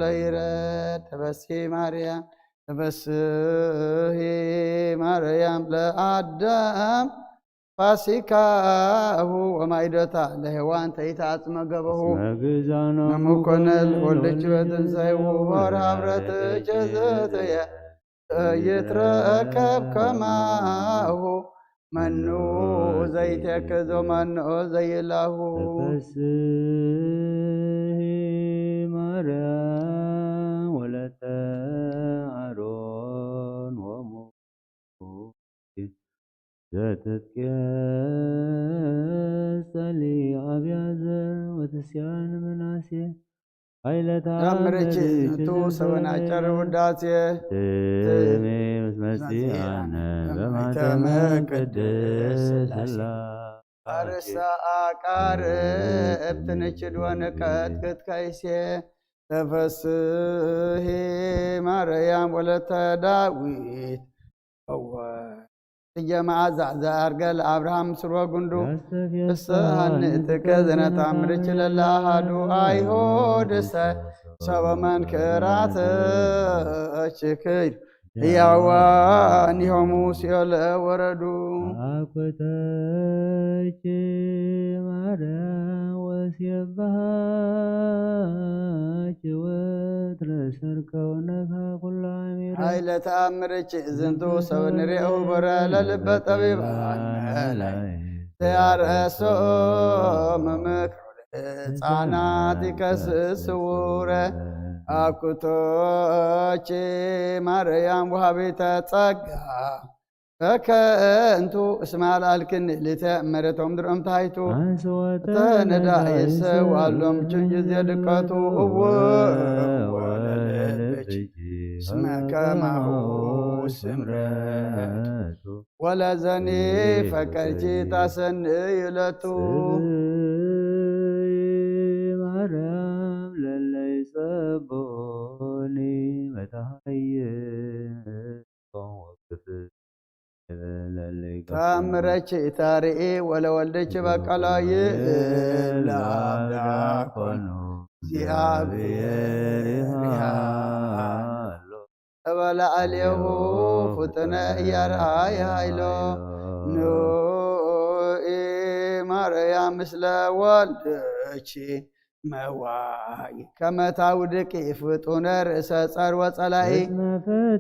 ለይረድ ተበሲ ማርያም ተበስሂ ማርያም ለአዳም ፋሲካሁ ወማይዶታ ለሔዋን ተይተአጽመ ገበሁ መግዛኖ መሙኮነ ለወልድች በትንሳኤሁ ወርሃ ብረት ጀዘተየ ይትረከብ ከማሁ መኑ ዘይተክዞ መኑ ዘይላሁ ተፈስሂ ማርያም ወለተ አሮን ወሙሴ ዘትትቄጸሊ አብያዘ ወትስያን ምናሴ ኃይለ ተአምርኪ ዝንቱ ሰበናጨር ውዳሴ ትሜ ምስ መሲአነ በማተመ ቅድስ ስላሴ አርሳ አቃርብ ትንችድ ወንቀጥቅጥ ከይሴ ተፈስሂ ማርያም ወለተ ዳዊት እወ እየ መዓዛ ዘአርገ ለአብርሃም ስርወ ጉንዱ እሰ አንእትከ ዘነታምርች ለለ አሃዱ አይሁድ እሰ ሰበ መንክራትችክይ ሕያዋን ይሆሙ ሲኦል ወረዱ። አኮተች ማርያም ወሴባች ወትረ ሰርቀውነካ ኩላ አሚረ ኃይለ ተአምርች ዝንቱ ሰው ንሬኡ በረ ለልበ ጠቢባን መላይ ተያረሶ መምክሮ ህፃናት ይከስስ ስውረ አኩቶች ማርያም ወሃቢተ ጸጋ በከንቱ እስመ አልዓልክኒ ሊተ መረቶም ድርኦም ታይቱ ተነዳ ይሰው አሎም ችን ጊዜ ድቀቱ እወ ወለልብኪ እስመ ከማሁ ስምረቱ ወለዘኒ ፈቀድኪ ታሰንይ እለቱ ማርያም ለለይ ጸብኦኒ መታሃየ ተአምረች ታርኢ ወለወልደች በቀሎ ይእብ ለአብ ዳኮኑ እግዚአብሔር ይሃሎ እበለ አሌሁ ፍጥነ እያርአየ ሃይሎ ኑኢ ማርያም ምስለ ወልደች መዋይ ከመታውድቂ ፍጡነ ርእሰ ጸር ወጸላኢ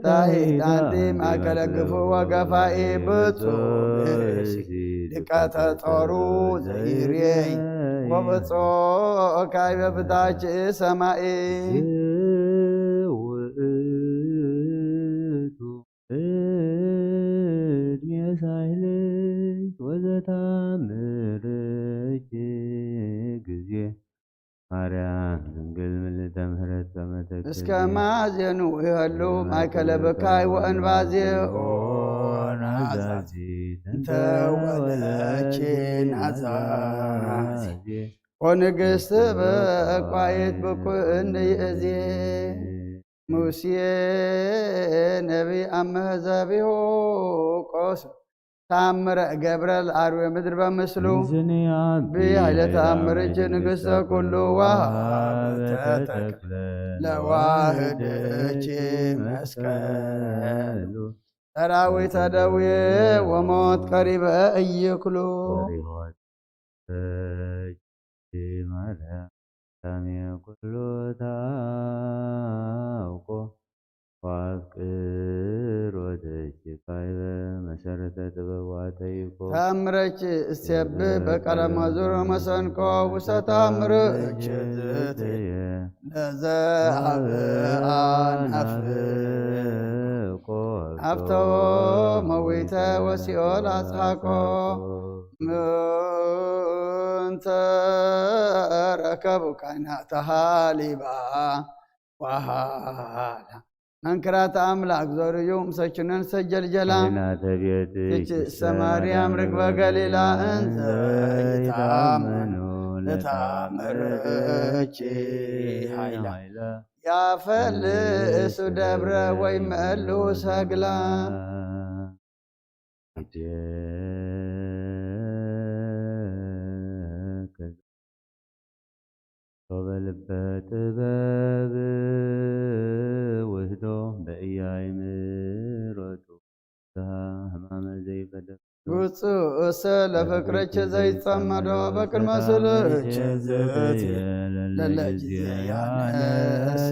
ታሂ ዳንቲ ማእከለ ግፉ ወገፋኢ ብፁዕ ብእሲ ድቀተ ጦሩ ዘይርየይ ወብፁዕ ካይበ ብታች ሰማኢ ውእቱ እድሜ ሳይልት ወዘታምርች ጊዜ ማርያም ድንግል ምልዕተ ምሕረት ከመ ተክል እስከ ማዜኑ ይሀሉ ማእከለ ብካይ ወእንባዜ ኦ ናዛዚ እንተ ወለች ናዛዚ ኦ ንግስት በቋየት ብኩእን ይእዜ ሙሴ ነቢይ አመ ዘቢሁ ቆስ ተአምረ ገብረ ለአርዌ ምድር በምስሉ ብኃይለ ተአምርኪ ንግሥተ ኩሉ ወሃብተ ተክለ ለዋህድኪ መስቀሉ ሰራዊተ ደዌ ወሞት ቀሪበ እይክሉ። ማርያም ኩሉ ታውቆ ወአፍቅር ወተኪ ካይበ መሰረተ ጥበብ ዋተይኮ ተአምረች እሴብ በቀለ መዙር መሰንቆ ውሰተ አምርች ዝትየ ለዘ አብአን አፍቆ አፍተዎ መዊተ ወሲኦል አጽሐቆ ምንተ ረከቡ ካህናተ ሃሊባ ወሃላ መንክራተ አምላክ ዞርዩ ምሰችነን ሰጀልጀላ ናተ ቤት ትች ሰማርያም ርግበ ገሊላ እንዘ ይታመኑ ለታምርች ሃይላ ያፈልሱ ደብረ ወይ መሉ ሰግላ ሶበ ልበ ጥበብ እሱ ለፍቅርች ዘይጸመዶ በቅድመ ስልች ዝእቲ ለለጊዜ ያነስ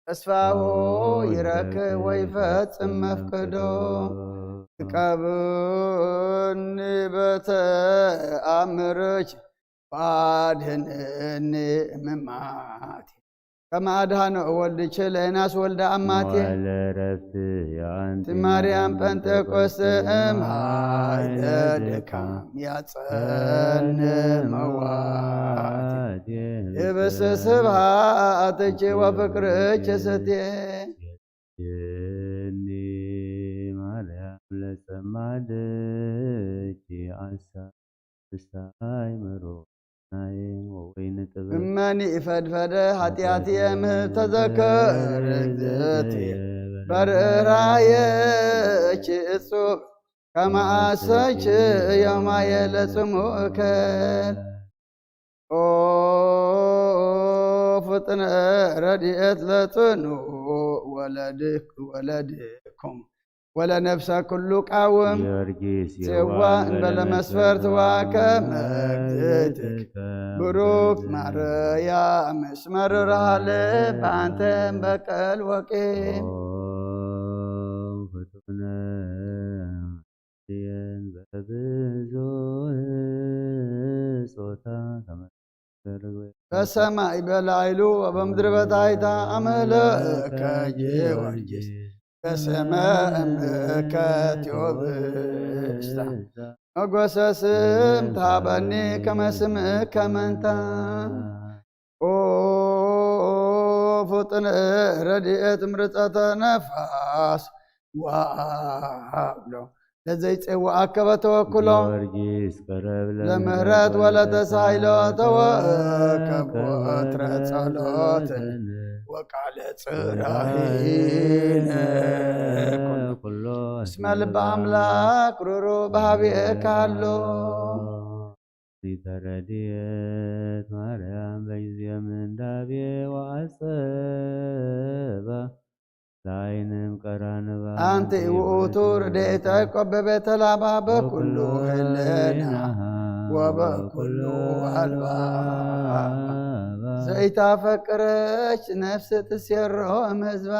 ተስፋሁ ይረክብ ወይፈጽም መፍቅዶ ትቀብኒ በተኣምርች ባድህንኒ ምማት ከመ አድኃነ ወልድኪ ለዮናስ ወልደ አማቴ። ወለረፍት የአንቲ ማርያም ጴንጤቆስጥ እምኃይለ ድካም ያጸን መዋቲ። ይብስ ስብሐትኪ ወፍቅርኪ ስቴ። የኒ ማርያም ለጸማደኪ አሳ ፍስሐ አይምሮ ናየ ወወይን ጥበብ እመኒ ፈድፈደ ኃጢአትየ ምህብ ተዘከር እግዝእትየ በርራየኪ እጹብ ከመአሰች ዮማየ ለጽሙእከ። ኦ ፍጥነ ረድኤት ለጽኑ ወለድክ ወለድኩም ወለነፍሰ ኩሉ ቃውም ጊዮርጊስ ጽዋ እንበለ መስፈርት ዋከመ እግዝእትክ ብሩክ ማርያም እስመ ርርሃ ልብ አንተ እምበቀል ወቂም። ኦ ፍጡነ ዲን በብዙ ጾታ ከመ በሰማይ በላዕሉ ወበምድር በታሕታ አመለከ ጊዮርጊስ በስመ እምከ ቴዎብስታ። መጎሰ ስም ታበኒ ከመ ስምከ መንታ። ኦ ፍጥነ ረድኤት ምርጸተ ነፋስ ወአብሎ ለዘይጼወአከ በተወክሎ ጊዮርጊስ ቀረብ ለምህረት ወለተሳይሎ ተወከብ ወትረ ጸሎትን ወቃለ ጽራሂነ ኩሎ ኩሎ እስመ ልበ አምላክ ሩሩ በሃቤከ ኣሎ። ተረድኤት ማርያም በጊዜ ምንዳቤ ወአጸባ ለአይንም ቀራንባ አንቲ ውእቱ ረድኤተ ያዕቆብ በቤተ ላባ በኩሉ ህልና ወበኩሉ አልባ ዘይታፈቅረች ነፍስ ትሴሮ እምሕዝባ።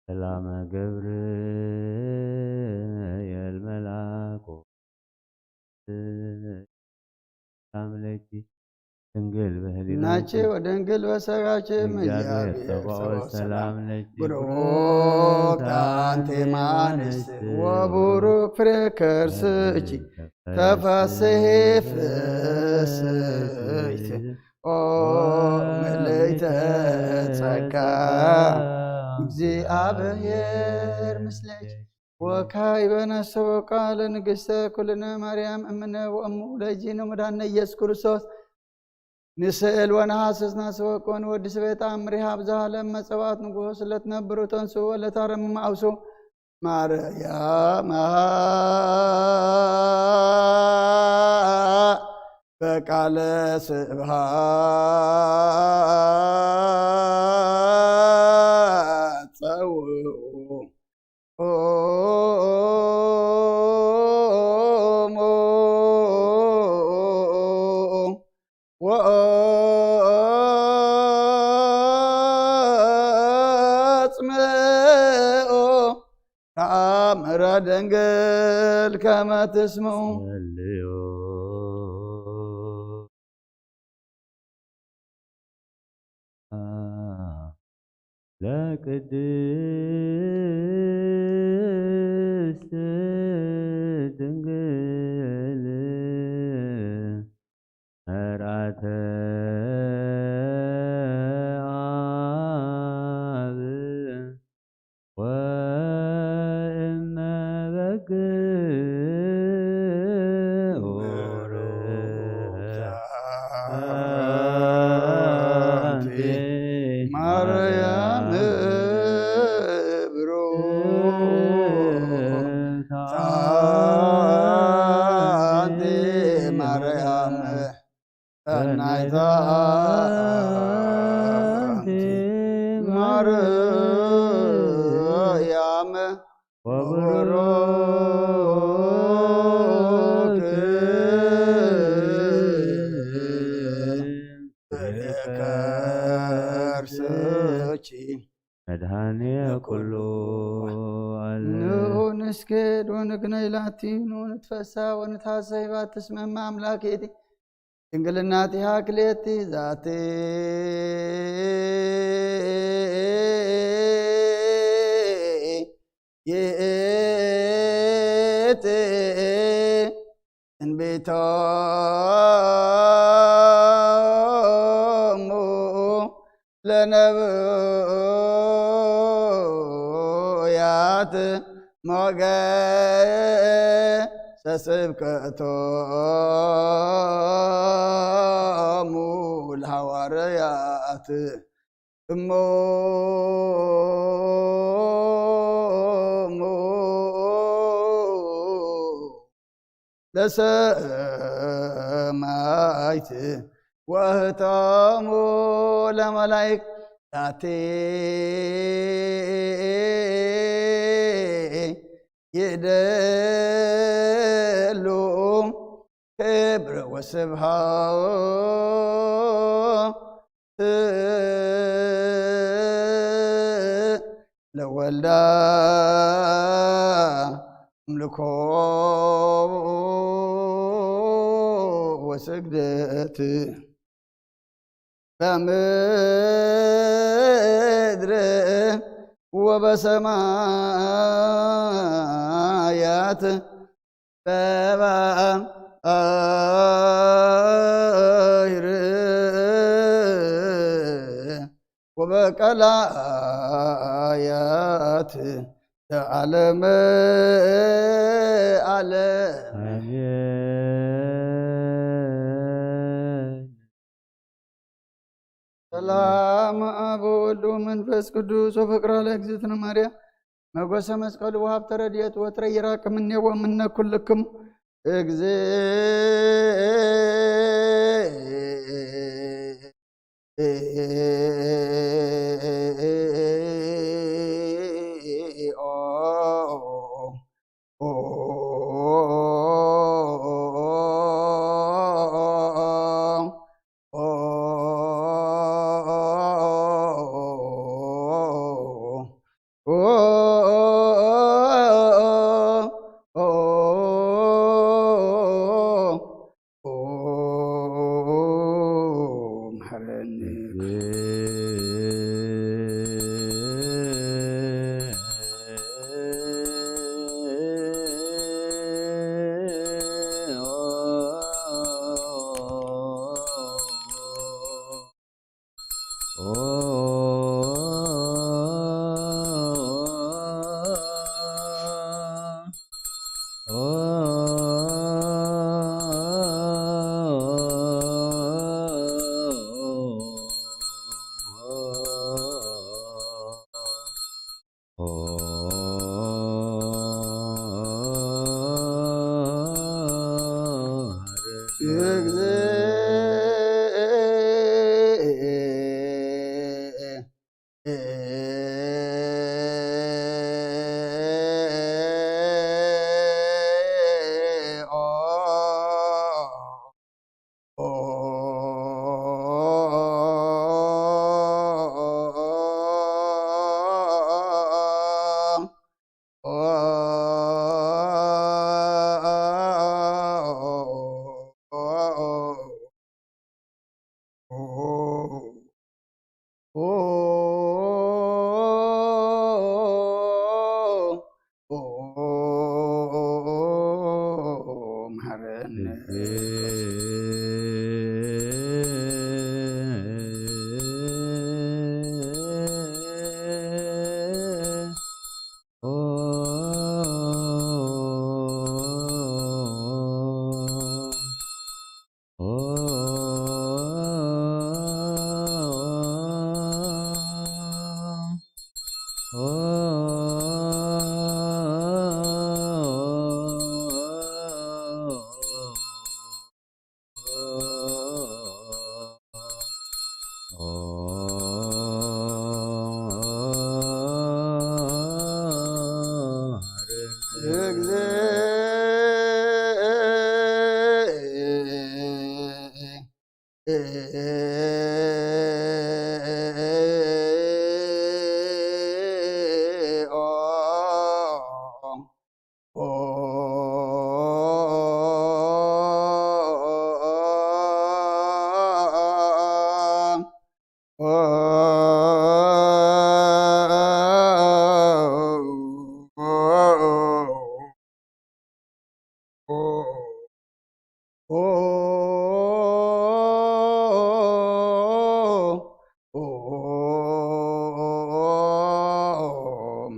ሰላመ ገብርኤል መልአኩ ሰላም ለኪ ድንግል በህሊናኪ ናቺ ወድንግል በሰጋኪ እግዚአብሔር እምእግዚአብሔር ጸባኦት ጸባኦት ሰላም ሰላም። ለኪ ብሩክ አንቲ እምአንስት ወቡሩክ ፍሬ ከርስኪ ተፈስሒ ፍስሕቲ ኦ ምልዕተ ጸጋ እግዚአብሔር ምስሌኪ። ወካዕበ ነሰ ወቃለ ንግሥተ ኩልነ ማርያም እምነ ወእሙ ለእግዚእነ መድኃኒነ ኢየሱስ ክርስቶስ ንስእል ወነሐስስ ናስወቅ ወንወድስ ቤት አምሪሃ ብዝሃ ለመ ጸባኦት ንጉሆ ስለትነብሩ ተንሱ ወለታረምም አውሱ ማርያም በቃለ ስብሐት ጸውዑ ኦሞ ወአጽምኦ ተአምረ ድንግል ከመ ትስምዑ። ጸልዮ ለቅድስት ድንግል መርአተ አብ ወእመ በግ ቡሩክ አንቲ ማርያም ሰናይታ ሰናይታ አንቲ አንቲ ማርያም ወብሩክ ፍሬ ከርስኪ። መድኃኔ ኩሉ ዓለም። ንዑ ንስገድ ወንግነይ ላቲ፣ ንዑ ንትፈሳ ወንትሐሰይ ባቲ፣ እስመ እመ አምላክ ይእቲ፣ ድንግልናቲሃ ክልኤቲ ዛቲ። ይእቲ ትንቢቶሙ ለነብያት ሞገሰ ስብከቶሙ ለሐዋርያት። እሞሙ ለሰማይት ወህቶሙ ለመላይክ ዛቲ ይደሉ ክብር ወስብሐት ለወልዳ አምልኮ ወስግደት በምድር ወበሰማያት በባሕር ወበቀላያት ለዓለመ ዓለም። አሜን። ሰላም አብ ወወልድ ወመንፈስ ቅዱስ ወፍቅራ ለእግዝእትነ ማርያም መጎሰ መስቀሉ ወሀብተ ረድኤት ወትረ ይራቅ እምኔ ወእምነ ኩልክሙ። እግዝእ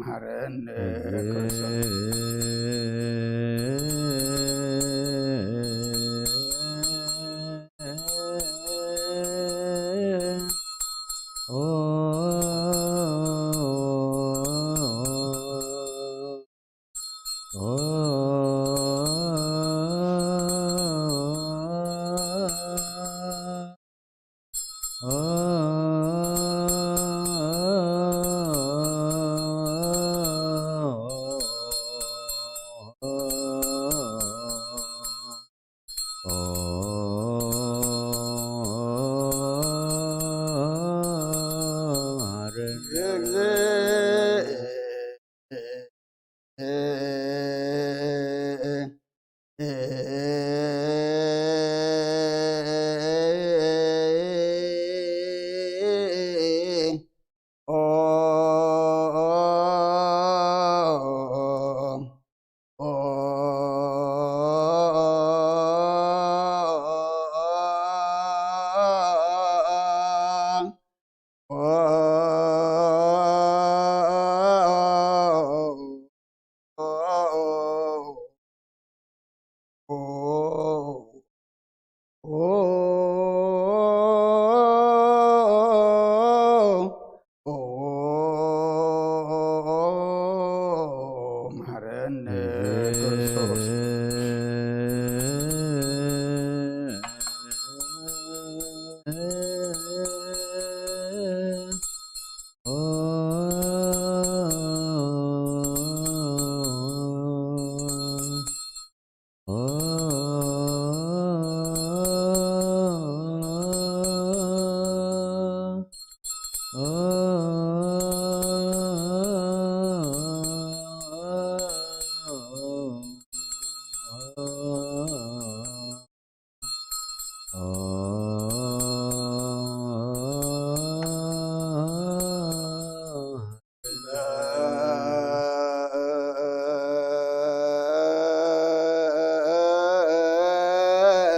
መሐረነ ክርስቶስ። መሐረነ ክርስቶስ።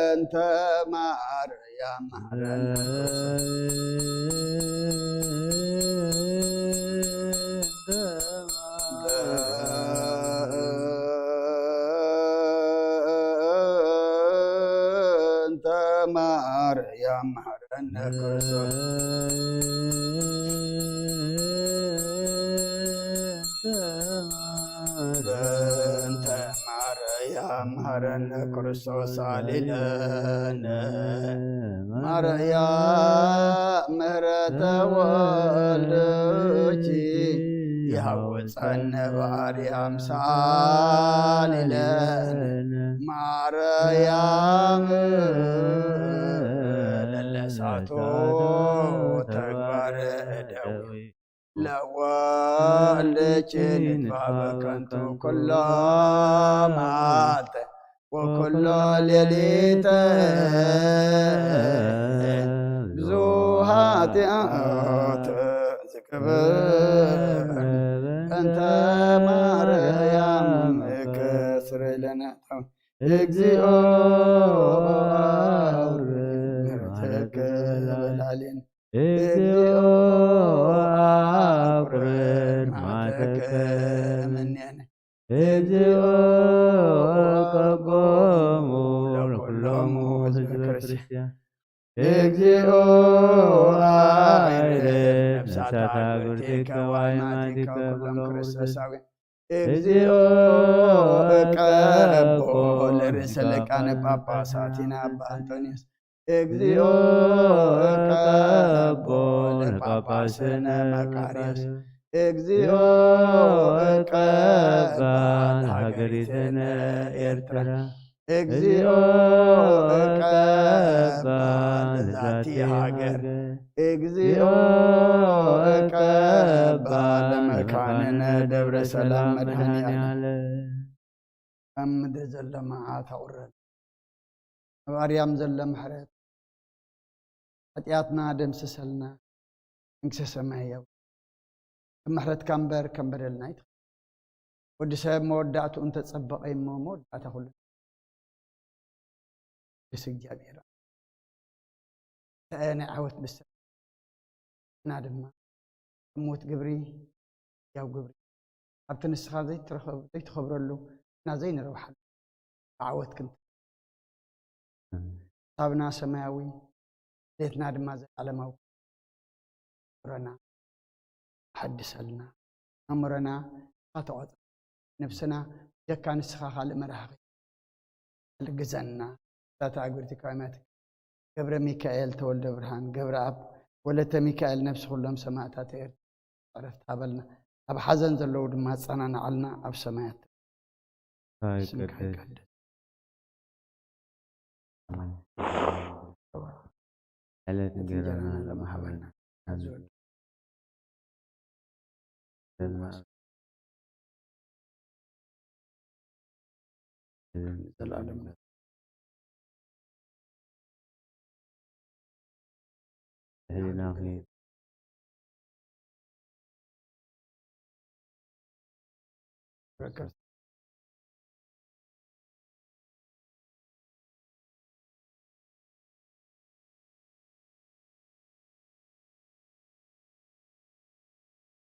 እንተ ማርያም መሐረነ እንተ ማርያም መሐረነ ክርስቶስ። በእንተ ማርያም መሐረነ ክርስቶስ አሊለነ ማርያም ምህረተ ወልድኪ ያውፀነ ባሕሪ አምሳል ኢለን ማርያም ለለሳቶ ተግባር እደዊ ለወልድኪ ንግባ በከንቱ ኩሎ መዓልተ ወኩሎ ሌሊተ ብዙ ኃጢአት ዝክብር እንተ ማርያም ክስረይ ለነ እግዚኦ አውርድ ምሕረትከ ለዓሌነ። እግዚኦ አውርድ መዓተከ እምኔነ። እግዚኦ ቀቦሙ ለኩሎሙ ህዝበ ክርስቲያን። እግዚኦ አዕርፍ ነፍሳተ አግብርቲከ ወአይማቲከ ኩሎም ክርስቶሳውያን። እግዚኦ እቀቦ ለርእሰ ሊቃነ ጳጳሳቲነ አባ አንጦንዮስ። እግዚኦ እቀቦ ለጳጳስነ መቃርዮስ። እግዚኦ እቀባ ለሀገሪትነ ኤርትራ። እግዚኦ እቀባ ለዛ እቲ ሃገር። እግዚኦ እቀባ ለመካንነ ደብረ ሰላም መድኃኔዓለም። ኣብ ምድሪ ዘሎ መዓት ኣቑረልና። ኣብ ኣርያም ዘሎ ምሕረት። ሓጢኣትና ደምስሰልና። መንግስተ ሰማይ የው። ከም ምሕረትካ እምበር ከም በደልና ኣይትኽ። ወዲ ሰብ መወዳእትኡ እንተጸበቐ እሞ መወዳእታ ኩሉ። ቅዱስ እግዚኣብሔር። ከኣ ናይ ዓወት ብስራት። እና ድማ እሙት ግብሪ ያው ግብሪ። ኣብቲ ንስኻ ዘይትረኸብ-፣ ዘይትኸብረሉ እና ዘይንረብሓሉ ብዓወት ክንት-፣ ሓሳብና ሰማያዊ፣ ድሌትና ድማ ዘላለማዊ። ኣእምሮና ኣሐድሰልና። ኣእምሮና ተቆጻ-፣ ነብስና ጀካ ንስኻ ካልእ መራሒ ግዘና። ዛታ ኣጉርቲ ካይማት ገብረ ሚካኤል ተወልደ ብርሃን፣ ገብረ ኣብ ወለተ ሚካኤል፣ ነብሲ ኩሎም ሰማእታት ኤርትራ ዕረፍቲ ሃበልና። ኣብ ሓዘን ዘለዉ ድማ ኣጸናንዓልና ኣብ ሰማያት። ኣይ ስምካ ቅዱስ። ይቀደስ። ዕለት ዕለት እንጀራና እንጀራና ለመሃበና ለመሃበና። ዘልማ-፣ ዘልማ-፣ ዘልማ-፣ ህሊናኺ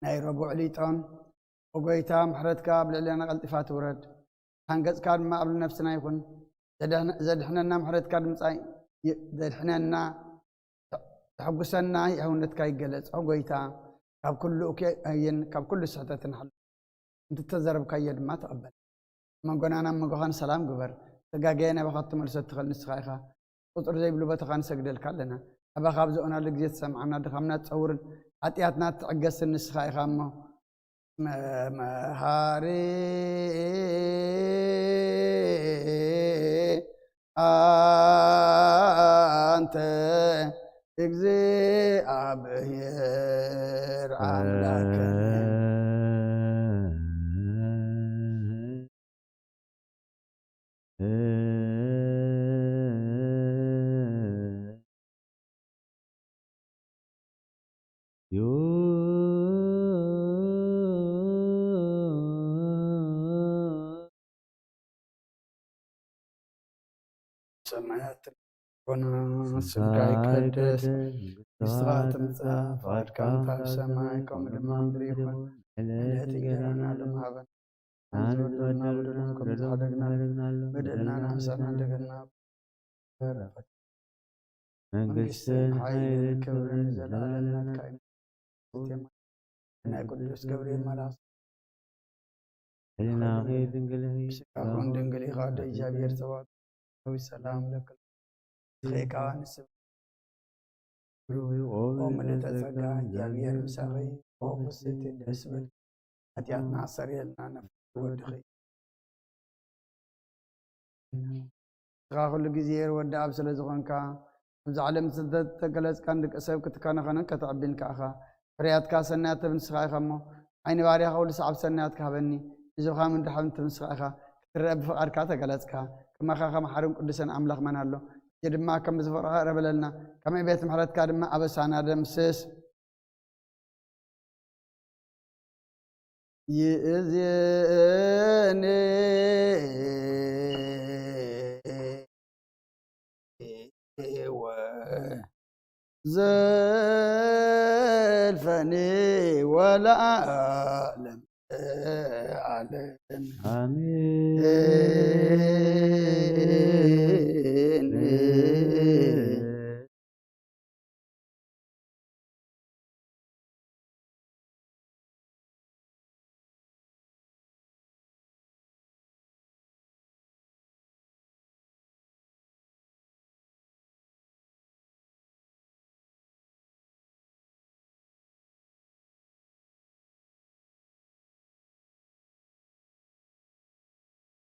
ናይ ረቡዕ ሊጦን። ኦ ጎይታ፣ ምሕረትካ ኣብ ልዕሌና ቀልጢፋ ትውረድ፣ ብርሃን ገጽካ ድማ ኣብ ነፍስና ይኹን። ዘድሕነ-፣ ዘድሕነና ምሕረትካ ድምጻ ይ-፣ ዘድሕነና፣ ዘሐጉሰና የሕውነትካ ይገለጽ። ኦ ጎይታ፣ ካብ ኩሉ እኩይን ካብ ኩሉ ስሕተትን ሓል-፣ እንተተዘረብካዮ ድማ ተቐበል። መንጎና ናብ መንጎኻን ሰላም ግበር። ተጋገየ ናባኻ ክትመልሶ እትኽእል ንስኻ ኢኻ። ቁጽሪ ዘይብሉ ቦታኻ ንሰግደልካ ኣለና። ኣባኻ ኣብ ዝኦናሉ ግዜ ትሰምዓና፣ ድኻምና ትጸውርን ሓጢኣትና ትዕገስን ንስኻ ኢኻ እሞ፣ መ-፣ መሃሪ ኣንተ እግዚኣብሔር ኣምላክነ። ሰማያት ኮና፣ ስምካ ይቀደስ፣ መንግስትኻ ትምጻእ፣ ፍቓድካ እንተ ኣብ ሰማይ ከምኡ ድማ ኣብ ምድሪ ይኹን። ዕለት እንጀራና ሎም ሃበና። ንዝወደና በደልና ከም ዝሓደግና በደልና ንሕሰና፣ እንደገና መንግስትን ሓይልን ክብርን ዘለዓለም ናትካ እዩ። ናይ ቅዱስ ገብርኤል መልኣክ፣ ሕሊናኺ ድንግል ኢኺ፣ ስጋኹን ድንግል ኢኻ፣ ኣደ እግዚኣብሔር ጸባኦት። ሰላም ለኪ፣ ንስኻ ኦ ምልዕተ ጸጋ፣ እግዚኣብሔር ምሳኺ፣ ኦ ፍስሕቲ ደስ በል፣ ሓጢኣትና ኣሰርየልና፣ ነፍሲ ወድኺ። ንስኻ ኩሉ ግዜ ወዲ ኣብ ስለ ዝኾንካ፣ ኣብዚ ዓለም ዝተገለጽካን ደቂ ሰብ ክትከናኸንን ከተዕብን ከኣኻ፣ ፍርያትካ ሰናያት ንስኻ ኢኻ እሞ፣ ዓይኒ ባርያኻ ኩሉ ሰዓብ ሰናያት ክሃበኒ፣ ህዝብኻ ምድሓን ንስኻ ኢኻ፣ ክትረአ ብፍቓድካ ተገለጽካ። ከማኻ ከመሓርን ቅዱስን ኣምላኽ መን ኣሎ? ሕጂ ድማ ከም ዝፍቕርኻ ቅረበለልና፣ ከም ዕቤት ምሕረትካ ድማ ኣበሳና ደምስስ። ይእዜኒ ወዘልፈኒ ወለዓለም ዓለም። ኣሜን።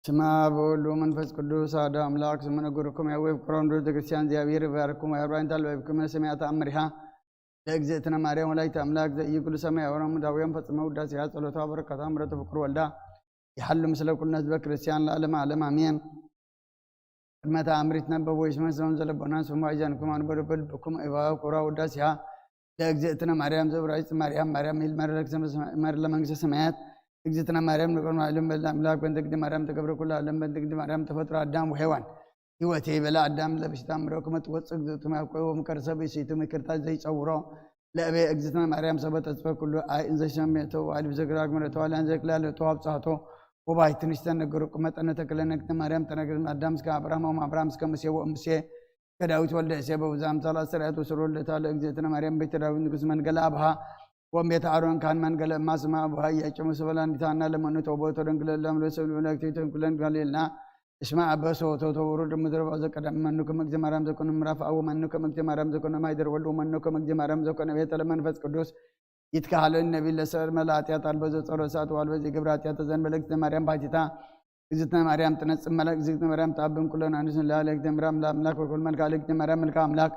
ስማ በወሉ መንፈስ ቅዱስ አሐዱ አምላክ። ስሙ ነገርኩም ያዌ ፍቅሮም ዶ ቤተክርስቲያን እግዚአብሔር ይባርኩም። ያብራኝ ታልባይኩም ሰማያት አምሪሃ ለእግዝእትነ ማርያም ወላዲተ አምላክ ዘኢይኩሉ ሰማይ ወሮም ዳውያን ፈጽመ ውዳሴ ጸሎታ በረከታ ምረቱ ፍቅሩ ወልዳ ይሐሉ ምስለ ኩልነ ህዝበ ክርስቲያን ለዓለመ ዓለም አሜን። ቅድመ ተአምር ይትነበብ ወይስመዕ ሰውን ዘለቦና ስሙ አይዛንኩም አንበዶ በልብኩም እባው ኩራ ውዳሴሃ ለእግዝእትነ ማርያም ዘብራይት ማርያም ማርያም ይል መረለክ መር ለመንግስተ ሰማያት እግዝእትነ ማርያም ንቅድመ ዓለም በል አምላክ በእንተ እግዝእትነ ማርያም ተገብረ ኩሉ ዓለም በእንተ እግዝእትነ ማርያም ተፈጥሮ አዳም ወሔዋን ህይወቴ በለ አዳም ለብሽታ ምረው ክመት ወፅእ እግዝእትነ ያቆቦ ምከርሰብ ይስይቱ ምክርታ ዘይፀውሮ ለእቤ እግዝእትነ ማርያም ሰበ ተጽፈ ኩሉ አይ እንዘ ሰሜቶ ዋልብ ዘግራግ ምረቶ ዋልያን ዘክላለ ተዋብጻቶ ወባይ ትንሽ ተነገሩ መጠነ ተክለ ነግተ ማርያም ተነግር አዳም እስከ አብርሃም ወም አብርሃም እስከ ሙሴ ወሙሴ ከዳዊት ወልደ እሴ በውዛ አምሳል አስተርያት ወስር ወልደታ ለእግዝእትነ ማርያም ቤተ ዳዊት ንጉስ መንገለ አብሃ ወም ቤተ አሮን ካን መንገለ እማ ስማ አብሃ እያጨሙ ስበላ እንዲታና ለመኑ ተውበቶ ደንግለ ለምለ ሰብ ልብለ ክቲቶ ኩለን ጋሌልና እስማ አበሶ ተውተውሩ ድምድረ ባዘ ቀዳም መኑ ከመ እግዝእትነ ማርያም ዘኮነ ምዕራፍ አው መኑ ከመ እግዝእትነ ማርያም ዘኮነ ማይደር ወልድ ወመኑ ከመ እግዝእትነ ማርያም ዘኮነ ቤተ ለመንፈስ ቅዱስ ይትካሃለኒ ነቢል ለሰር መላ ኃጢአት አልበዘ ጸሮ ሰዓት ዋልበዘ የገብረ ኃጢአት ተዘንበለ እግዝእትነ ማርያም ባቲታ እግዝእትነ ማርያም ትነጽእ መላ እግዝእትነ ማርያም ተአብን ኩለን አንስን ለአለ እግዝእትነ ማርያም ለአምላክ ወልድ መልካ ለእግዝእትነ ማርያም መልካ አምላክ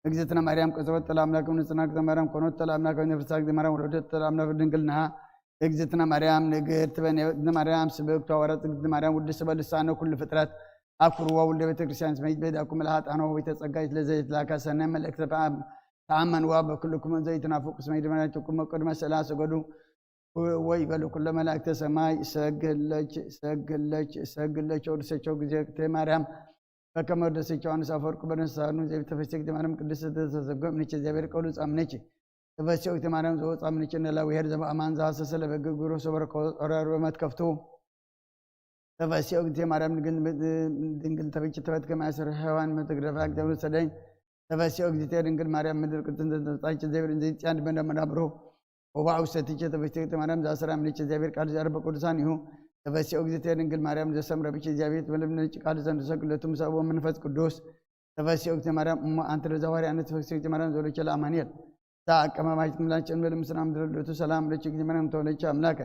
እግዝእትነ ማርያም ቀጸወት ለአምላክ ንጽና እግዝእትነ ማርያም ኮኖት ለአምላክ ነፍሳ እግዝእትነ ማርያም ወለደት ለአምላክ ድንግልናሃ እግዝእትነ ማርያም ንግህርት በኔ እግዝእትነ ማርያም ስብእክቶ ወረት እግዝእትነ ማርያም ውድስ በልሳነ ኩሉ ፍጥረት አኩርዋ ውልደ ቤተ ክርስቲያን ስመይት ቤዳኩም ለሃጣኖ ቤተ ጸጋይት ለዘይት ላካ ሰነ መልእክተ ተአመንዋ በኩልኩም ዘይትናፍቁ ስመይ ድመናይትኩም ቅድመ ስእላ ስገዱ ወይ በሉ ኩለ መላእክተ ሰማይ ሰግለች ሰግለች ሰግለች ወድሰቸው ጊዜ ማርያም በከመ ወደሰች ዮሐንስ አፈወርቅ በነሳኑ ዘይተፈስክ ማርያም ቅድስት ተሰጎም ነች እግዚአብሔር ቀሉ ጻምነች ተፈስክ ማርያም ዘወጻምነች ነላ ብሔር ዘበአማን ዘሐሰሰ ለበግ ግብሩ ሰበረ ቆረር በመትከፍቱ ተፈስኦ እግዝእትየ ማርያም ድንግል ድንግል ተበጭ ተበት ከማሰር ሔዋን መተግረፋ እግዚአብሔር ሰደኝ ተፈስኦ እግዝእትየ ድንግል ማርያም ምድር ቅድስት ተጻጭ ዘብር ዘይጽያን ድመ መዳብሮ ወባኡ ሰትቼ ተፈስኦ እግዝእትየ ማርያም ዛሰራ ምንጭ እግዚአብሔር ቃል ዘርበ ቅዱሳን ይሁ ተፈስኦ እግዝእትየ ድንግል ማርያም ዘሰምረ ብች እግዚአብሔር ትበለብ ነጭ ቃል ዘንድ ሰግለቱ ምሳቦ መንፈስ ቅዱስ ተፈስኦ እግዝእትየ ማርያም እሞ አንተ ለዛዋሪ አነት ተፈስኦ እግዝእትየ ማርያም ዘሎች ለአማኑኤል ዛ አቀማማጭ ምላጭን በል ምስና ምድር ልቱ ሰላም ለችግ ማርያም ተወለች አምላከ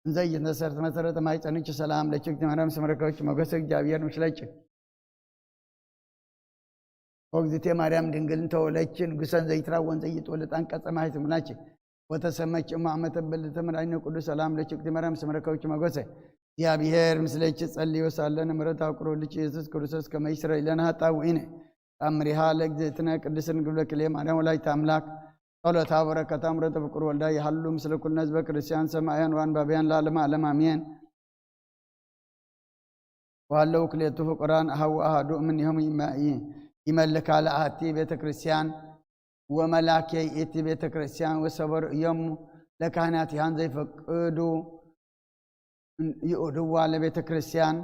እንዘ እየተሰረት መሰረተ ማይጸንች ሰላም ለችግ ማርያም ስመረከበች ሞገስ እግዚአብሔር ምስለች ኦግዝቴ ማርያም ድንግልን ተወለች ንጉሰን ዘይትራወን ዘይትወለድ አንቀጸ ማየት ሙላች ወተሰመች እማ አመተ በልተ መድኃኒነ ቅዱስ ሰላም ለችግ ማርያም ስመረከበች ሞገሰ እግዚአብሔር ምስለች ጸልዮ ሳለን ምሕረት አቁሮልች ኢየሱስ ክርስቶስ ከመይስረ ይለን ሀጣ ውኢነ ታምሪሃ ለእግዝእትነ ቅድስት ድንግል በክልኤ ማርያም ወላዲተ አምላክ ጸሎታ በረከታ ምሕረተ ፍቁር ወልዳ ይሃሉ ምስለ ኩልነ ህዝበ ክርስቲያን ሰማያን ወአንባቢያን ለዓለመ ዓለም አሜን። ወሃለው ክልኤቱ ፍቁራን አሃው አሃዱ እምኔሆም ይመ- ይ- ይመልካ ለአሐቲ ቤተ ክርስቲያን ወመላኬ ይእቲ ቤተ ክርስቲያን ወሰበሩ እዮም ለካህናት ይሃን ዘይፈቅዱ ይኡድዋ ለቤተ ክርስቲያን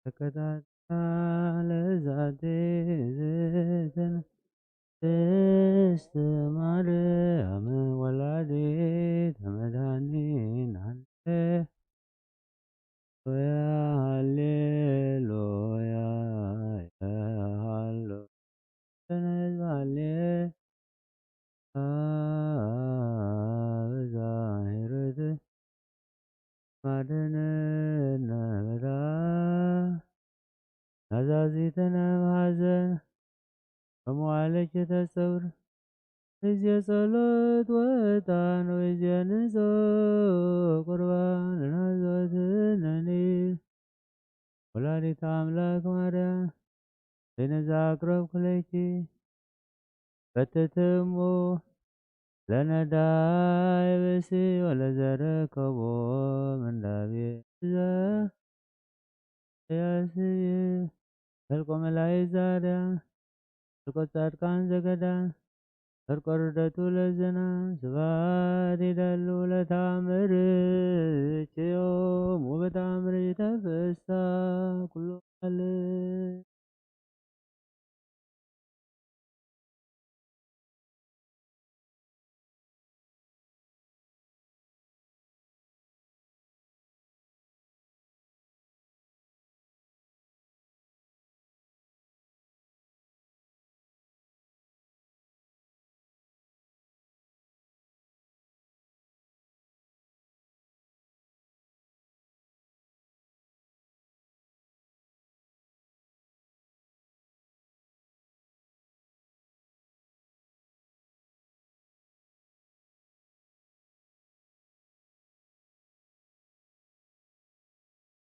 ተከታታ ለዛቲ ዝትን ቅድስት ማርያም ወላዲተ መድኃኒነ ሃሌ ሃሌሉያ ሃሌሉያ። ተነባሌ ብዛሂርት ማደነና በዳ ናዛዚተነ ማሐዘን በመዋለች ተሰውር። ጊዜ ጸሎት ወጣን ወጊዜ ንሶ ቁርባን ለናዘወትነኒ። ወላዲተ ኣምላክ ማርያም በይነዛ ኣቅረብኩ ለኪ ፈትትሙ ለነዳይ ብሲ ወለዘረከቦ ምንዳቤ ዘ ያስይ ፈልቆ መላእክት ዛርያ ፈልቆ ጻድቃን ዘገዳ ፈልቆ ርደቱ ለዘና ስብሐት ይደሉ ለታምር ችዮም ውበታምር ይተፈሳ ኩሉ ዓለም።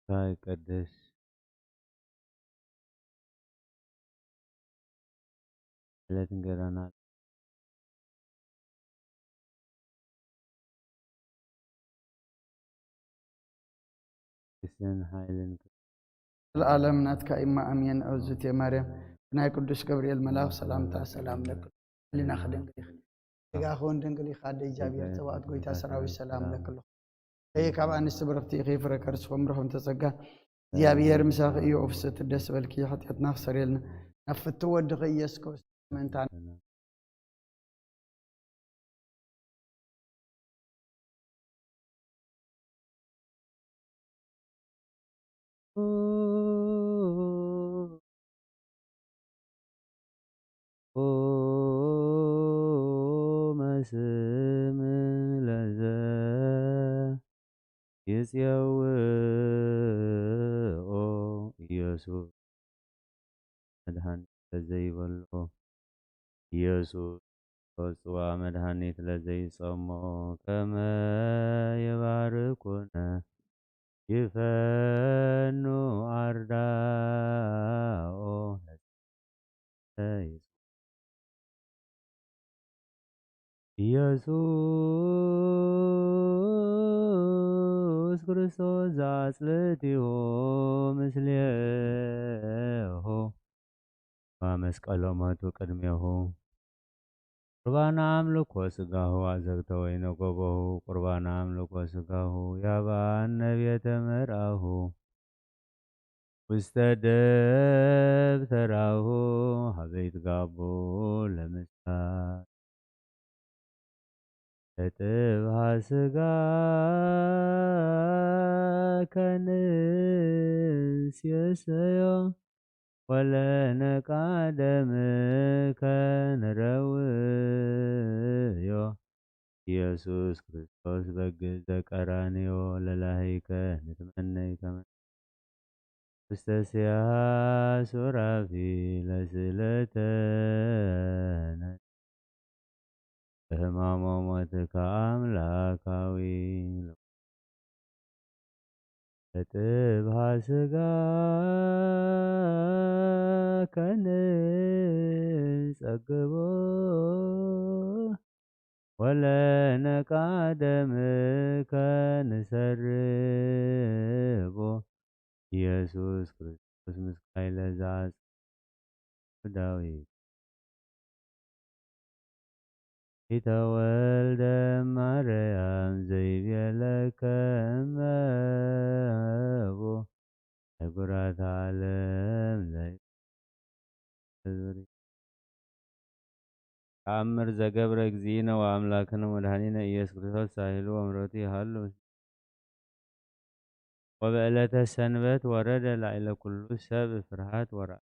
እንታይ ቅድስ ዕለት እንገራና ክስን ሓይልን ዘለኣለም ናትካ እማ ኣሜን። ኣውዝት ማርያም ብናይ ቅዱስ ገብርኤል መልኣኽ ሰላምታ ሰላም ለክሉ ህሊናኺ ድንግል ኢኺ። ስጋኺ እውን ድንግል ኢኻ ኣደ እግዚኣብሔር ጸባኦት ጎይታ ሰራዊት ሰላም ለክሉ። እይ ካብ ኣንስቲ ብርኽቲ ኢኺ ፍረ ከርስኹም ርኹም ተጸጋ እግዚኣብሔር ምሳኺ እዩ። ኦፍስት ደስ በልኪ ሓጢኣትና ክሰርየልና ናብ ፍትው ወድኺ ኢየሱስ ክርስቶስ ምእንታና። መስም ለዘ ይጽውኦ ኢየሱስ መድኃኒት ለዘይበሎ ኢየሱስ ጽዋ መድኃኒት ለዘይጸሞ ከመ የባርኩነ ይፈኑ ኣርዳኦ ኢየሱስ ክርስቶስ ዘአጽልእቲሁ ምስሌሁ ወመስቀሎ ሞቱ ቅድሜሁ። ቁርባነ አምልኮ ሥጋሁ አዘግተ ወይነ ጎቦሁ። ቁርባነ አምልኮ ሥጋሁ ያባን ነቤተ መርአሁ ውስተ ደብተራሁ ሀበይት ጋቡ ለምሳ ለጥብሃ ሥጋ ከንሴሰዮ ወለነቃደም ከንረውዮ። ኢየሱስ ክርስቶስ በግ ዘቀራንዮ ለላሂከ ንትመነይ ከመ ውስተ ሲያህ ሱራፊ ለስእለተነ በሕማሞ ሞትከ አምላካዊ ለጥብሃ ሥጋ ከንጸግቦ ወለነቃደም ከንሰርቦ ኢየሱስ ክርስቶስ ምስ ካይለ ዘአጽ ዳዊት ኢተወልደ ማርያም ዘይቤለከ እመቦ ንጉራት ዓለም ለይ ተኣምር ዘገብረ እግዚእነ ወኣምላክነ ወመድኃኒነ ኢየሱስ ክርስቶስ ሳሂሉ ወምሕረቱ ይሃሉ። ወበዕለተ ሰንበት ወረደ ላዕለ ኩሉ ሰብ ፍርሃት ወረዓድ።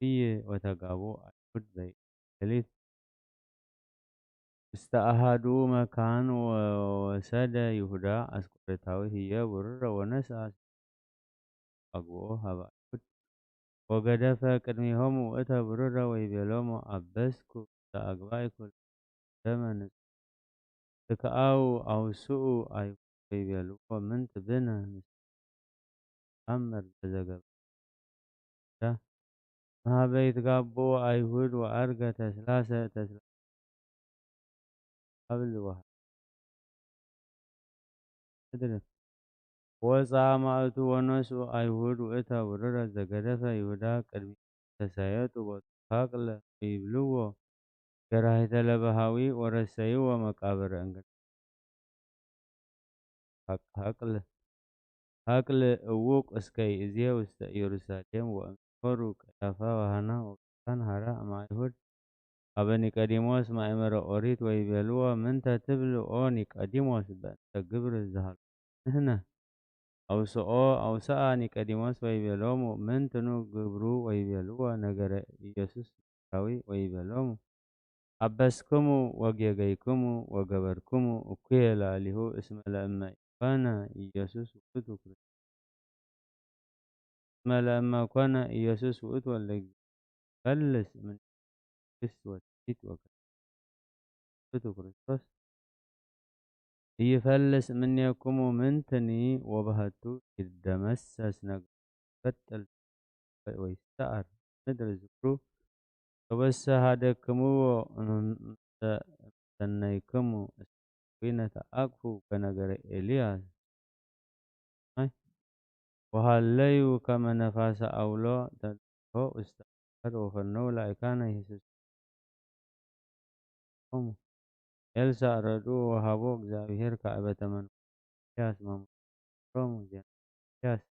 እይ ወተጋቡ ኣይሁድ በይ ሌሊት ውስተ አሃዱ መካን ወወሰደ ይሁዳ አስቆሮታዊ ህየ ብሩረ ወነስአ አግብኦ ሀበ አይሁድ ወገደፈ ቅድሜሆሙ ውእተ ብሩረ ወይቤሎሙ አበስኩ ዘአግባይኩ ደመ ንጹሕ ትክአው አውስኡ አይሁድ ወይቤልዎ ምንት ብነ ምስለ አምር ለዘገብረ ዳ መሀበ ይትጋብኡ አይሁድ ወአርገ ተስላሰ ተስላ ሀብል ወሀ ምድር ወፃ ማእቱ ወነስኡ አይሁድ ውእተ ብሩረ ዘገደፈ ይሁዳ ቅድሚ ተሳየጡ ቦቱ ሀቅለ ወይብልዎ ገራሂተ ለበሃዊ ወረሰይዎ መቃብር እንግዳ ሀቅል ሀቅል እውቅ እስከ ይእዜ ውስተ ኢየሩሳሌም ወእምዝኮሩ ቀያፋ ወሃና ወቅዱሳን ሀራ እም አይሁድ አበ ኒቆዲሞስ ማእመረ ኦሪት ወይቤልዎ ምንተ ትብል ኦ ኒቆዲሞስ በእንተ ግብር ዝሃሉ ንህነ አውስኦ አውስአ ኒቆዲሞስ ወይቤሎሙ ምንትኑ ግብሩ ወይቤልዎ ነገረ ኢየሱስ ዳዊ ወይቤሎሙ አበስክሙ ወጌገይክሙ ወገበርክሙ እኩየ ላዕሌሁ እስመ ለእመ ኢኮነ ኢየሱስ ውእቱ ክርስቶስ እስመ ለእመ ኮነ ኢየሱስ ውእቱ ወልደ እግዚእ ይፈልስ እምኔሁ መንግስት ወትስብእት ወክብር ውእቱ ክርስቶስ ኢይፈልስ እምኔክሙ ምንትኒ ወበሀቱ ይደመሰስ ነገር ይበጥል ወይሰኣር ምድር ዝክሩ ወበሰ ሀደክምዎ እምሰነይክሙ እስመ ዊነ ተአቅፉ ከነገረ ኤልያስ ማይ ወሃለዩ ከመ ነፋሰ አውሎ ተልእኮ ውስተ ባሕር ወፈነው ላይካነ ይህስስዎሙ ኤልሳዕ ረድኡ ወሃቦ እግዚአብሔር ካዕበተ መንፈስ ኤልያስ መምህሮሙ ዜና ኤልያስ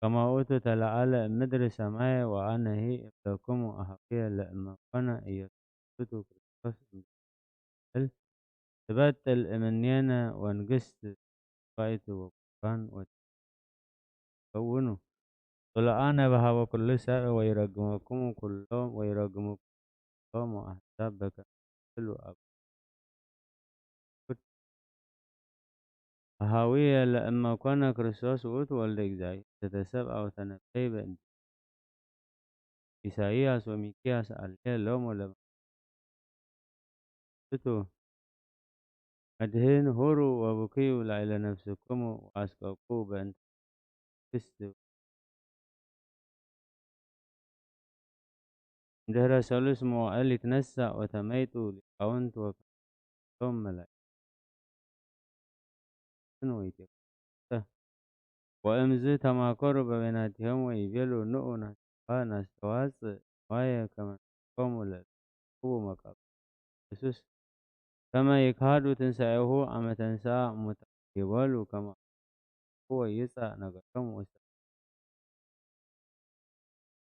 ከመ ውእቱ ተለዓለ እምድር ሰማየ ወአነሂ እብለክሙ አሃውየ ለእመ ኮነ ኢየሱስ ውእቱ ክርስቶስ እምብል ትበጥል እምኔነ ወንግስት ባይቱ ወቁርባን ወትከውኑ ጽሉአነ በሃበ ኩሉ ሰብ ወይረግመክሙ ኩሎም ወይረግሙ ኩሎም አሕዛብ በከመ ይብሉ አብ አሃውየ ለእመ ኮነ ክርስቶስ ውእቱ ወልደ እግዚአብሔር ዘተሰብአ ወተነበይ በእንተ ኢሳይያስ ወሚክያስ አልየ ሎሙ ለመ ውእቱ መድህን ሁሩ ወብክዩ ላዕለ ነፍስክሙ ወአስቀቁ በእንተ ክስት እንድህረ ሰሉስ መዋእል ይትነሳእ ወተመይጡ ሊቃውንት ወከቶም መላእክትን ወይቴ ወእምዝ ተማከሩ በበይናቲሆም ወይቤሉ ንዑ ናስተዋጽእ ንዋየ ከመ ንሕቦሙ ለእለ ክቡ መቃብር ኢየሱስ ከመ ይክሃዱ ትንሳኤሁ አመ ተንስአ እሙታን ይበሉ ከመ አፉ ወይጻእ ነገሮም ውስተ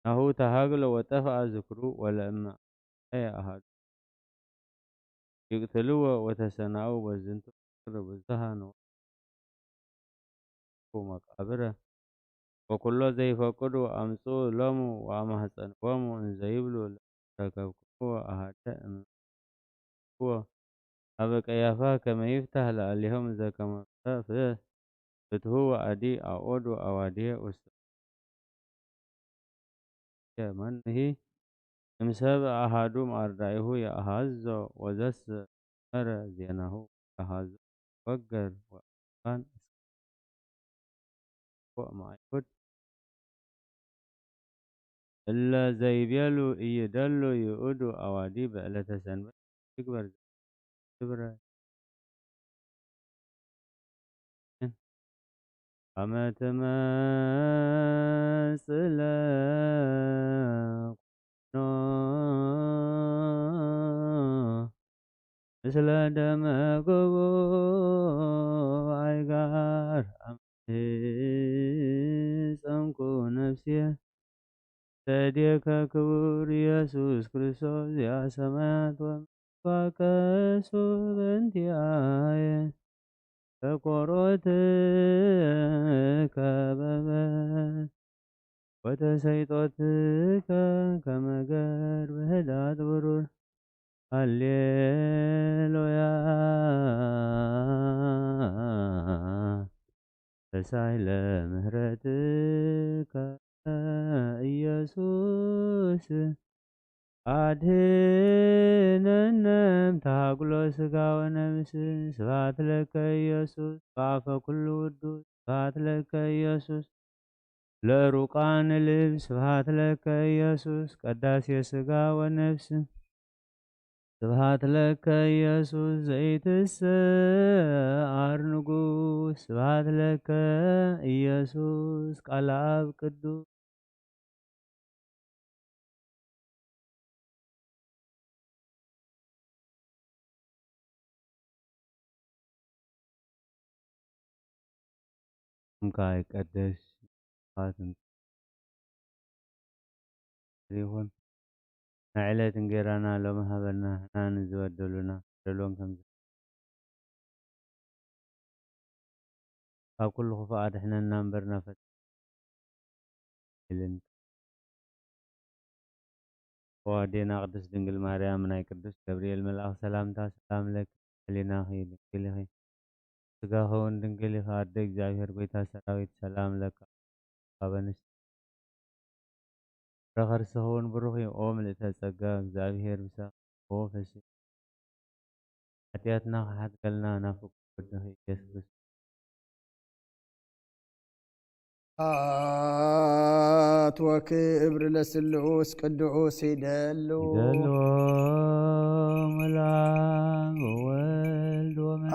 ናሁ ተሃግለ ወጠፍአ ዝክሩ ወለእመ አየ አሃዱ ይቅትልዎ ወተሰናኡ በዝንቱ ፍቅር ብዙሃን ወአንብቡ መቃብረ ወኩሎ ዘይፈቅዱ አምጽኡ ሎሙ ወአማህጸንዎሙ እንዘይብሉ ለረከብክምዎ አሃደ እምንዎ ሀበ ቀያፋ ከመ ይፍታህ ለአሊሆም ዘከመ ፍትሁ ወአዲ አኦዱ አዋድየ ውስተ የመንሂ እምሰብ አሃዱ ማርዳኢሁ የአሃዞ ወዘስ መረ ዜናሁ የአሃዞ ወገር ወአፋን እስኮ እምአይሁድ እለ ዘይቤሉ ኢይደሉ ይእዱ አዋዲ በዕለተ ሰንበት ይግበር ግብረ አመ ትመጽእ ለኩኖ ምስለ ደመ ግቡእ አይጋር ጸንኩ ነፍስየ ሰድየከ ክቡር ኢየሱስ ክርስቶስ ዚኣ ሰማያት ወመንኳከሱ በንቲኣየ ተቆሮት ከበበት ወተሰይጦትከ ከመገር ብህዳት ብሩር። ሃሌሉያ። ተሳይለ ምህረትከ ኢየሱስ ኣድህነነ እምተሃጉሎ ስጋ ወነብስ። ስብሐት ለከ ኢየሱስ በአፈ ኩሉ ውዱስ። ስብሐት ለከ ኢየሱስ ለሩቃን ልብ። ስብሐት ለከ ኢየሱስ ቀዳሴ ስጋ ወነብስ። ስብሐት ለከ ኢየሱስ ዘይትሰዓር ንጉስ። ስብሐት ለከ ኢየሱስ ቃል አብ ቅዱስ። ስምካ ይቀደስ። ይኹን። ናይ ዕለት እንጌራና ሎሚ ሃበና፣ ንሕና ንዝበደሉና በደሎም ከም ካብ ኩሉ ክፉእ ኣድሕነና እምበር ናብ ፈተና ኢልን። ኦ ኣዴና ቅድስት ድንግል ማርያም፣ ናይ ቅዱስ ገብርኤል መልኣኽ ሰላምታ ሰላም ለኪ፣ ህሊናኺ ድንግል ኢኺ፣ ስጋኺ እውን ድንግል ኢኺ። ኣደ እግዚኣብሔር፣ ጎይታ ሰራዊት፣ ሰላም ለካ። ኣብ ኣንስቲ ፍረ ከርስኺ እውን ብሩኽ እዩ። ኦ ምልእተ ጸጋ፣ እግዚኣብሔር ምሳኺ። ኦ ፈሲ ሓጢኣትና ክሓትከልና ናብ ፍቁር ወድኺ ኢየሱስ ክርስቶስ። ስብሐት ወክብር ለስሉስ ቅዱስ ይደሉ። ይደሉ ሙላም ወወልድ ወመንፈስ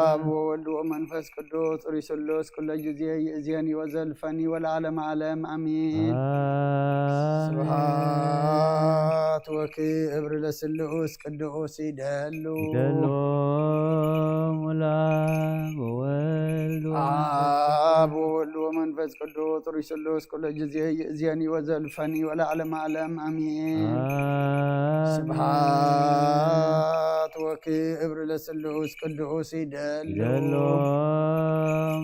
አብ ወወልድ ወመንፈስ ቅዱስ ርእዩ ስሉስ ኩሎ ጊዜ ይእዜኒ ወዘልፈኒ ወለዓለመ ዓለም አሜን። አሜን። ስብሐት ወክብር ለስሉስ ቅዱስ ይደሉ። ይደሉ ሙላም ወወልድ ወመንፈስ አብ ወወልድ ወመንፈስ ቅዱስ ርእዩ ስሉስ ኩሎ ጊዜ ይእዜኒ ወዘልፈኒ ወለዓለመ ዓለም አሜን። አሜን። ስብሐት ወክብር ለስሉስ ቅዱስ ይደሉ። ይደሉ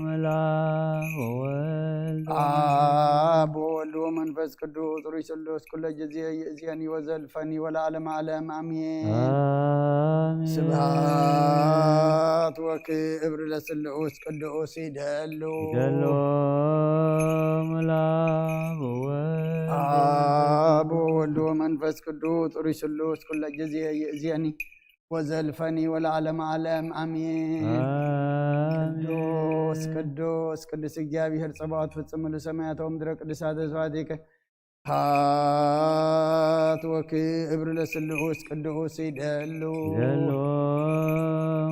ሙላም ወወልድ አብ ወወልድ ወመንፈስ ቅዱስ ርእዩ ስሉስ ኩሎ ጊዜ ይእዜኒ ወዘልፈኒ ወለዓለመ ዓለም አሜን። አሜን። ስብሐት ወክብር ለስሉስ ቅዱስ ይደሉ። ይደሉ ሙላም ወወልድ አብ ወወልድ ወመንፈስ ቅዱስ ርእዩ ስሉስ ኩሎ ጊዜ ይእዜኒ ወዘልፈኒ ወለዓለመ ዓለም አሜን። አሜን። ቅዱስ ቅዱስ ቅዱስ እግዚኣብሔር ጸባኦት ፍጽም ምሉእ ሰማያት ወምድረ ቅዱሳተ ስብሐቲከ። ስብሐት ወክብር ለስሉስ ቅዱስ ይደሉ። ይደሉ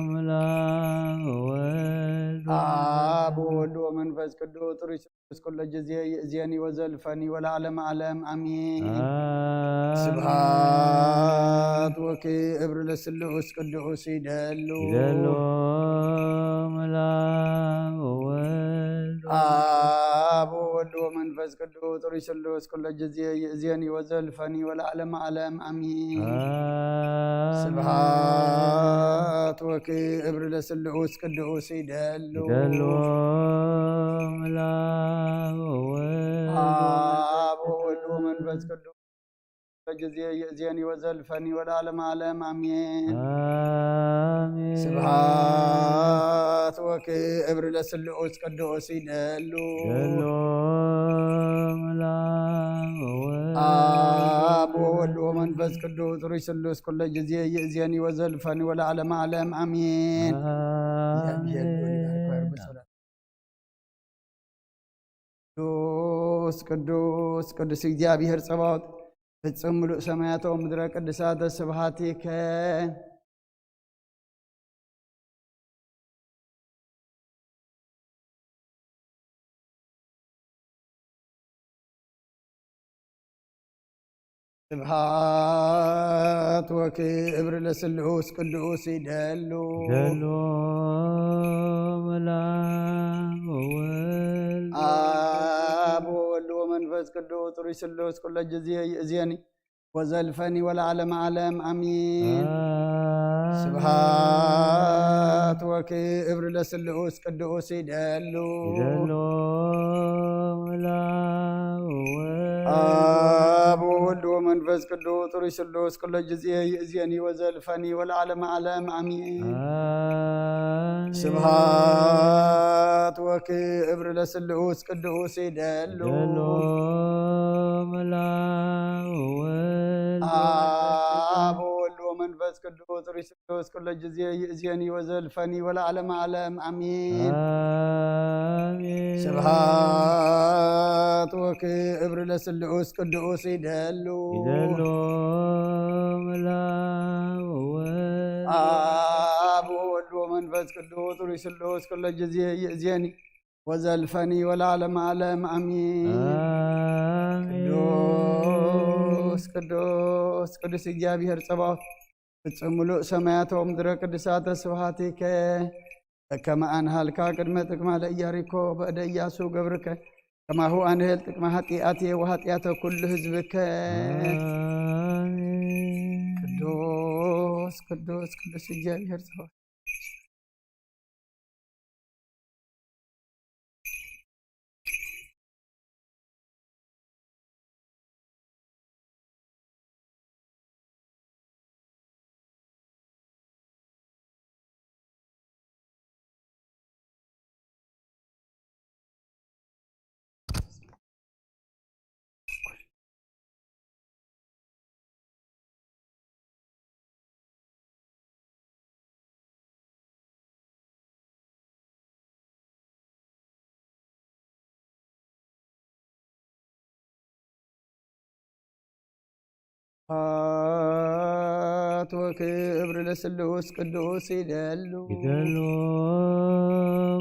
ሙላም ወወልድ አብ ወወልድ ወመንፈስ ቅዱስ ርእዩ ስሉስ ኩሎ ጊዜ ይእዜኒ ወዘልፈኒ ወለዓለመ ዓለም አሜን። አሜን። ስብሐት ወክብር ለስሉስ ቅዱስ ይደሉ። ይደሉ ሙላም ወወልድ አብ ወወልድ ወመንፈስ ቅዱስ ርእዩ ስሉስ ኩሎ ጊዜ ይእዜኒ ወዘልፈኒ ወለዓለመ ዓለም አሜን። አሜን። ስብሐት ወክብር ለስሉስ ቅዱስ ይደሉ። ይደሉ ሙላም ወወልድ አብ ወወልድ ወመንፈስ ቅዱስ ጊዜ ይእዜኒ ወዘልፈኒ ወለዓለመ ዓለም አሜን። አሜን። ስብሐት ወክብር ለስሉስ ቅዱስ ይደሉ። ይደሉ ሙላም ወወልድ አብ ወወልድ ወመንፈስ ቅዱስ ርእዩ ስሉስ ኩሎ ጊዜ ይእዜኒ ወዘልፈኒ ወለዓለመ ዓለም አሜን። አሜን። ቅዱስ ቅዱስ ቅዱስ እግዚኣብሔር ጸባኦት ፍጽም ምሉእ ሰማያት ወምድረ ቅዱሳተ ስብሐቲከ። ስብሐት ወክብር ለስሉስ ቅዱስ ይደሉ። ይደሉ መላክ ወወልድ። አብ ወወልድ ወመንፈስ ቅዱስ ጥሩይ ስሉስ ኩለ ጊዜ ይእዜኒ ወዘልፈኒ ወለዓለመ ዓለም አሚን። አሜን። ስብሐት ወክብር ለስሉስ ቅዱስ ይደሉ። ይደሉ መላክ ወወልድ። አብ ወወልድ ወመንፈስ ቅዱስ ጥሩይ ስሉስ ኩለ ጊዜ ይእዜኒ ወዘልፈኒ ወለዓለመ ዓለም አሚን። አሜን። ስብሐት ወክብር ለስሉስ ቅዱስ ይደሉ። ይደሉ መላክ ወወልድ። አብ ወወልድ ወመንፈስ ቅዱስ ጥሩይ ስሉስ ኩለ ጊዜ ይእዜኒ ወዘልፈኒ ወለዓለመ ዓለም አሚን። አሜን። ስብሐት ወክብር ለስሉስ ቅዱስ ይደሉ። ይደሉ መላክ ወወልድ። አብ ወወልድ ወመንፈስ ቅዱስ ጥሩይ ስሉስ ኩለ ጊዜ ይእዜኒ ወዘልፈኒ ወለዓለመ ዓለም አሚን። አሜን። ቅዱስ ቅዱስ ቅዱስ እግዚኣብሔር ጸባኦት ፍጹም ምሉእ ሰማያት ወምድረ ቅዱሳተ ስብሐቲከ በከመ አንሃልካ ቅድመ ጥቅማ ለኢያሪኮ በእደ ኢያሱ ገብርከ ከማሁ አንህል ጥቅመ ኃጢአቴ ወኃጢአተ ኩሉ ህዝብከ። አሜን። ቅዱስ ቅዱስ ቅዱስ እግዚኣብሔር ጸባኦት ስብሐት ወክብር ለስሉስ ቅዱስ ይደሉ። ይደሉ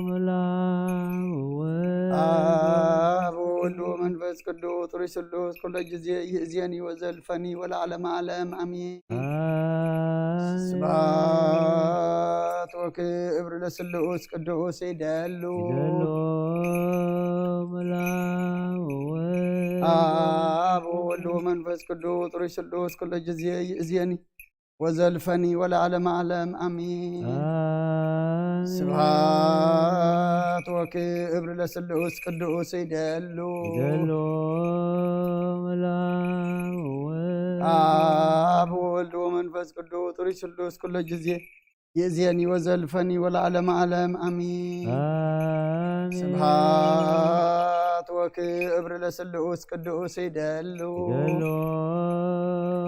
መላክ ወወልድ። አብ ወወልድ ወመንፈስ ቅዱስ ጥሩይ ስሉስ ኩለ ጊዜ ይእዜኒ ወዘልፈኒ ወለዓለመ ዓለም አሚን። አሜን። ስብሐት ወክብር ለስሉስ ቅዱስ ይደሉ። ይደሉ መላክ ወወልድ። አብ ወወልድ ወመንፈስ ቅዱስ ጥሩይ ስሉስ ኩለ ጊዜ ይእዜኒ ወዘልፈኒ ወለዓለመ ዓለም አሚን። አሜን። ስብሐት ወክብር ለስሉስ ቅዱስ ይደሉ። ይደሉ መላክ ወወልድ። አብ ወወልድ ወመንፈስ ቅዱስ ጥሩይ ስሉስ ኩለ ጊዜ ይእዜኒ ወዘልፈኒ ወለዓለመ ዓለም አሚን። አሜን። ስብሐት ወክብር ለስሉስ ቅዱስ ይደሉ። ይደሉ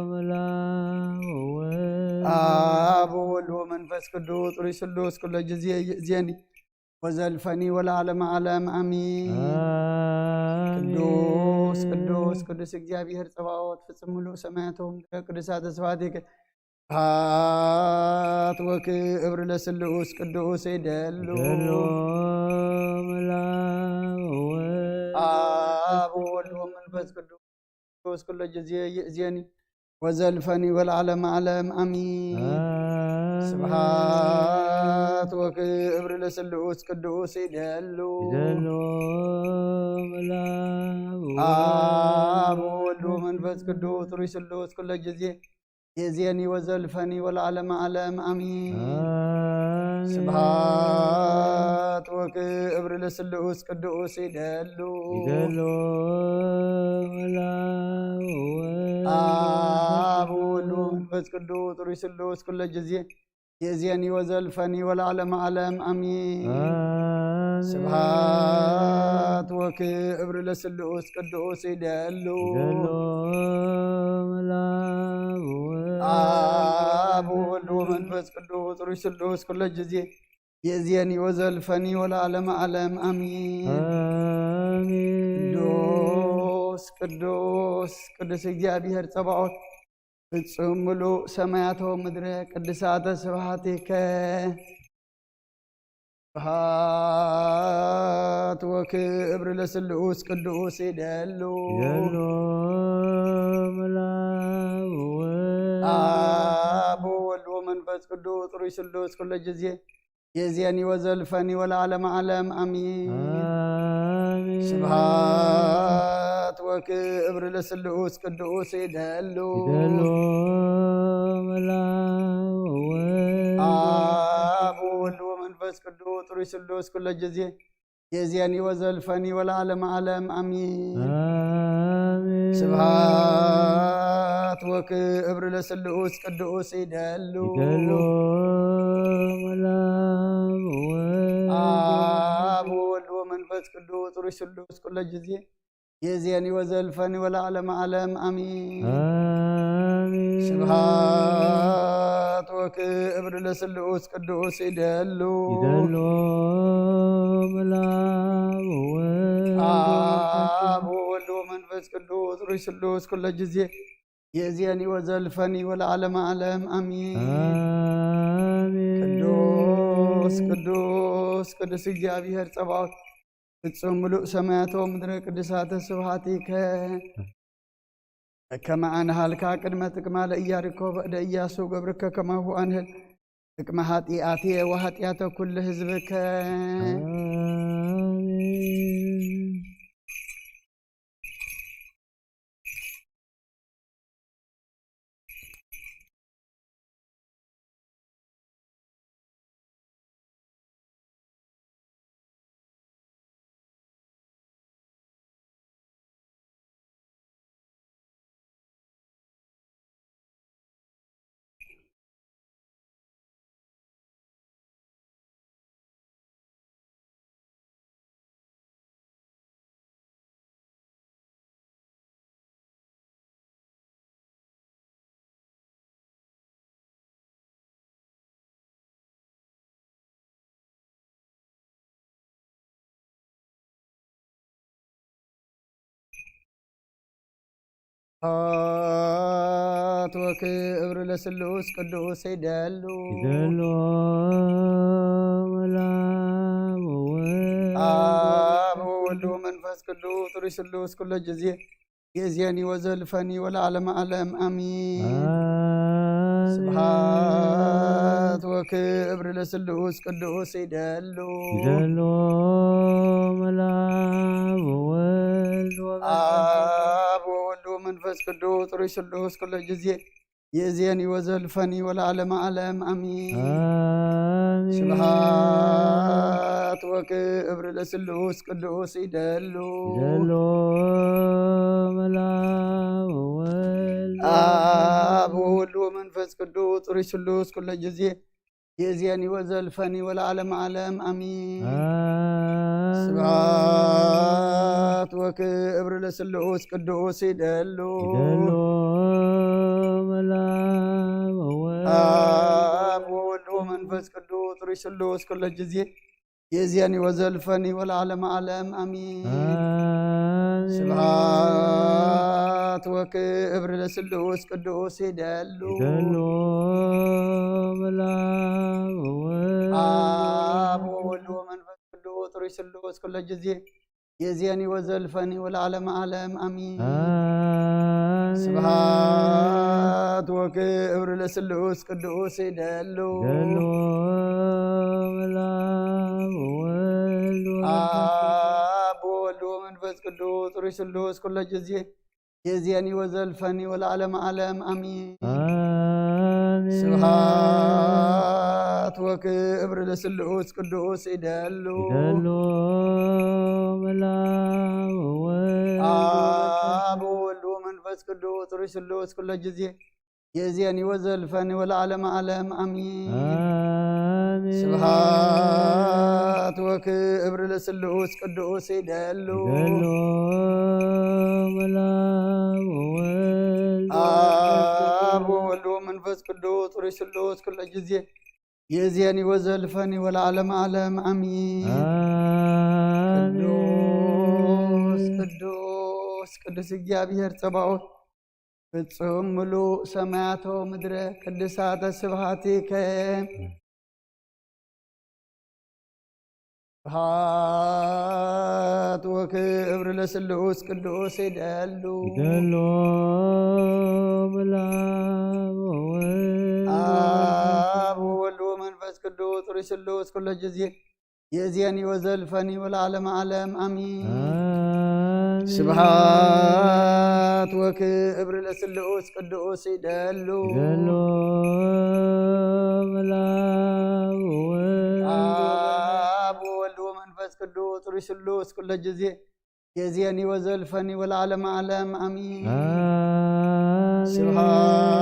መላክ ወወልድ። አብ ወወልድ ወመንፈስ ቅዱስ ጥሩይ ስሉስ ኩለ ጊዜ ይእዜኒ ወዘልፈኒ ወለዓለመ ዓለም አሚን። አሜን። ቅዱስ ቅዱስ ቅዱስ እግዚኣብሔር ጸባኦት ፍጹም ምሉእ ሰማያት ወምድረ ቅዱሳተ ስብሐቲከ ስብሐት ወክብር ለስሉስ ቅዱስ ይደሉ። ይደሉ መላክ ወወልድ። አብ ወወልድ ወመንፈስ ቅዱስ ኩለ ጊዜ ይእዜኒ ወዘልፈኒ ወለዓለመ ዓለም አሚን። አሜን። ስብሐት ወክብር ለስሉስ ቅዱስ ይደሉ። ይደሉ መላክ ወወልድ። አብ ወወልድ ወመንፈስ ቅዱስ ጥሩይ ስሉስ ኩለ ጊዜ ይእዜኒ ወዘልፈኒ ወለዓለመ ዓለም አሚን። አሜን። ስብሐት ወክብር ለስሉስ ቅዱስ ይደሉ። ይደሉ መላክ ወወልድ። አብ ወወልድ ወመንፈስ ቅዱስ ጥሩይ ስሉስ ኩለ ጊዜ ይእዜኒ ወዘልፈኒ ወለዓለመ ዓለም አሚን። አሜን። ስብሐት ወክብር ለስሉስ ቅዱስ ይደሉ። ይደሉ መላክ ወወልድ። አብ ወወልድ ወመንፈስ ቅዱስ ጥሩይ ስሉስ ኩለ ጊዜ ይእዜኒ ወዘልፈኒ ወለዓለመ ዓለም አሚን። አሜን። ቅዱስ ቅዱስ ቅዱስ እግዚኣብሔር ጸባኦት ፍጹም ምሉእ ሰማያት ወምድረ ቅዱሳተ ስብሐቲከ። ስብሐት ወክብር ለስሉስ ቅዱስ ይደሉ። ይደሉ መላው ወወልድ። አብ ወወልድ ወመንፈስ ቅዱስ ጥሩይ ስሉስ ኩሎ ጊዜ የዜኒ ወዘልፈኒ ወለዓለመ ዓለም አሚን። አሜን። ስብሐት ወክብር ለስሉስ ቅዱስ ይደሉ። ይደሉ መላው ወወልድ። አብ ወወልድ ወመንፈስ ቅዱስ ጥሩይ ስሉስ ኩሎ ጊዜ የዜኒ ወዘልፈኒ ወለዓለመ ዓለም አሚን። አሜን። ስብሐት ወክብር ለስሉስ ቅዱስ ይደሉ። ይደሉ መላው ወወልድ። አብ ወወልድ ወመንፈስ ቅዱስ ጥሩይ ስሉስ ኩሎ ጊዜ የዜኒ ወዘልፈኒ ወለዓለመ ዓለም አሚን። አሜን። ስብሐት ወክብር ለስሉስ ቅዱስ ይደሉ። ይደሉ መላው ወወልድ። አብ ወወልድ ወመንፈስ ቅዱስ ጥሩይ ስሉስ ኩሎ ጊዜ የዜኒ ወዘልፈኒ ወለዓለመ ዓለም አሚን። አሜን። ቅዱስ ቅዱስ ቅዱስ እግዚኣብሔር ጸባኦት ፍጹም ምሉእ ሰማያት ወምድረ ቅዱሳተ ስብሐቲከ። ከመ አንሃልካ ቅድመ ጥቅማ ለኢያሪኮ በእደ ኢያሱ ገብርከ ከማሁ አንህል ጥቅመ ኃጢአትየ ወኃጢአተ ኩሉ ህዝብከ። አሜን። ስብሐት ወክብር ለስሉስ ቅዱስ ይደሉ። ይደሉ መላው ወወልድ። አብ ወወልድ ወመንፈስ ቅዱስ ጥሩይ ስሉስ ኩሎ ጊዜ የዜኒ ወዘልፈኒ ወለዓለመ ዓለም አሚን። አሜን። ስብሐት ወክብር ለስሉስ ቅዱስ ይደሉ። ይደሉ መላው ወወልድ ወመንፈስ። አብ ወወልድ ወመንፈስ ቅዱስ ጥሩይ ስሉስ ኩሎ ጊዜ የዜኒ ወዘልፈኒ ወለዓለመ ዓለም አሚን። አሜን። ስብሐት ወክብር ለስሉስ ቅዱስ ይደሉ። ይደሉ መላው ወወልድ። አብ ወወልድ ወመንፈስ ቅዱስ ጥሩይ ስሉስ ኩሎ ጊዜ የዜኒ ወዘልፈኒ ወለዓለመ ዓለም አሚን። አሜን። ስብሐት ወክብር ለስሉስ ቅዱስ ይደሉ። ይደሉ መላው ወወልድ። አብ ወወልድ ወመንፈስ ቅዱስ ጥሩይ ስሉስ ኩሎ ጊዜ የዜኒ ወዘልፈኒ ወለዓለመ ዓለም አሚን። አሜን። ስብሐት ወክብር ለስሉስ ቅዱስ ይደሉ። ይደሉ መላው ወወልድ። አብ ወወልድ ወመንፈስ ቅዱስ ጥሩይ ስሉስ ኩሎ ጊዜ የዜኒ ወዘልፈኒ ወለዓለመ ዓለም አሚን። አሜን። ስብሐት ወክብር ለስሉስ ቅዱስ ይደሉ። ይደሉ መላው ወወልድ ወመንፈስ። አብ ወወልድ ወመንፈስ ቅዱስ ጥሩይ ስሉስ ኩሎ ጊዜ የዜኒ ወዘልፈኒ ወለዓለመ ዓለም አሚን። አሜን። ስብሐት ወክብር ለስሉስ ቅዱስ ይደሉ። ይደሉ መላው ወወልድ። አብ ወወልድ ወመንፈስ ቅዱስ ጥሩይ ስሉስ ኩሎ ጊዜ የዜኒ ወዘልፈኒ ወለዓለመ ዓለም አሚን። አሜን። ስብሐት ወክብር ለስሉስ ቅዱስ ይደሉ። ይደሉ መላው ወወልድ። አብ ወወልድ ወመንፈስ ቅዱስ ጥሩይ ስሉስ ኩሎ ጊዜ የዜኒ ወዘልፈኒ ወለዓለመ ዓለም አሚን። አሜን። ቅዱስ ቅዱስ ቅዱስ እግዚኣብሔር ጸባኦት ፍጹም ምሉእ ሰማያቶ ምድረ ቅድሳተ ስብሐቲከ። ስብሐት ወክብር ለስሉስ ቅዱስ ይደሉ። ይደሎ ብላብ ወወልድ አብ ወወልድ ወመንፈስ ቅዱስ ሩይ ስሉስ ኩሎ ጊዜ የእዜኒ ወዘልፈኒ ወለዓለመ ዓለም አሚን። አሜን። ስብሐት ወክብር ለስሉስ ቅዱስ ይደሉ። ይደሎ ብላብ ወወልድ አብ ወወልድ ወመንፈስ ቅዱስ ሩይ ስሉስ ኩሎ ጊዜ የእዜኒ ወዘልፈኒ ወለዓለመ ዓለም አሚን። አሜን። ስብሐት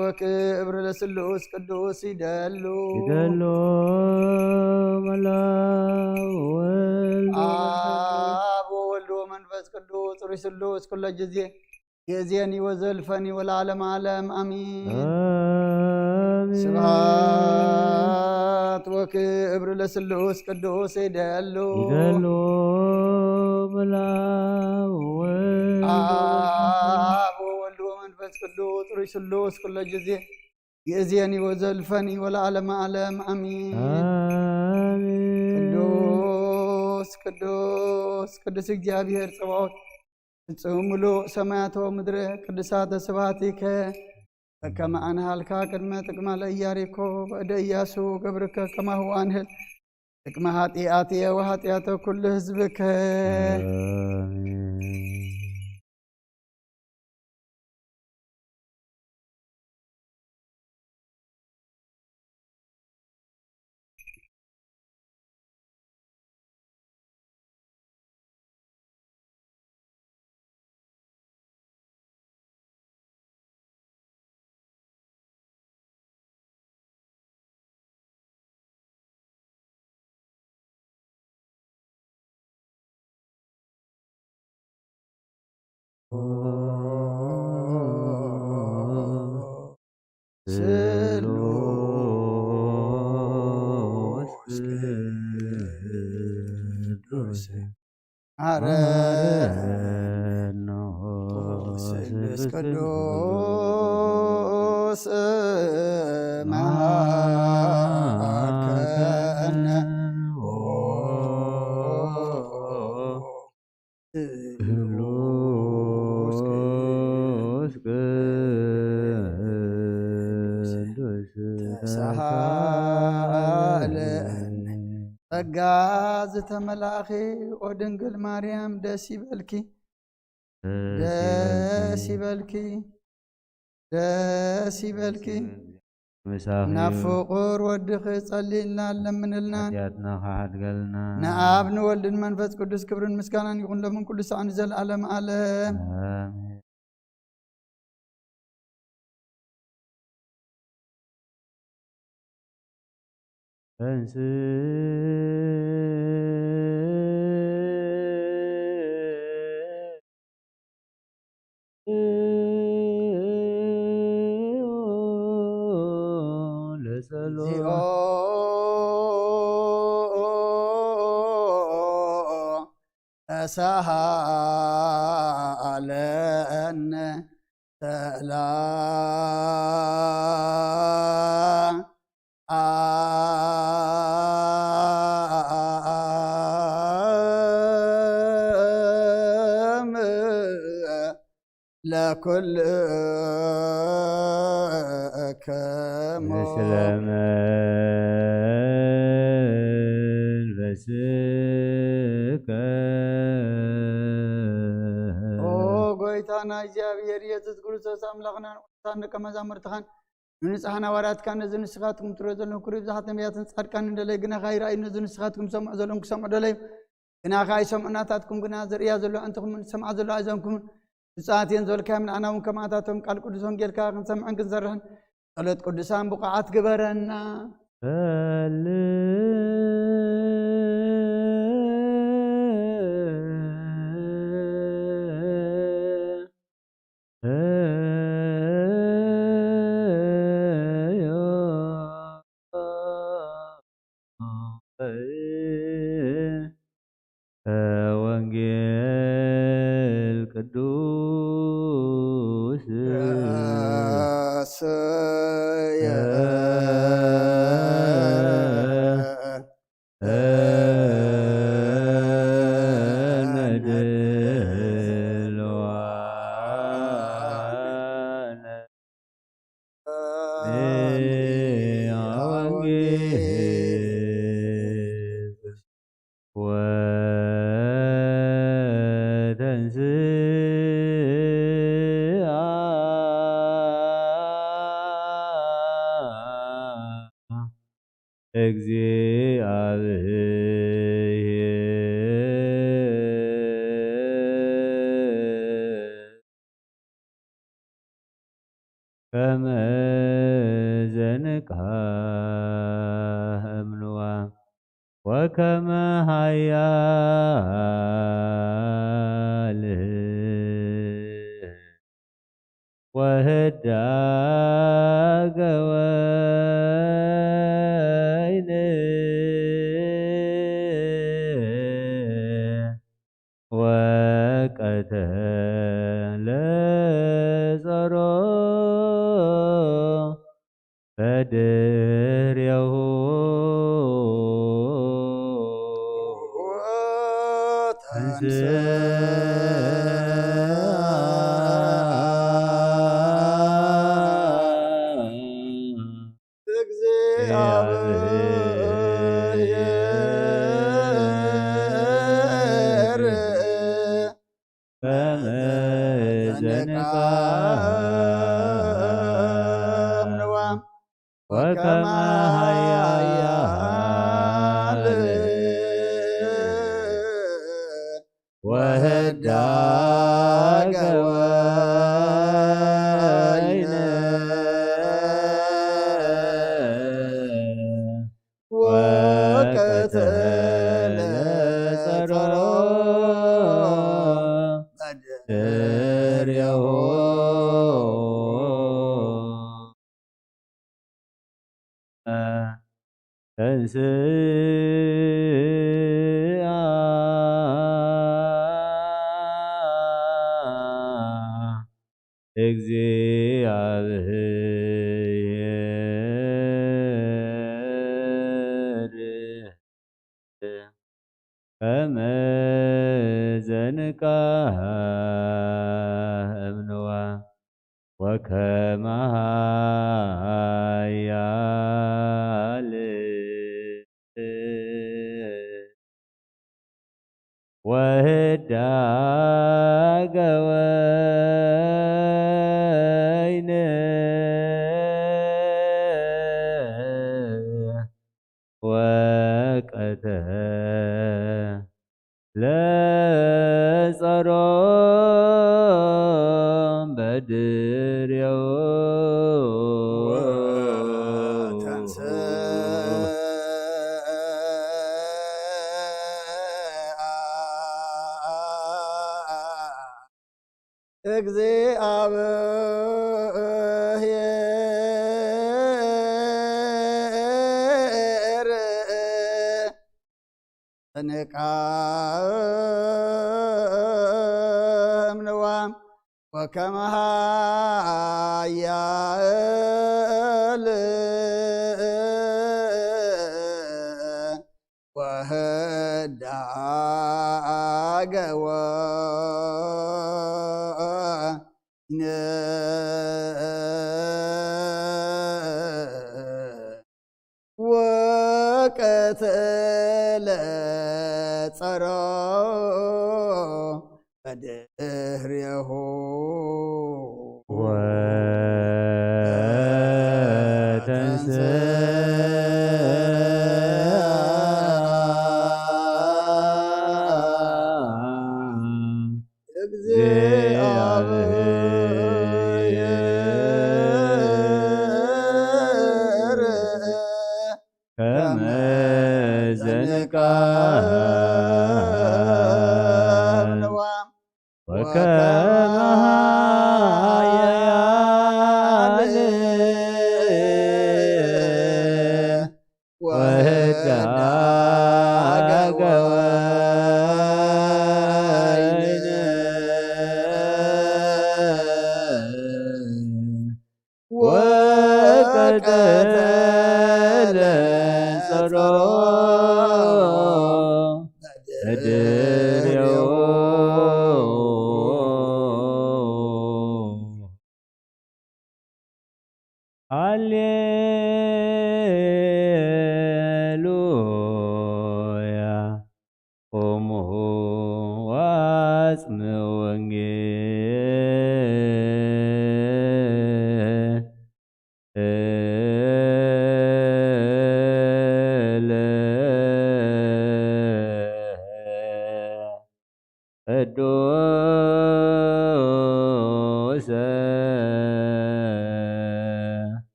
ወክብር ለስሉስ ቅዱስ ይደሉ። ይደሎ ብላብ ወወልድ አብ ወወልድ ወመንፈስ ቅዱስ ሩይ ስሉስ ኩሎ ጊዜ የእዜኒ ወዘልፈኒ ወለዓለመ ዓለም አሚን። አሜን። ስብሐት ወክብር ለስሉስ ቅዱስ ይደሉ። ይደሎ ብላብ ወወልድ አብ ወወልድ ወመንፈስ ቅዱስ ሩይ ስሉስ ኩሎ ጊዜ የእዜኒ ወዘልፈኒ ወለዓለመ ዓለም አሚን። አሜን። ቅዱስ ቅዱስ ቅዱስ እግዚኣብሔር ጸባኦት ፍጹም ምሉእ ሰማያት ወምድሪ ቅዱሳተ ስብሐቲከ በከመ አንሃልካ ቅድመ ጥቅማ ለኢያሪኮ በእደ ኢያሱ ገብርከ ከማሁ አንህል ጥቅመ ኃጢአትየ ወኃጢአተ ኩሉ ህዝብከ። አሜን። ስሉስ ቅዱስ ማረነ። ስሉስ ቅዱስ መሃከነ። ስሉስ ቅዱስ ተሳሃለኒ። ጸጋ ዝተመላእኺ ኦ ድንግል ማርያም ደስ ይበልኪ፣ ደስ ይበልኪ፣ ደስ ይበልኪ። ምሳኺ ናብ ፍቑር ወድኺ ጸልይልና ለምንልናን ሓጢኣትና ክሓድገልና። ንኣብ ንወልድን መንፈስ ቅዱስ ክብርን ምስጋናን ይኹን ሎምን ኩሉ ሳዕ ንዘለኣለም ዓለም። ኣሜን። ተንስ ለጸሎት እግዚኦ ተሳሃለነ ሰላም ለኩልክሙ። ምስለ መንፈስከ። ኦ ጎይታና እግዚኣብሔር ኢየሱስ ክርስቶስ ኣምላኽናን ቅዱሳን ደቀ መዛሙርትኻን ንንጹሓን ሃዋርያትካ ነዚ ንስኻትኩም ትሪኦ ዘለኹም ክብሪ ብዙሓት ነቢያትን ጻድቃንን ደለዩ፣ ግናኻ ይረኣዩ፣ ነዚ ንስኻትኩም ሰምዑ ዘለኹም ክሰምዑ ደለዩ፣ ግናኻ ኣይሰምዑ፣ ናታትኩም ግና ዝርእያ ዘሎ ኣዕንትኹምን ዝሰምዓ ዘሎ ኣእዛንኩምን ብፁዓት እየን ዝበልካዮም ንዓና እውን ከማእታቶም ቃል ቅዱስ ወንጌልካ ክንሰምዕን ክንሰርሕን ጸሎት ቅዱሳን ብቑዓት ግበረና። ወንጌል ቅዱስ ረሰየ እግዚኣብሔር ከመ ዘንቃ እምንዋ ወከመ ኃያል ወህዳገ ወይን ወቀተለ ጸሮ በድሬሁ ተንሥአ እግዚአብሔር ከመ ዘንቃ እምንዋ ወከመ ኃያል ወህዳገ ወይን ወቀተለ ጸሮ በድሬሁ ተንሥአ እግዚአብሔር ከመ ዘንቃ እምንዋ ወከመ ኃያል ወህዳገ ወይን ወቀተለ ጸሮ በድሬሁ ወተንሥአ እግዚአብሔር እንቃ እምንዋ ወከመ ኃያል ወህዳገ ወይን ወቀተለ ጸሮ በድሬሁ ወተንሥአ እግዚአብሔር ከመ ዘንቃ እምንዋ ወከመ ኃያል ወህዳገ ወይን ወቀተለ ጸሮ በድሬሁ ሃሌሉያ። ቁሙ ወአጽምዑ ወንጌል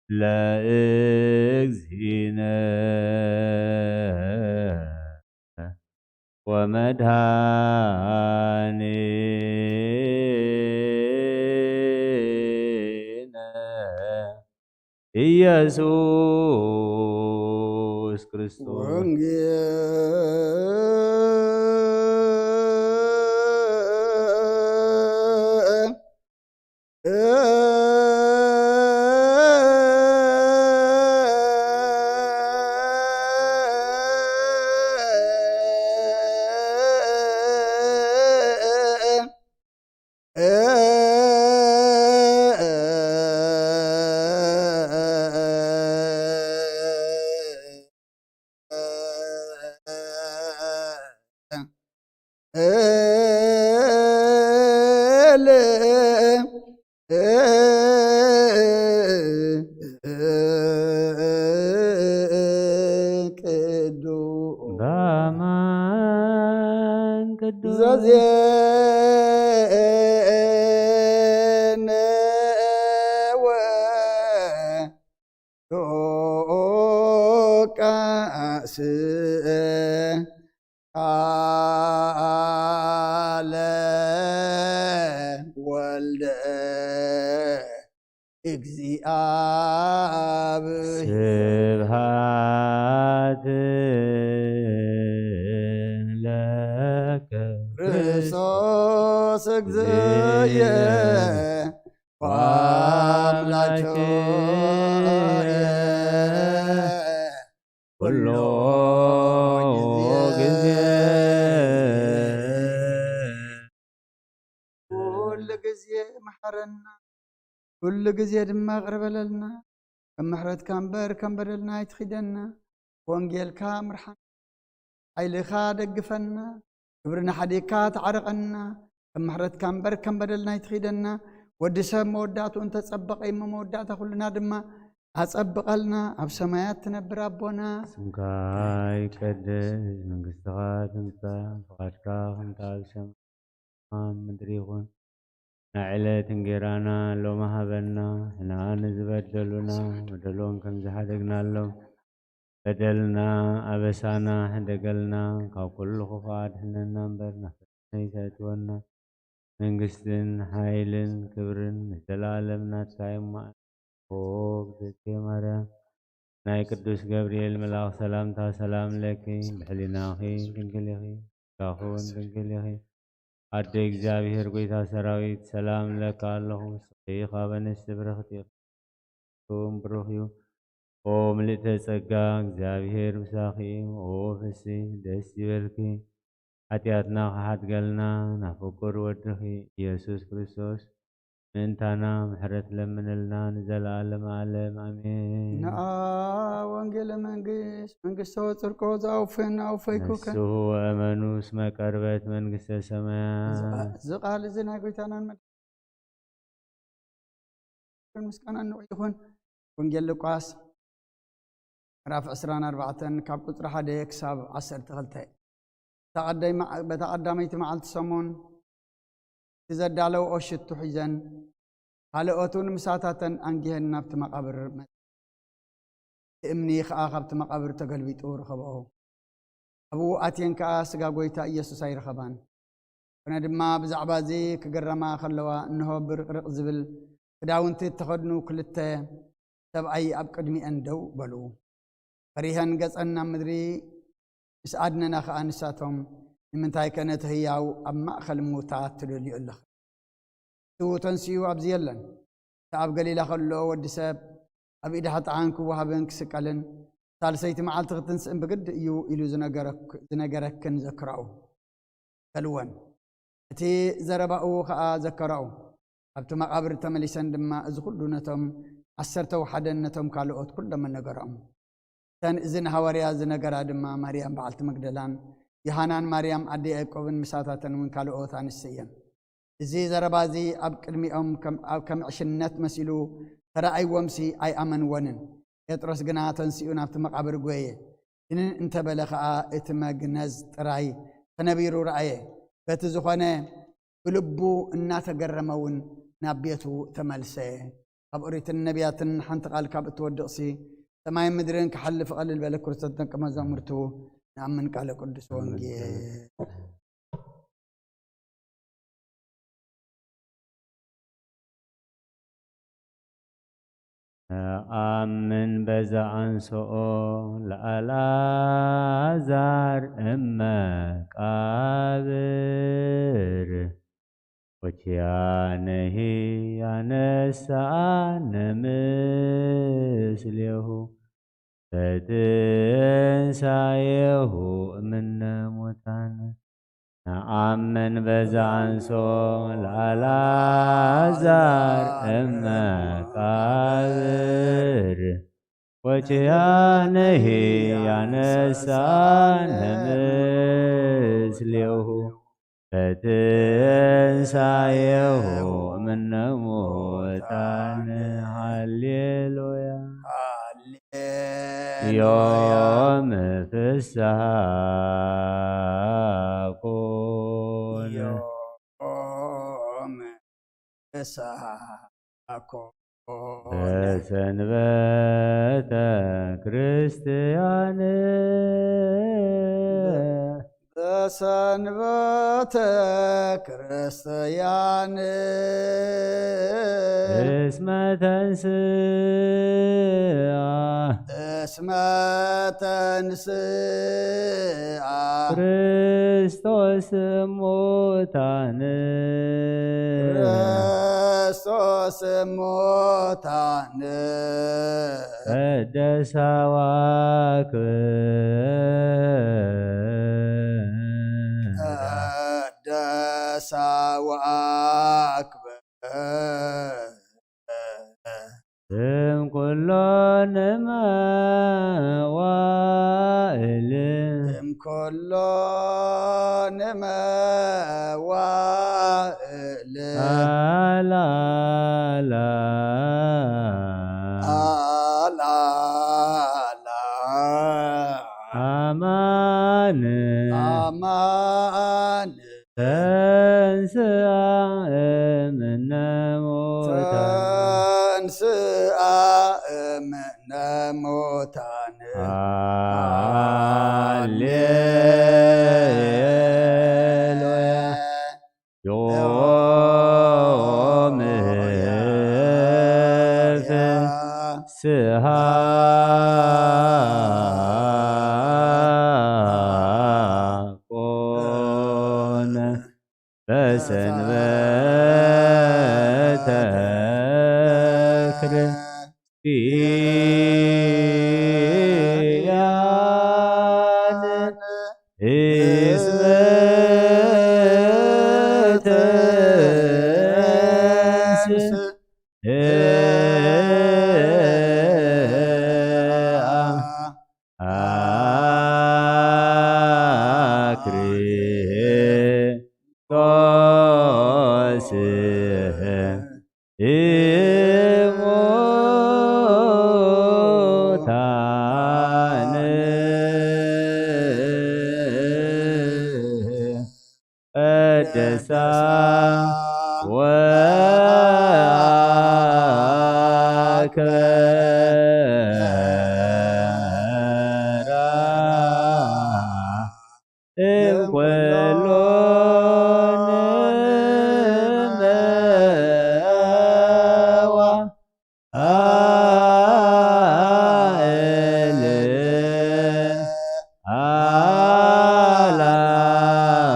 ለእግዚእነ ወመድኃኒነ ኢየሱስ ክርስቶስ። ወንጌል ቅዱስ በአማን ቅዱስ ዘዜነ ወ ሉቃስ ቃለ ወልደ እግዚአብሔር። ስብሐት ለከ ክርስቶስ እግዚእየ ወአምላክየ ኩሎ ግዜ። ኩሉ ግዜ መሐረና፣ ኩሉ ግዜ ድማ ይቕረ በለልና። ከም ምሕረትካ እምበር ከም በደልና ኣይትኺደና። ወንጌልካ ምርሓና፣ ሓይልኻ ደግፈና፣ ክብርና ሓዲግካ ተዓረቐና። ከም ምሕረትካ እምበር ከም በደልና ኣይትኺደና። ወዲ ሰብ መወዳእትኡ እንተጸበቐ እሞ መወዳእታ ኩልና ድማ ኣጸብቐልና። ኣብ ሰማያት ትነብር ኣቦና፣ ስምካ ይቀደስ፣ መንግስትኻ ትምጻእ፣ ፍቓድካ ከምቲ ኣብ ሰማይ ኣብ ምድሪ ይኹን። ናይ ዕለት እንጌራና ሎሚ ሃበና፣ ሕና ንዝበደሉና በደሎም ከም ዝሓደግናሎም፣ በደልና ኣበሳና ሕደገልና፣ ካብ ኩሉ ክፉእ ኣድሕነና እምበር፣ ናብ ፈተነ ኣይተእትወና። መንግስትን ሓይልን ክብርን ንዘለኣለም ናትካ እዩ እሞ፣ ኣሜን። ኦ እግዝእትየ ማርያም፣ ናይ ቅዱስ ገብርኤል መልኣኽ ሰላምታ ሰላም ለኪ፣ ብሕሊናኺ ድንግል ኢኺ፣ ስጋኺ እውን ድንግል ኢኺ። ኣደ እግዚኣብሔር፣ ጎይታ ሰራዊት፣ ሰላም እብለኪ ኣለኹ። ንስኺ ካብ ኣንስቲ ብርኽቲ ኢኺ፣ ፍሬ ከርሥኺ ብሩኽ እዩ። ኦ ምልእተ ጸጋ፣ እግዚኣብሔር ምሳኺ እዩ። ኦ ፍስሒ፣ ደስ ይበልኪ፣ ሓጢኣትና ክሓድገልና ናብ ፍቁር ወድኺ ኢየሱስ ክርስቶስ ምእንታና ምሕረት ለምንልና ንዘለዓለም ዓለም። ኣሜን። ነኣ ወንጌለ መንግስት፣ መንግስቶ ጽድቆ ዘኣውፍን ኣውፈይኩከ። ንስሑ ወእመኑ እስመ ቀርበት መንግስተ ሰማያት። እዚ ቃል እዚ ናይ ጎይታናን መድሓኒትናን ምስጋና ንዑ ይኹን። ወንጌል ሉቃስ ምዕራፍ ዕስራን ኣርባዕተን ካብ ቁጽሪ ሓደ ክሳብ ዓሰርተ ክልተ። በታ ቀዳመይቲ መዓልቲ ሰሙን እቲ ዘዳለውኦ ሽቱ ሒዘን፣ ካልኦት እውን ምሳታተን ኣንጊሀን ናብቲ መቓብር መጻ። እቲ እምኒ ኸኣ ካብቲ መቓብር ተገልቢጡ ረኸብኦ። ኣብኡ ኣትየን ከኣ ስጋ ጐይታ ኢየሱስ ኣይረኸባን። ኮነ ድማ ብዛዕባ እዚ ክግረማ ከለዋ፣ እንሆ ብርቕርቕ ዝብል ክዳውንቲ እተኸድኑ ክልተ ሰብኣይ ኣብ ቅድሚኤን ደው በሉ። ፈሪሀን ገጸን ናብ ምድሪ ምስ ኣድነና ኸኣ ንሳቶም፣ ንምንታይከ ነቲ ህያው ኣብ ማእከል ምዉታት ትደልዩ ኣለኺ? ንሱ ተንሲኡ ኣብዚ የለን። እቲ ኣብ ገሊላ ከሎ ወዲ ሰብ ኣብ ኢድ ሓጥኣን ክወሃብን ክስቀልን ሳልሰይቲ መዓልቲ ክትንስእን ብግዲ እዩ ኢሉ ዝነገረክ-፣ ዝነገረክን ዘክራኡ በልወን። እቲ ዘረባኡ ኸኣ ዘከራኡ። ኣብቲ መቓብር ተመሊሰን ድማ እዚ ኹሉ ነቶም ዓሰርተው ሓደን ነቶም ካልኦት ኩሎም ነገርኦም። እተን እዚ ንሃዋርያ ዝነገራ ድማ ማርያም በዓልቲ መግደላን ዮሃናን ማርያም ኣደ ያዕቆብን ምሳታተን እውን ካልኦት ኣንስቲ እየን። እዚ ዘረባ እዚ ኣብ ቅድሚኦም ከም፣ ኣብ፣ ከም ዕሽነት መሲሉ ተራእይዎምሲ ኣይኣመንዎንን። ጴጥሮስ ግና ተንሲኡ ናብቲ መቓብር ጐየ። ድንን እንተ በለ ኸኣ እቲ መግነዝ ጥራይ ተነቢሩ ረኣየ። በቲ ዝኾነ ብልቡ እናተገረመ እውን ናብ ቤቱ ተመልሰ። ካብ ኦሪትን ነቢያትን ሓንቲ ቃል ካብ እትወድቕሲ፣ ሰማይን ምድርን ክሓልፍ ቀልል በለ። ክርስቶስ ደቂ መዛሙርቱ ንኣምን ቃለ ቅዱስ ወንጌል። ነኣምን በዛ ኣንስኦ ለኣልዓዛር እመ ቃብር ወኪያነሂ ያነሳነ ምስሌሁ በትንሳኤሁ እምነ ሙታን። ነኣምን በዛ ኣንስኦ ለኣልዓዛር እመ ቃብር ወኪያነሂ ያነሳነ ምስሌሁ በትንሳኤሁ እምነ ሙታን። ሃሌሉያ። ሃሌሉያ። ዮም ፍስሃ ኮነ። ዮም ፍስሃ ኮነ። በሰንበተ ክርስትያን። በሰንበተ ክርስትያን። እስመ ተንስአ። እስመ ተንስአ። ክርስቶስ እሙታን። ክርስቶስ እሙታን። ቀደሳ ወአክብር። ቀደሳ ወአክብር። እም ኩሎን መዋእል። እም ኩሎን መዋእል። አላላ። አላላ። አማን። አማን። ተንስአ እምነ ሙታን። ተንስአ እምነ ሙታን። ሃሌሉያ። ዮም ፍስሃ ኮነ። በሰንበተ ክርስትያን። እስመ ተንስአ ቀደሳ ወአክበራ እምኩሉ መዋእል።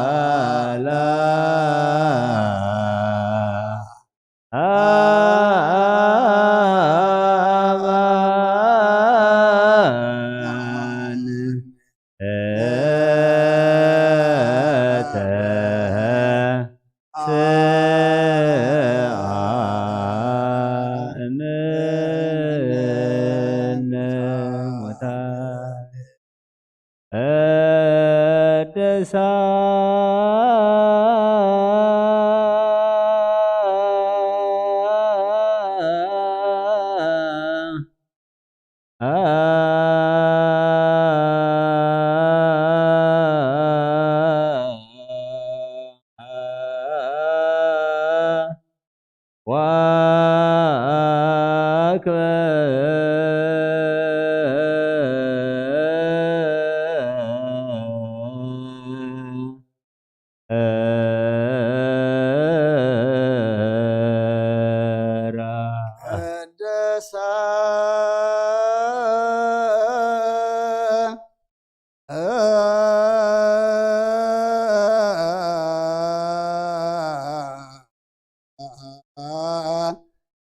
አላላ። አማን። ተንስአ እምነ ሙታን። ቅድሳ ቅድሳ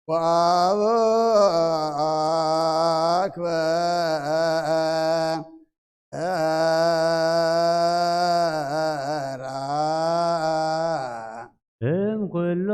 ወአብ አክበ ራ እም ኩሎን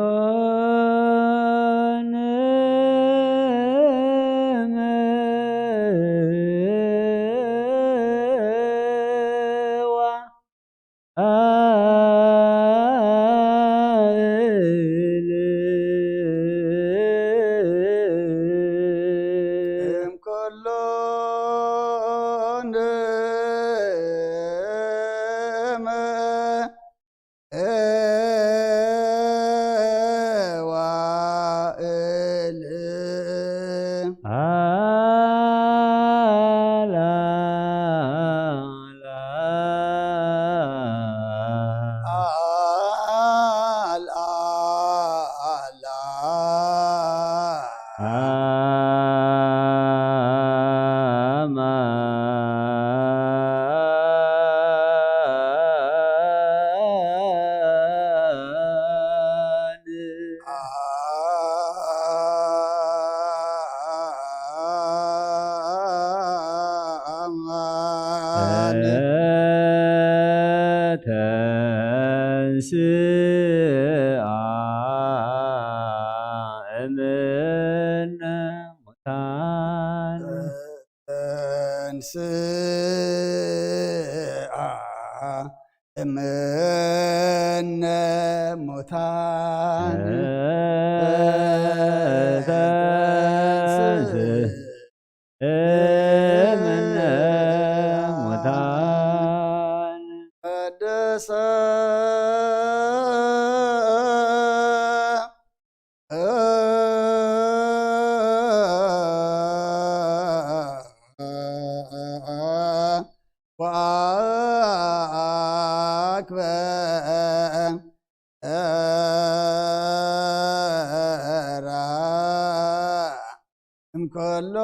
ተንስአ እምነ ሙታን። ተንስአ እምነ ሙታን። ተንስአ እምነ ሙታን። ቅድስተ ወአክበ ራ እምከሎ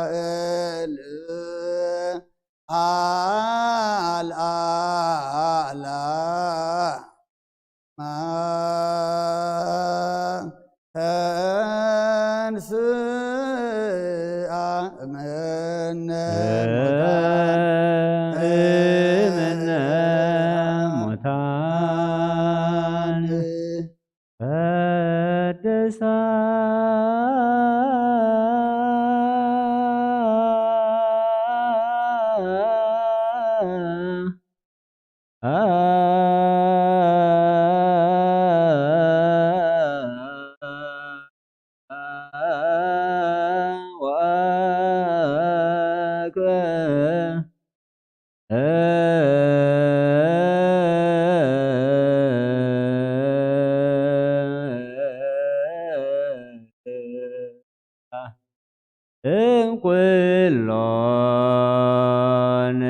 ንእዋእል አልአላ ማ ተንስአ እምነ ሙታን። እምነ ሙታን። ቅድሳ ወአክበ እም ኩሎን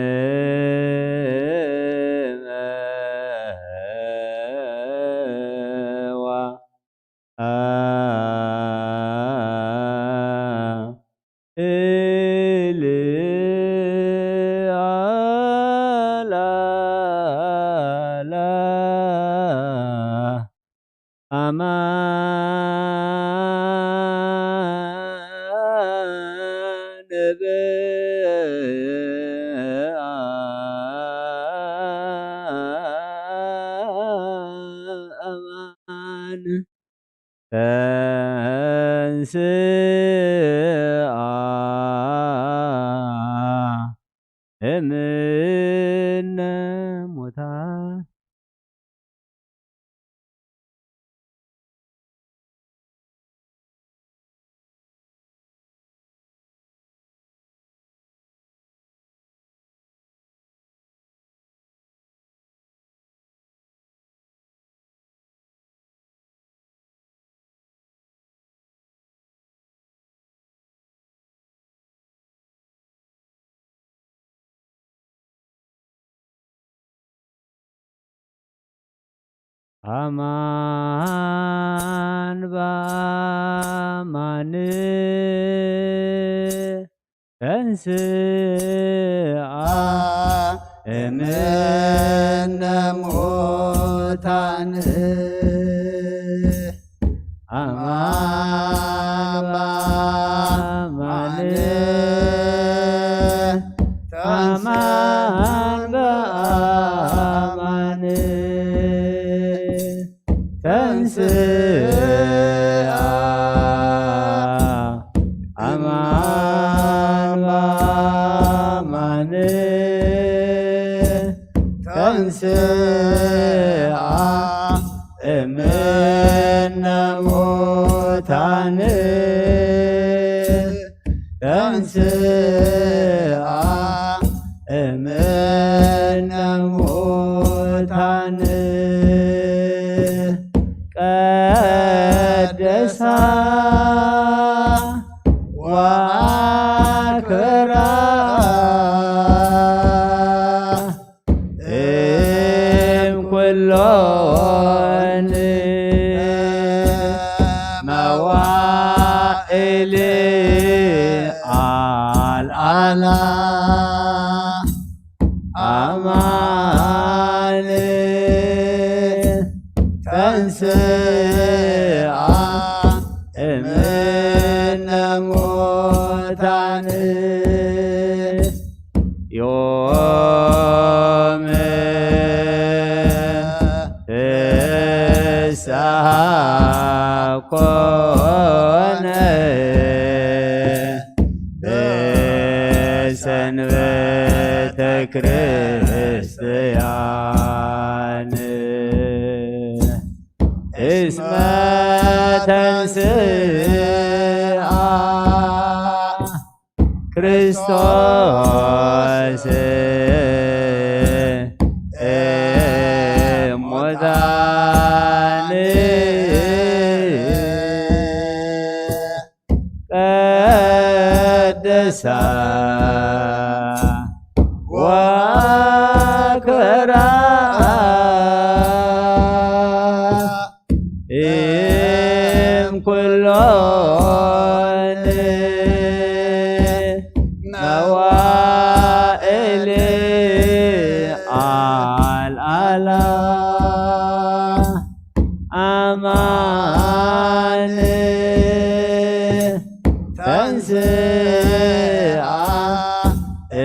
እዋ እል አላላ አማን ብአ አማን ተንስአ እምነ ሙታን። ኣማን በኣማን ተንስኣ እምነ ሙታን። ኣማን በኣማን፣ ኣማን በኣማን ተንስኣ፣ ኣማን በኣማን ተንስኣ እምነ ሙታን፣ ተንስኣ እምነ ሙታን። ቀደሳ ወኣክብራ እም ኩሎን መዋእል ኣልኣላ ኣማን ተንስኣ እምነ ሙታን። ዮም ፍስሓ ኮነ ብሰንበተ ክርስትያን እስመ ተንስኣ ክርስቶስ እሙታን። ቀደሳ ወክብራ እም ኩሎን መዋእል ኣልኣላ ኣማን ተንስኣ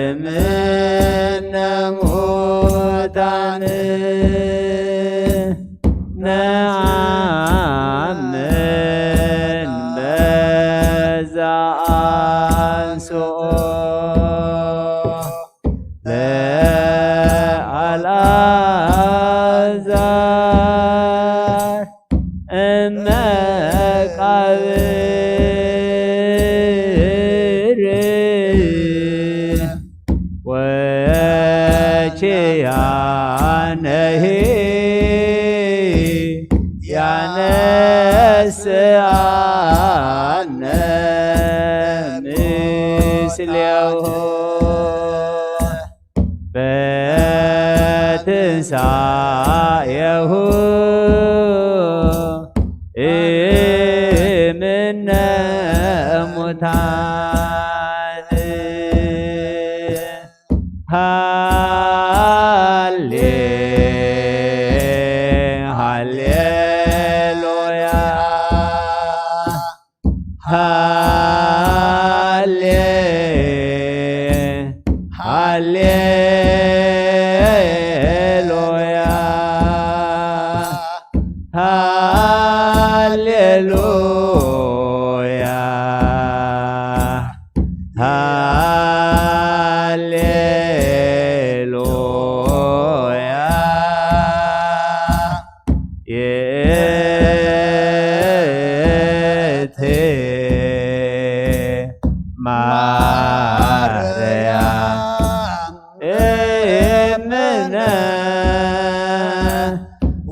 እምነ ሙታን። ነኣምን በዛ ኣንስኦ ለኣልኣዛር እመቃብር ወኪያነሂ ያነስኣነ ምስሌሁ በትንሳኤሁ እምነ ሙታን። ሃሌ ሃሌሉያ። ሃሌ ሃሌሉያ። ሃሌሉያ። ሃሌሉያ። ይእቲ ማርያም እምነ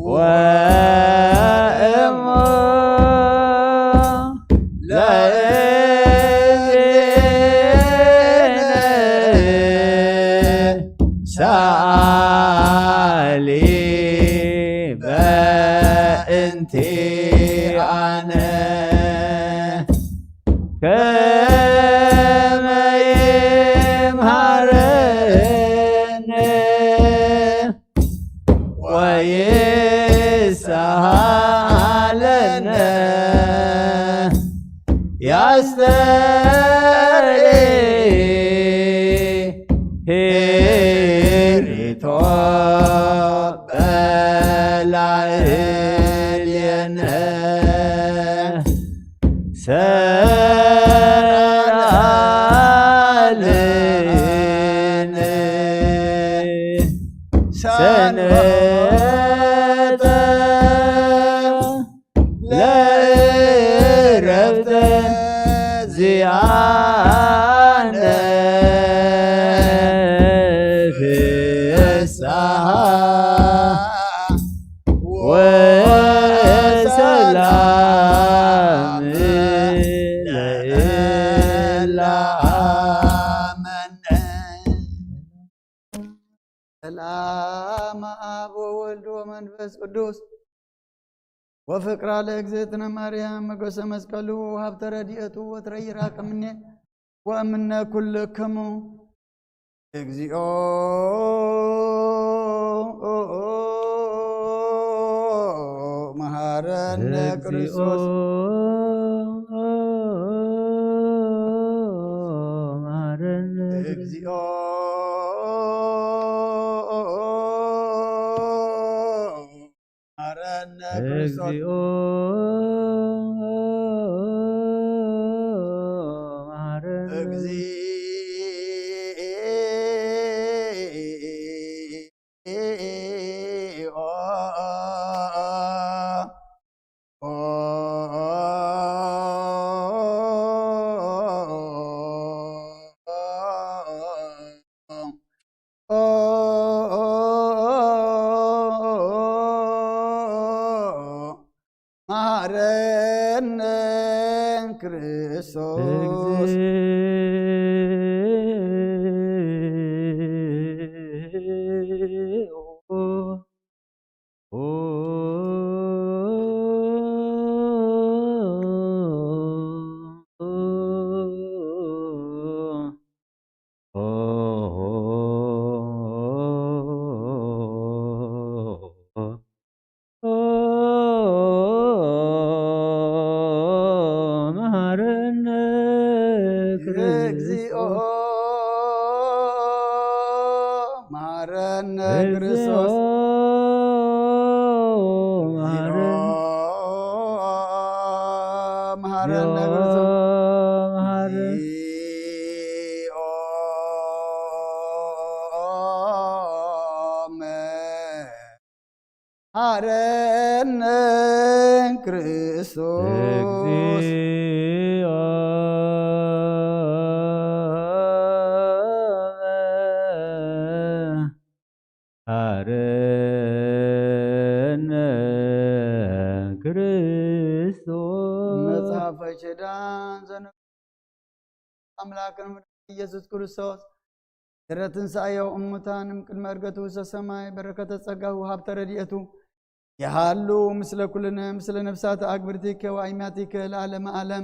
ወእሙ ለእግዚእነ ሰኣሊ በ ወይስሃለነ ያስተርኢ ሄሪቶ በላዕሌነ ሰራልነ ሰንበተ ለእረፍተ ዚኣነ ፍስሓ ወሰላም ለእለ ኣመነ። ሰላም አብ ወወልድ ወመንፈስ ቅዱስ ወፍቅራ ለእግዝእትነ ማርያም መገሰ መስቀሉ ሀብተ ረድኤቱ ወትረይራ ከምኔ ወእምነ ኩልክሙ። እግዚኦ መሐረነ ክርስቶስ። መሐረነ። እግዚኦ መሐረነ ክርስቶስ። እግዚኦ መሐረነ። እግዚኦ መሐረነ ክርስቶስ። መሐረነ እግዚኦ ክርስቶስ። መሐረነ እግዚኦ ክርስቶስ። መሐረነ። መሐረነ እግዚኦ ክርስቶስ። መሐረነ። መሐረነ ክርስቶስ። እግዚኦ መሐረነ ክርስቶስ። መጽሐፈ ኪዳን ዘነ-፣ አምላክን ኢየሱስ ክርስቶስ ድሕረ ትንሳኤሁ እሙታን እምቅድመ ዕርገቱ ውስተ ሰማይ በረከተ ጸጋሁ ሀብተ ረድኤቱ የሃሉ ምስለ ኩልነ ምስለ ነፍሳት አግብርቲከ ወአይማቲከ ለዓለመ ዓለም።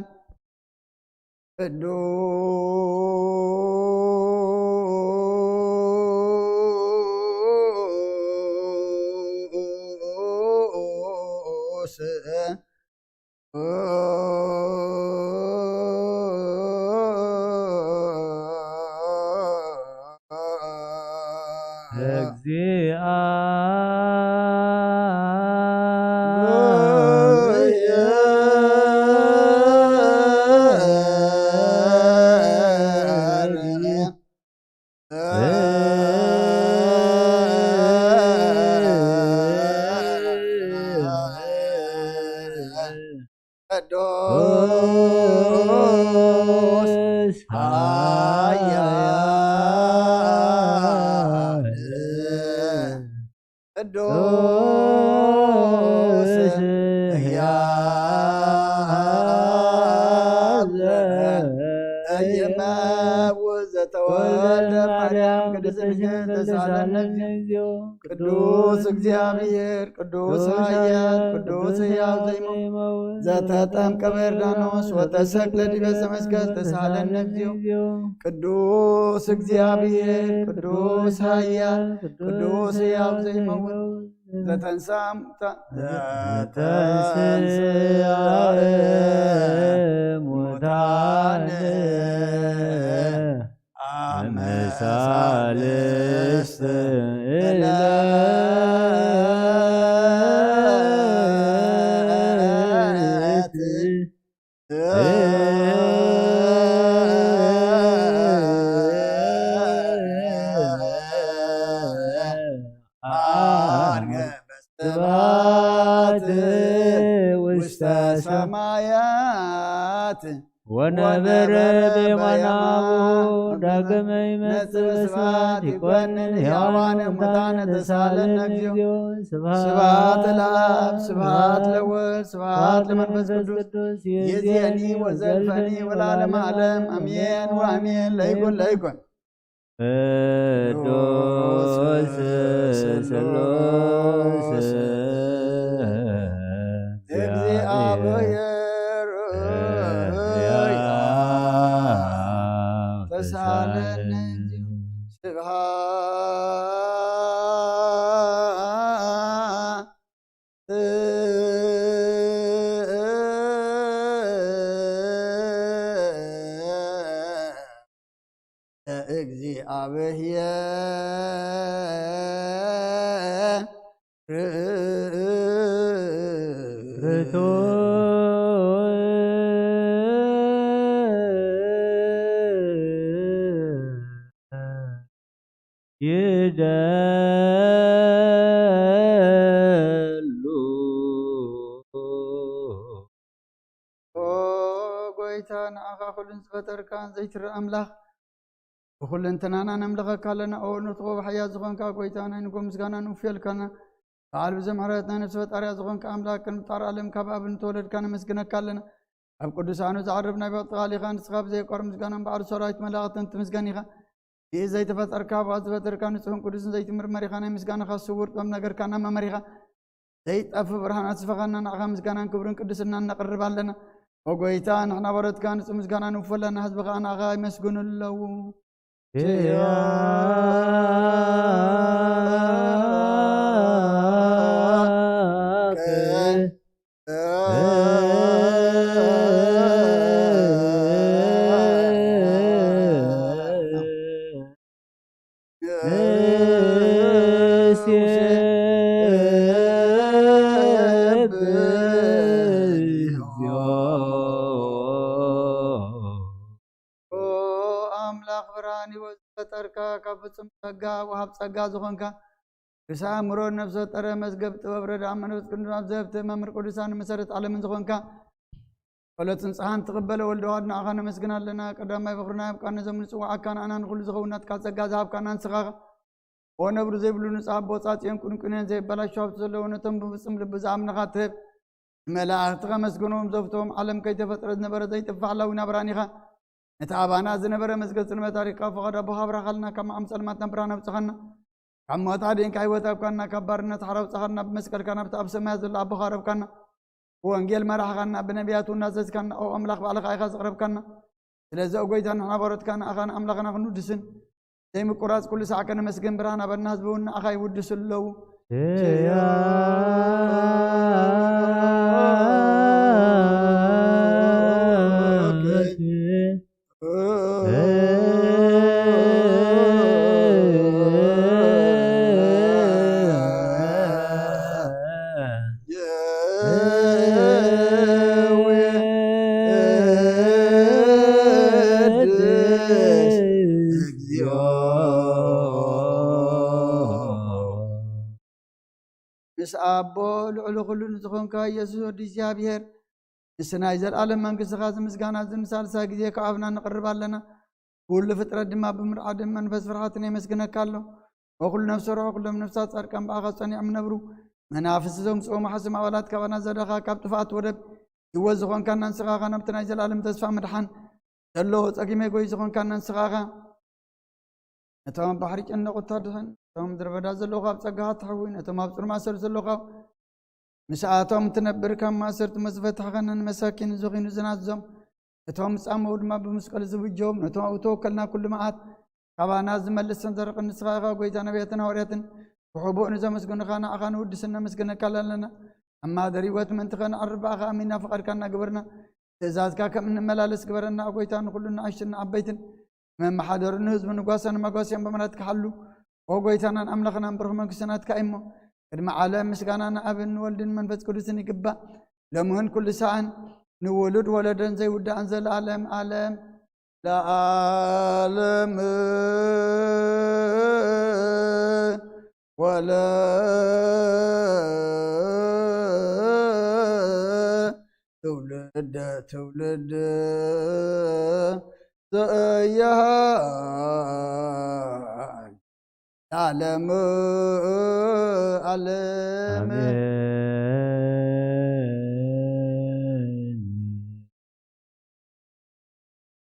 ቅዱስ እግዚአ ቅዱስ ኃያል ቅዱስ ሕያል እይመውት ዘተወልደ ማርያም ቅድስት ድንግል ተሳለነ እግዚኦ። ቅዱስ እግዚኣብሔር፣ ቅዱስ ኃያል፣ ቅዱስ ሕያው ዘይመውት፣ ዘተጠምቀ በዮርዳኖስ ወተሰቅለ ዲበ ዕፀ መስቀል ተሳለነ እግዚኦ። ቅዱስ እግዚኣብሔር፣ ቅዱስ ኃያል፣ ቅዱስ ሕያው ዘይመውት፣ ዘተንሳ ሙታ-፣ ዘተንስአ ሙታን አመ ሳልስት ዕለት። አርገ በስብሐት ውስተ ሰማያት ወነበረ በየማነ አቡ። ዳግመ ይመጽእ በስብሐት ይኮንን ሕያዋነ ሙታነ ተሳለነ እግዚኦ። ስብሐት ለአብ፣ ስብሐት ለወልድ፣ ስብሐት ለመንፈስ ቅዱስ። ይእዜኒ ወዘልፈኒ ወለዓለመ ዓለም። አሜን ወአሜን። ለይኩን ለይኩን። ቅዱስ ስሉስ እግዚአብሔር ተሳለነ። ስብሐት ለእግዚአብሔር። ርቱ ይደሉ። ኦ ጎይታ፣ ንዓኻ ኩሉን ዝፈጠርካን ዘይትረአ ኣምላኽ፣ ብኹለንተናና ነምልኸካ ኣለና። ኦ ንትኾ ብሓያል ዝኾንካ ጎይታ፣ ናይ ንጎ ምስጋና ንውፍየልካና። በዓል ብዘ ምሕረት ናይ ነፍሲ ፈጣሪያ ዝኾንካ ኣምላኽ፣ ቅድሚ ፍጣር ዓለም ካብ ኣብ እንተወለድካ ነመስግነካ ኣለና። ኣብ ቅዱሳኑ ዝዓርብ ናይ በቕቲ ቃል ኢኻ። ንስኻ ብዘየቋርጥ ምስጋናን በዓል ሰራዊት መላእኽትን ትምስገን ኢኻ። ይህ ዘይተፈጠርካ፣ ብኣት ዝፈጠርካ፣ ንጹሕን ቅዱስን ዘይትምርመር ኢኻ። ናይ ምስጋናኻ ስውር ጥበብ ነገርካና መመሪኻ። ዘይጠፍእ ብርሃን ኣስፈኻና። ንዓኻ ምስጋናን ክብርን ቅድስናን ነቕርብ ኣለና። ኦ ጎይታ፣ ንሕና ባሮትካ ንጹህ ምስጋና ንውፉ ኣለና። ህዝቢ ኸኣ ንዓኻ ይመስግኑ ኣለዉ። ኦ ኣምላኽ ብርሃን ህይወት ዝፈጠርካ፣ ካብ ፍጹም ጸጋ ወሃብ ጸጋ ዝኾንካ፣ ርእሰ ኣእምሮ ነፍሰ ጠረ መዝገብ ጥበብ ረድኣ መንፈስ ቅዱስ ኣብ ዘህብቲ መምህር ቅዱሳን መሰረት ዓለምን ዝኾንካ፣ ጸሎትን ንስሓን ትቕበለ ወልደ ዋህድ ንዓኻ ነመስግን ኣለና። ቀዳማይ በኹርና ኣብ ቃል ነዞም ንጽዋዓካ ንኣና ንኹሉ ዝኸውን ናትካ ጸጋ ዝሃብካና ንስኻ ኢኻ። ኦ ነብሪ ዘይብሉ ንጹህ ኣቦ፣ ጻጽዮን ቁንቁንን ዘይበላሾ ሃብቲ ዘለዎ፣ ነቶም ብፍጹም ልቢ ዝኣምንኻ ትህብ። ንመላእኽቲ ከመስግንዎም ዘፍትዎም፣ ዓለም ከይተፈጥረ ዝነበረ ዘይጥፋእ ሓላዊ ናብራን ኢኻ። ነቲ ኣባና ዝነበረ መዝገብ ጽልመት ኣሪቕካ፣ ፈቓዶ ኣቦኻ ኣብራኻልና፣ ካብ መዓም ጸልማትና ብርሃን ኣውጽኻና። ካብ ሞት ኣድንካ ህይወት ኣብካና፣ ካብ ባርነት ሓራ ኣውጻኻና፣ ብመስቀልካ ናብቲ ኣብ ሰማያት ዘሎ ኣቦኻ ኣረብካና። ብወንጌል መራሕኻና፣ ብነቢያት እውን ኣዘዝካና። ኦ ኣምላኽ፣ ባዕልኻ ኢኻ ዘቕረብካና። ስለዚ ኦ ጎይታ፣ ንሕና ባሮትካ ንኣኻ ንኣምላኽና ክንውድስን ዘይምቁራጽ ኩሉ ሳዕ ከነመስግን ብርሃን ኣበና፣ ህዝቢ እውን ንኣኻ ይውድሱ ኣለዉ። ምስ ኣቦ ልዕሊ ኩሉ ንዝኾንካ ኢየሱስ ወዲ እግዚኣብሔር፣ ምስ ናይ ዘለኣለም መንግስትኻ እዚ ምስጋና እዚ ንሳልሳይ ግዜ ካብ ኣብና ነቕርብ ኣለና። ኩሉ ፍጥረት ድማ ብምርዓድን መንፈስ ፍርሃትን የመስግነካ ኣሎ። ወኩሉ ነፍሰ ርሑ ኩሎም ነፍሳት ጻድቃን ብኣኻ ጸኒዖም ነብሩ። መናፍስቲ ዘምጽኦም ሓስም ኣባላት ካባና ዘዳኻ ካብ ጥፍኣት ወደብ ህይወት ዝኾንካና ንስኻ ኢኻ። ናብቲ ናይ ዘለኣለም ተስፋ ምድሓን ዘለዎ ጸጊመ ጎይ ዝኾንካና ንስኻ ኢኻ። ነቶም ኣብ ባሕሪ ጨነቑ ተድሕን፣ ነቶም ምድረ በዳ ዘለዉ ካብ ጸጋኻ ትሕዊ፣ ነቶም ኣብ ጽልማት ሰልፍ ዘለዉ ካብ ምስኣቶም ትነብር፣ ካብ ማእሰርቲ መዝፈትሕኸና ንመሳኪን ዝኾኑ ዝናዞም፣ ነቶም ዝጻመዉ ድማ ብመስቀል ዝብጀዎም፣ ነቶም ኣብ ተወከልና ኩሉ መዓት ካባና ዝመልስ ተንዘርቕ ንስኻ ኢኻ። ጎይታ ነቢያትን ሃዋርያትን ብሕቡእ ንዘመስግኑኻ ንዓኻ ንውድስን ነመስግነካ ኣለና። ኣብ ማህደር ህይወት ምእንቲ ኸነዕርፍ ብኣኻ ኣሚንና ፍቓድካ እናገበርና ትእዛዝካ ከም እንመላለስ ግበረና። ጎይታ ንኹሉ ንኣሽቱን ንዓበይትን መመሓደሩ ንህዝቡ ንጓሳ ንመጓስያን ብምሕረትካ ሓሉ። ኦ ጎይታናን ኣምላኽናን ብሩኽ መንግስቲ ናትካ እዩ እሞ፣ ቅድሚ ዓለም ምስጋና ንኣብን ንወልድን መንፈስ ቅዱስን ይግባእ፣ ሎሚ እውን ኩሉ ሰዓን ንውሉድ ወለዶን ዘይውዳእን ዘለኣለም ዓለም ለዓለም። ወለ ትውልደ ትውልድ ዘያሃን ለዓለም ዓለም። ኣሜን።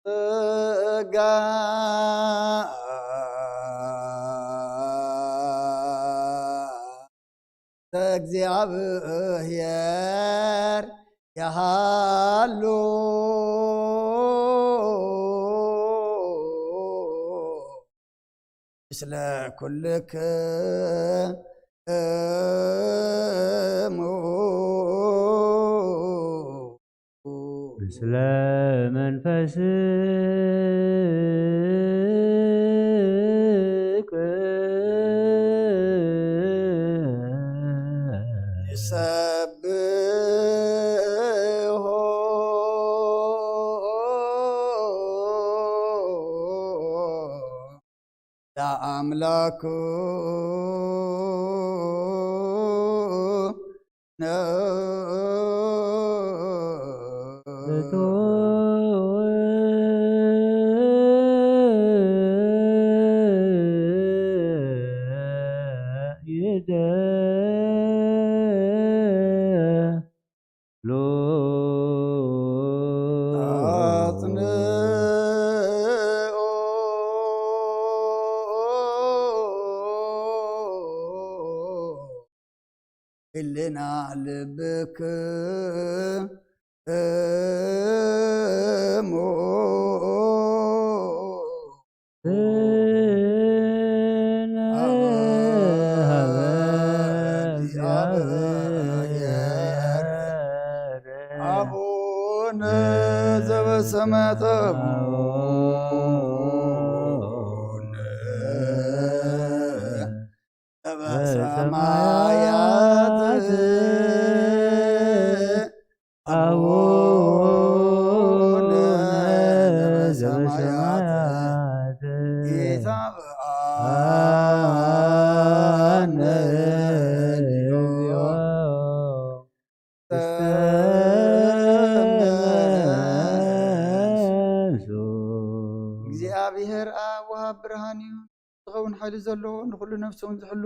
ጸጋ እግዚኣብሔር ይሃሉ ምስለ ኩልክሙ። ምስለ መንፈስክ ንሰብሖ ለኣምላኩ። ህልና ልብክ እሙ። አቡነ ዘበሰማያት። አቡነ ዘበሰማያት። ይትባረክ ስምከ። እግዚአብሔር አብ ወሃብ ብርሃን እዩ። ዝኸውን ሓይሊ ዘለዎ፣ ንኹሉ ነፍሲ እውን ዝሕሉ፣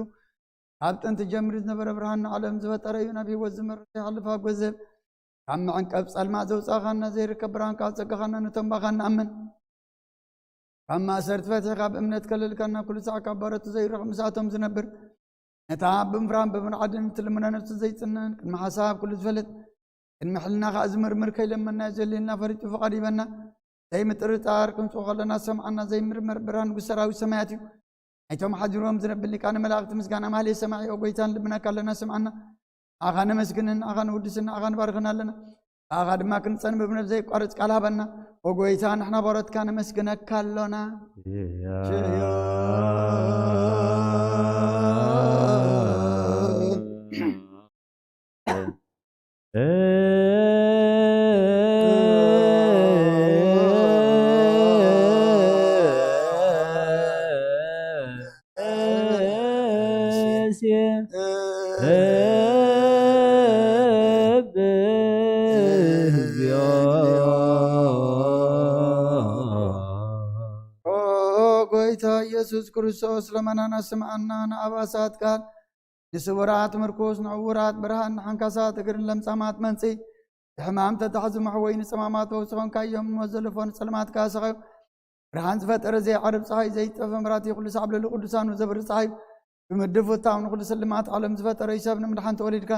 ካብ ጥንቲ ጀሚሩ ዝነበረ፣ ብርሃን ንዓለም ዝፈጠረ እዩ። ናብ ህይወት ዝመርሕ ዘይሓልፍ ኣብ ገንዘብ ካብ መዕንቀፍ ጸልማት ዘውጻእኻና፣ ዘይርከብ ብርሃን ካብ ጸጋኻና ነቶም ባኻ ንኣምን። ካብ ማእሰርቲ ፈቲሕካ ብእምነት ከለልካና፣ ኩሉ ሳዕ ካብ ባሮቱ ዘይርሕቕ ምስኣቶም ዝነብር፣ ነታ ብምፍራን ብምርዓድን እትልምኖ ነፍሲ ዘይጽነን፣ ቅድሚ ሓሳብ ኩሉ ዝፈልጥ፣ ቅድሚ ሕልና ከኣ ዝምርምር፣ ከይለመናዮ ዘልየልና ፈሪጡ ፍቓድ ይበና። ዘይምጥርጣር ክንጽኡ ከለና ዝሰምዓና ዘይምርመር ብርሃን ንጉስ ሰራዊት ሰማያት እዩ። ናይቶም ሓዲሮም ዝነብል ሊቃነ መላእኽቲ ምስጋና ማህሌት ሰማዒ፣ ኦ ጎይታ፣ ንልምናካ ኣለና፣ ስምዓና። ንኣኻ ነመስግንን ንኣኻ ነውድስን ንኣኻ ንባርኽን ኣለና። ብኣኻ ድማ ክንጸንብብ ነብ ዘይቋርጽ ቃል ሃበና። ኦ ጎይታ፣ ንሕና ባሮትካ ነመስግነካ ኣሎና። ኦ ጎይታ ኢየሱስ ክርስቶስ፣ ለመናና ስምዓና፣ ንኣባሳት ቃል ንስውራት ምርኩስ፣ ንዕዉራት ብርሃን፣ ንሓንካሳት እግርን ለምጻማት መንጽኢ፣ ብሕማም ተታሕዙ መሕወይ ንጸማማት ፈውሲ ኾንካዮም፣ ሞት ዘለፎ ንጸልማት ካሰኸዮ። ብርሃን ዝፈጠረ ዘይዓርብ ፀሓይ፣ ዘይጠፈ መብራህቲ፣ ኩሉ ሳዕ ኣብ ልዕሊ ቅዱሳኑ ዘብሪ ፀሓይ ብምድፍታው ንኹሉ ስልማት ዓለም ዝፈጠረ እዩ። ሰብ ንምድሓን ተወሊድካ፣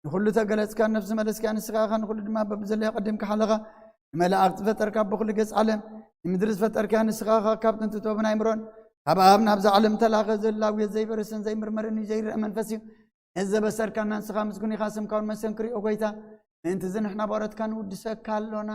ንኹሉ ተገለጽካ፣ ነፍሲ መለስካ፣ ንስኻ ኢኻ ንኹሉ ድማ በብዘለዮ ቀዲምካ ሓለኻ። ንመላእክት ዝፈጠርካ፣ በኹሉ ገጽ ዓለም ንምድሪ ዝፈጠርካ ንስኻ ኢኻ። ካብ ጥንቲ ጥበብን ኣይምሮን ካብ ኣብ ናብዛ ዓለም ተላኸ፣ ዘላውየት ዘይበርስን ዘይምርመርን እዩ፣ ዘይረአ መንፈስ እዩ። ነዚ ዘበሰርካና ንስኻ ምስጉን ኢኻ፣ ስምካ እውን መሰንክር እዩ። ኦ ጎይታ፣ ምእንቲ እዚ ንሕና ባሮትካ ንውድሰካ ኣሎና።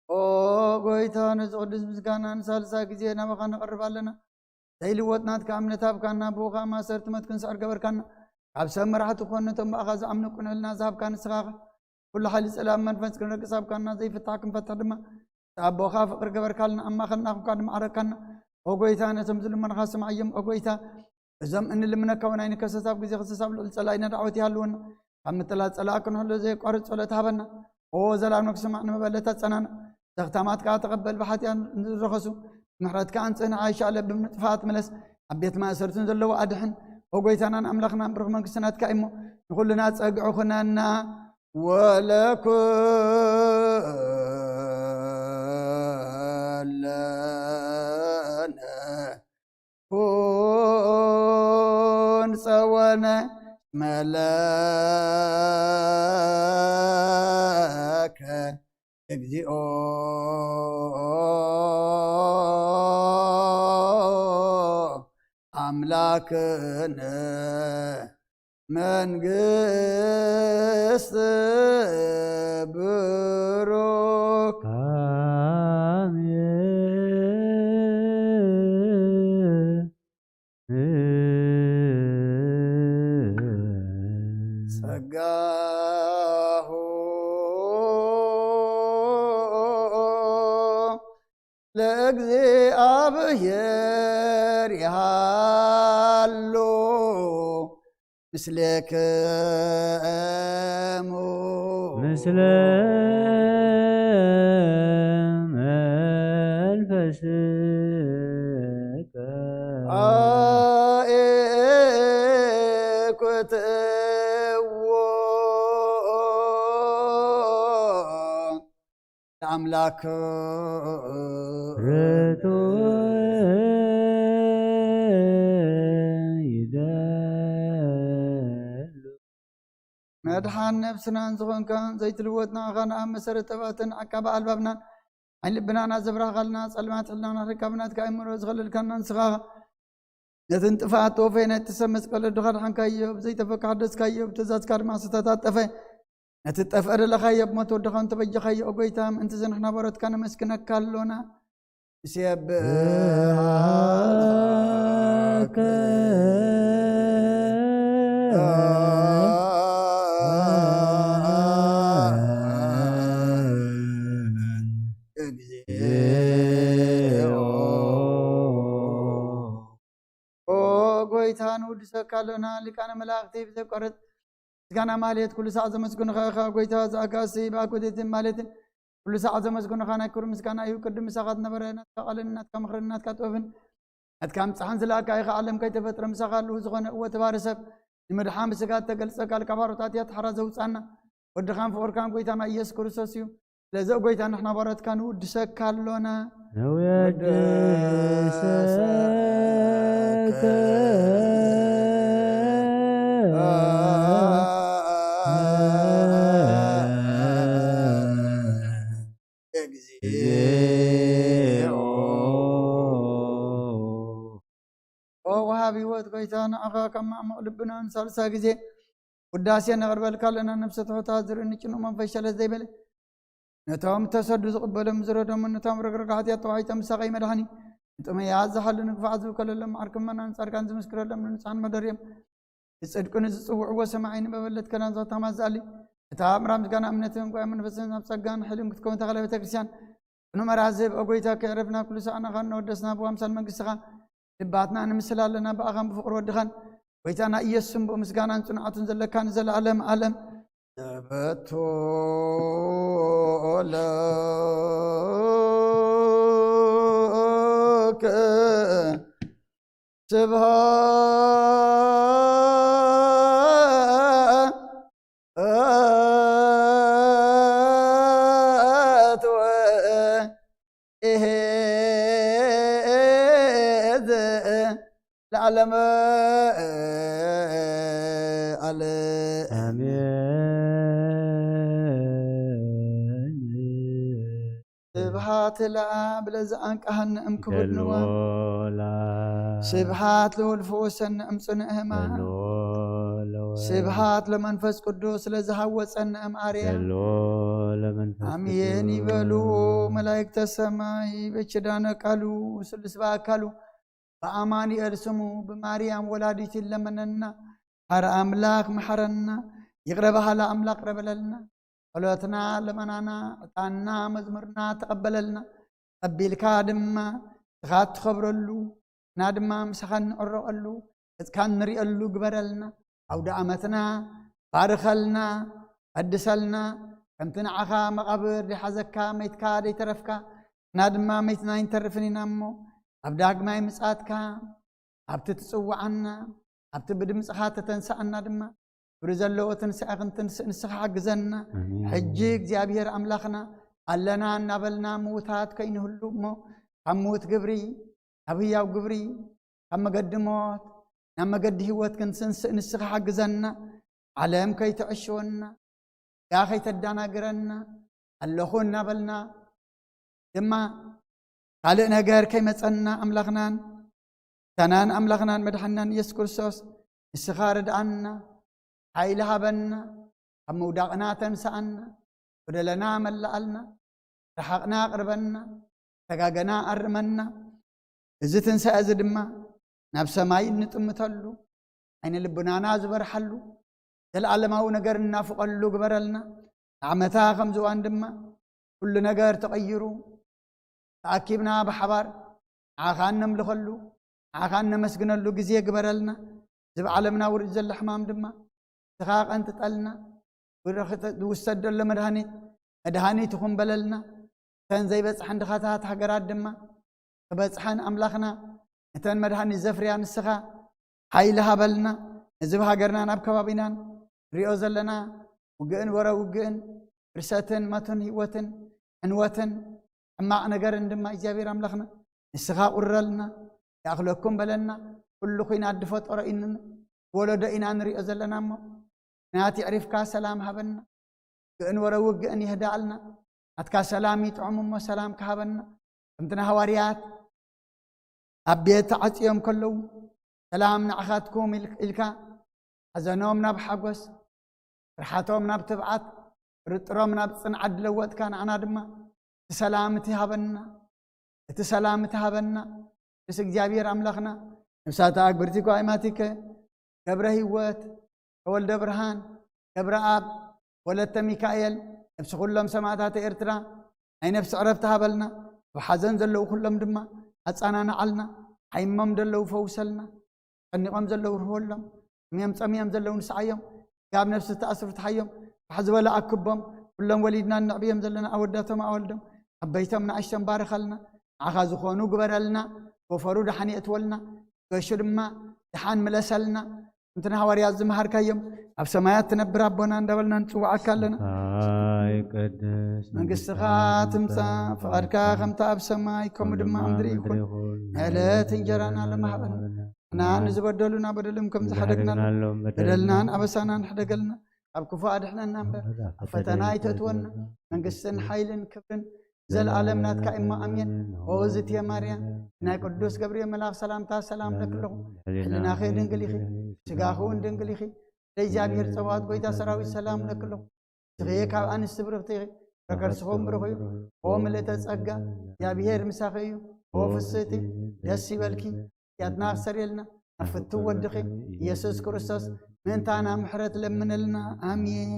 ኦ ጎይታ፣ ነዚ ቅዱስ ምስጋና ንሳልሳይ ግዜ ናባኻ ነቕርብ ኣለና። ዘይልወጥ ናትካ እምነት ሃብካና፣ ብኡ ኸኣ ማእሰርቲ ሞት ክንስዕር ገበርካና። ካብ ሰብ መራሕቲ ክኾን ነቶም ብኣኻ ዝኣምኑ ቅኑዕ ሕልና ዝሃብካ ንስኻ ኢኻ። ኩሉ ሓይሊ ጸላም መንፈስ ክንረግጽ ሃብካና፣ ዘይፍታሕ ክንፈትሕ ድማ ኣቦኻ ፍቕሪ ገበርካልና፣ ኣብ ማእኸልና ኹንካ ድማ ዓረካና። ኦ ጎይታ፣ ነቶም ዝልመኑኻ ስምዓዮም። ኦ ጎይታ፣ እዞም እንልምነካ እውን ኣይንከሰስ፣ ኣብ ግዜ ክሰስ ኣብ ልዕሊ ጸላኢና ዳዕወት ይሃልወና። ካብ ምጥላል ጸላኢ ክንሕሎ ዘየቋርጽ ጸሎት ሃበና። ኦ ዘላለም ንክስማዕ ንመበለት ኣጸናና። ዘኽታማት ከኣ ተቐበል፣ ብሓጢኣት ንዝረኸሱ ምሕረትካ ኣንጽህና፣ ኣይሻ ለብም ንጥፋት ምለስ፣ ኣብ ቤት ማእሰርትን ዘለዎ ኣድሕን። ኦ ጎይታናን ኣምላኽናን ብሩኽ መንግስቲ ናትካ እሞ፣ ንኹልና ጸግዒ ኩነና። ወለኩ ኩን ጸወነ መለከ እግዚኦ ኣምላክነ መንግስት ብሩክ። ጸጋሁ ለእግዚኣብሔር ይሃሉ ምስሌክሙ። ምስለ መንፈስከ። አኤኩትዎ ለአምላክ ርቱ ይደሉ። መድሓን ነብስናን ዝኾንካን ዘይትልወጥ ንዓኻ ንኣብ መሰረት ጠባትን ዓቃቢ ኣልባብናን ዓይኒ ልብናን ኣዘብራኻልና ጸልማት ሕልናና ርካብ ናትካ ኣይምሮ ዝኸለልካና ንስኻ ነትን ጥፍኣት ተወፈይ ናይቲ ሰብ መስቀል ወድኻ ድሓንካዮ፣ ብዘይተፈካ ሓደስካዮ፣ ብትእዛዝካ ድማ ዝተታጠፈ። ነቲ ጠፍአ ደለኻዮ ብሞት ወድኻ እንተበጀኻዮ፣ ኦ ጎይታ፣ ምእንቲ እዚ ንሕና ባሮትካ ነመስግነካ ኣሎና። ንሴብሐከ። እግዚኦ። ኦ ጎይታ፣ ንውድሰካ ኣሎና፣ ሊቃነ መላእኽቲ ብዘቋርጽ ምስጋና ማህሌት ኩሉ ሳዕ ዘመስግኑኻ ኢኻ። ጎይታ፣ እዚ ኣጋእዝቲ ብኣጎቴትን ማህሌትን ኩሉ ሳዕ ዘመስግኑኻ ናይ ክብሪ ምስጋና እዩ። ቅድም ምሳኻ ዝነበረ ናትካ ቃልን ናትካ ምኽርን ናትካ ጥበብን ናትካ ምጽሓን ዝለኣካ ኢኻ። ዓለም ከይተፈጥረ ምሳኻ ኣለኹ። ዝኾነ እወ ተባህሪ ሰብ ንምድሓን ብስጋ እተገልጸ ቃል ካብ ሓሮት ኣትያ ተሓራ ዘውጻና ወድኻን ፍቕርካን ጎይታና ኢየሱስ ክርስቶስ እዩ። ስለዚ ኦ ጎይታ ንሕና ባሮትካ ንውድሰካ ኣሎና። ነውየድሰከ። እግዚኦ። ኦ ወሃቢ ህይወት ጎይታ፣ ንዓኻ ካብ ማዕሙቕ ልብናን ሳልሳ ግዜ ውዳሴ ነቕርበልካ ኣለና። ነፍሰ ትሑታት ዝርኢ ንጭኑቕ መንፈስ ሸለል ዘይበለ፣ ነቶም ተሰዱ ዝቕበሎም ዝረዶምን ነቶም ረግረግ ሓጢኣት ተዋሒጦም ምሳኻ ይመድሓኒ። ንጥሙያት ዝሓሉ ንግፋዓት ዝውከለሎም ዓርኪ ምእመናን ጻድቃን ዝምስክረሎም ንንጹሓን መደርዮም ብጽድቂ ንዝጽውዕዎ ሰማዒ ንመበለት ከናን ዘኽታማት ዝኣሊ እታ ኣምራ ምስጋና እምነትን ጓይ መንፈስን ኣብ ጸጋን ሓይልን ክትከውን ተኸለ ቤተ ክርስቲያን ንመርሃ ዝህብ፣ ኦ ጎይታ፣ ከዕረፍና ኩሉ ሰዓና ኻን እናወደስና ብኣምሳል መንግስትኻ ልባትና ንምስል ኣለና። ብኣኻን ብፍቕሪ ወድኻን ጎይታና ኢየሱስን ብኡ ምስጋናን ጽንዓቱን ዘለካ ንዘለኣለም ዓለም። ዘበቱ ለከ ስብሃት ወእሄዝ ለዓለመ ዓለም። ኣሜን። ስብሃት ለኣብ ለዘኣንቀሃነ እምክቡድ ንዋ። ስብሃት ለወልፈወሰነ እምጽንዕ ህማም። ስብሃት ለመንፈስ ቅዱስ ለዝሃወጸነ እምኣርያ። ኣሜን ይበሉ። መላእክተ ሰማይ በችዳነ ቃሉ ስሉስ በአካሉ በአማኑኤል ስሙ ብማርያም ወላዲት ይለመነና። ሐረ አምላክ መሐረና። ይቅረ በሃላ አምላክ ቅረ በለልና። ጸሎትና፣ ልመናና፣ ዕጣንና፣ መዝሙርና ተቐበለልና። ተቐቢልካ ድማ ንስኻ እትኸብረሉ፣ ንሕና ድማ ምሳኻ እንዕረቐሉ፣ ገጽካ እንርእየሉ ግበረልና። ኣውደ ዓመትና ባርኸልና፣ ቀድሰልና። ከምቲ ንዓኻ መቓብር ደይሓዘካ፣ መይትካ ደይተረፍካ፣ ንሕና ድማ መይትና ኣይንተርፍን ኢና እሞ፣ ኣብ ዳግማይ ምጽኣትካ ኣብቲ ትጽውዓና፣ ኣብቲ ብድምጽኻ ተተንስኣና ድማ፣ ክብሪ ዘለዎ ትንሳኤ ክንትንስእ ንስኻ ሓግዘና። ኣሜን። ሕጂ እግዚኣብሔር ኣምላኽና፣ ኣለና እናበልና ምዉታት ከይንህሉ እሞ፣ ካብ ምዉት ግብሪ፣ ካብ ህያው ግብሪ፣ ካብ መገዲ ሞት ናብ መገዲ ህይወት ክንትንስእ ንስኻ ሓግዘና። ዓለም ከይትዕሽወና፣ ያ ከይተዳናግረና፣ ኣለኹ እናበልና ድማ ካልእ ነገር ከይመጸና፣ ኣምላኽናን ታናን ኣምላኽናን መድሓንናን ኢየሱስ ክርስቶስ፣ ንስኻ ርድኣና፣ ሓይሊ ሃበና፣ ካብ ምውዳቕና ተንስኣና፣ ጎደለና መላኣልና፣ ርሓቕና ኣቕርበና፣ ተጋገና ኣርመና። እዚ ትንሳኤ እዚ ድማ ናብ ሰማይ እንጥምተሉ፣ ዓይነ ልቡናና ዝበርሓሉ፣ ዘለዓለማዊ ነገር እናፍቐሉ ግበረልና። ንዓመታ ከምዚ እዋን ድማ ኩሉ ነገር ተቐይሩ፣ ተኣኪብና ብሓባር ንዓኻ እነምልኸሉ፣ ንዓኻ እነመስግነሉ ግዜ ግበረልና። እዚ ብዓለምና ውርድ ዘሎ ሕማም ድማ ንስኻ ቀንጥጠልና። ብረኽተ-፣ ዝውሰድ ዘሎ መድሃኒት፣ መድሃኒት ይኹን በለልና። እተን ዘይበጽሐን ድኻታት ሃገራት ድማ ክበጽሐን ኣምላኽና፣ እተን መድሃኒት ዘፍርያ ንስኻ ሓይሊ ሃበልና። ነዚ ብሃገርናን ኣብ ከባቢናን ንሪኦ ዘለና ውግእን ወረ ውግእን፣ ብርሰትን መቱን ህይወትን ዕንወትን ሕማቕ ነገርን ድማ እግዚኣብሔር ኣምላኽና ንስኻ ቁረልና፣ ይኣኽለኩም በለና። ኩሉ ኹናት ዝፈጠሮ ኢንና ወለዶ ኢና ንሪኦ ዘለና እሞ፣ ናቲ ዕሪፍካ ሰላም ሃበና። ውግእን ወረ ውግእን ይህዳኣልና። ናትካ ሰላም ይጥዕሙ እሞ ሰላም ክሃበና። ከምቲ ንሃዋርያት ኣብ ቤት ተዓጽዮም ከለዉ፣ "ሰላም ንዓኻትኩም" ኢል-፣ ኢልካ፣ ሓዘኖም ናብ ሓጎስ፣ ፍርሓቶም ናብ ትብዓት፣ ጥርጥሮም ናብ ጽንዓት ዝለወጥካ፣ ንዓና ድማ እቲ ሰላም እቲ ሃበና፣ እቲ ሰላም እቲ ሃበና። ምስ እግዚኣብሔር ኣምላኽና፣ ነፍሳት ኣግብርቲ ጓይማቲከ፣ ገብረ ህይወት፣ ተወልደ ብርሃን፣ ገብረ ኣብ፣ ወለተ ሚካኤል፣ ነፍሲ ኩሎም ሰማእታት ኤርትራ ናይ ነፍሲ ዕረፍቲ ሃበልና። ኣብ ሓዘን ዘለዉ ኩሎም ድማ ኣጻናንዓልና። ሓይሞም ዘለዉ ፈውሰልና። ጨኒቖም ዘለዉ ርህወሎም። ጥምዮም ጸምዮም ዘለዉ ንስዓዮም። ጋብ ነፍሲ ዝተኣስሩ ትሓዮም። ፋሕ ዝበለ ኣክቦም። ኩሎም ወሊድና እነዕብዮም ዘለና ኣወዳቶም ኣወልዶም፣ ዓበይቶም ንኣሽቶም ባርኸልና። ንዓኻ ዝኾኑ ግበረልና። ጎፈሩ ደሓን የእትወልና። ገሹ ድማ ደሓን ምለሰልና። ከምቲ ንሃዋርያት ዝመሃርካዮም፣ "ኣብ ሰማያት ትነብር ኣቦና" እንዳበልና ንጽውዓካ ኣለና። ይቀደስ መንግስትኻ ትምጻእ፣ ፍቓድካ ከምታ ኣብ ሰማይ ከምኡ ድማ ኣብ ምድሪ ይኹን። ናይ ዕለት እንጀራና ሎሚ ሃበና። ንዓና ንዝበደሉና በደሎም ከም ዝሓደግናሎም፣ በደልናን ኣበሳናን ሕደገልና፣ ካብ ክፉ ኣድሕነና እምበር ኣብ ፈተና ኣይተእትወና። መንግስትን ሓይልን ክብርን ዘለኣለም ናትካ እሞ ኣሜን። ኦ እዝትየ ማርያም፣ ናይ ቅዱስ ገብርኤል መልኣኽ ሰላምታ ሰላም ለኪ ኣለኹ። ሕልናኺ ድንግል ኢኺ፣ ስጋኺ እውን ድንግል ኢኺ። ለእግዚኣብሔር ጸባኦት ጎይታ ሰራዊት ሰላም ለኪ ኣለኹ። ንስኺ ካብ ኣንስቲ ብርኽቲ ኢኺ፣ ፍረ ከርስኺ እውን ብሩኽ እዩ። ኦ ምልእተ ጸጋ፣ እግዚኣብሔር ምሳኺ እዩ። ኦ ፍስህቲ፣ ደስ ይበልኪ። ኃጢኣትና ኣስተሰርየልና፣ ናብ ፍቱው ወድኺ ኢየሱስ ክርስቶስ ምእንታና ምሕረት ለምነልና። ኣሜን።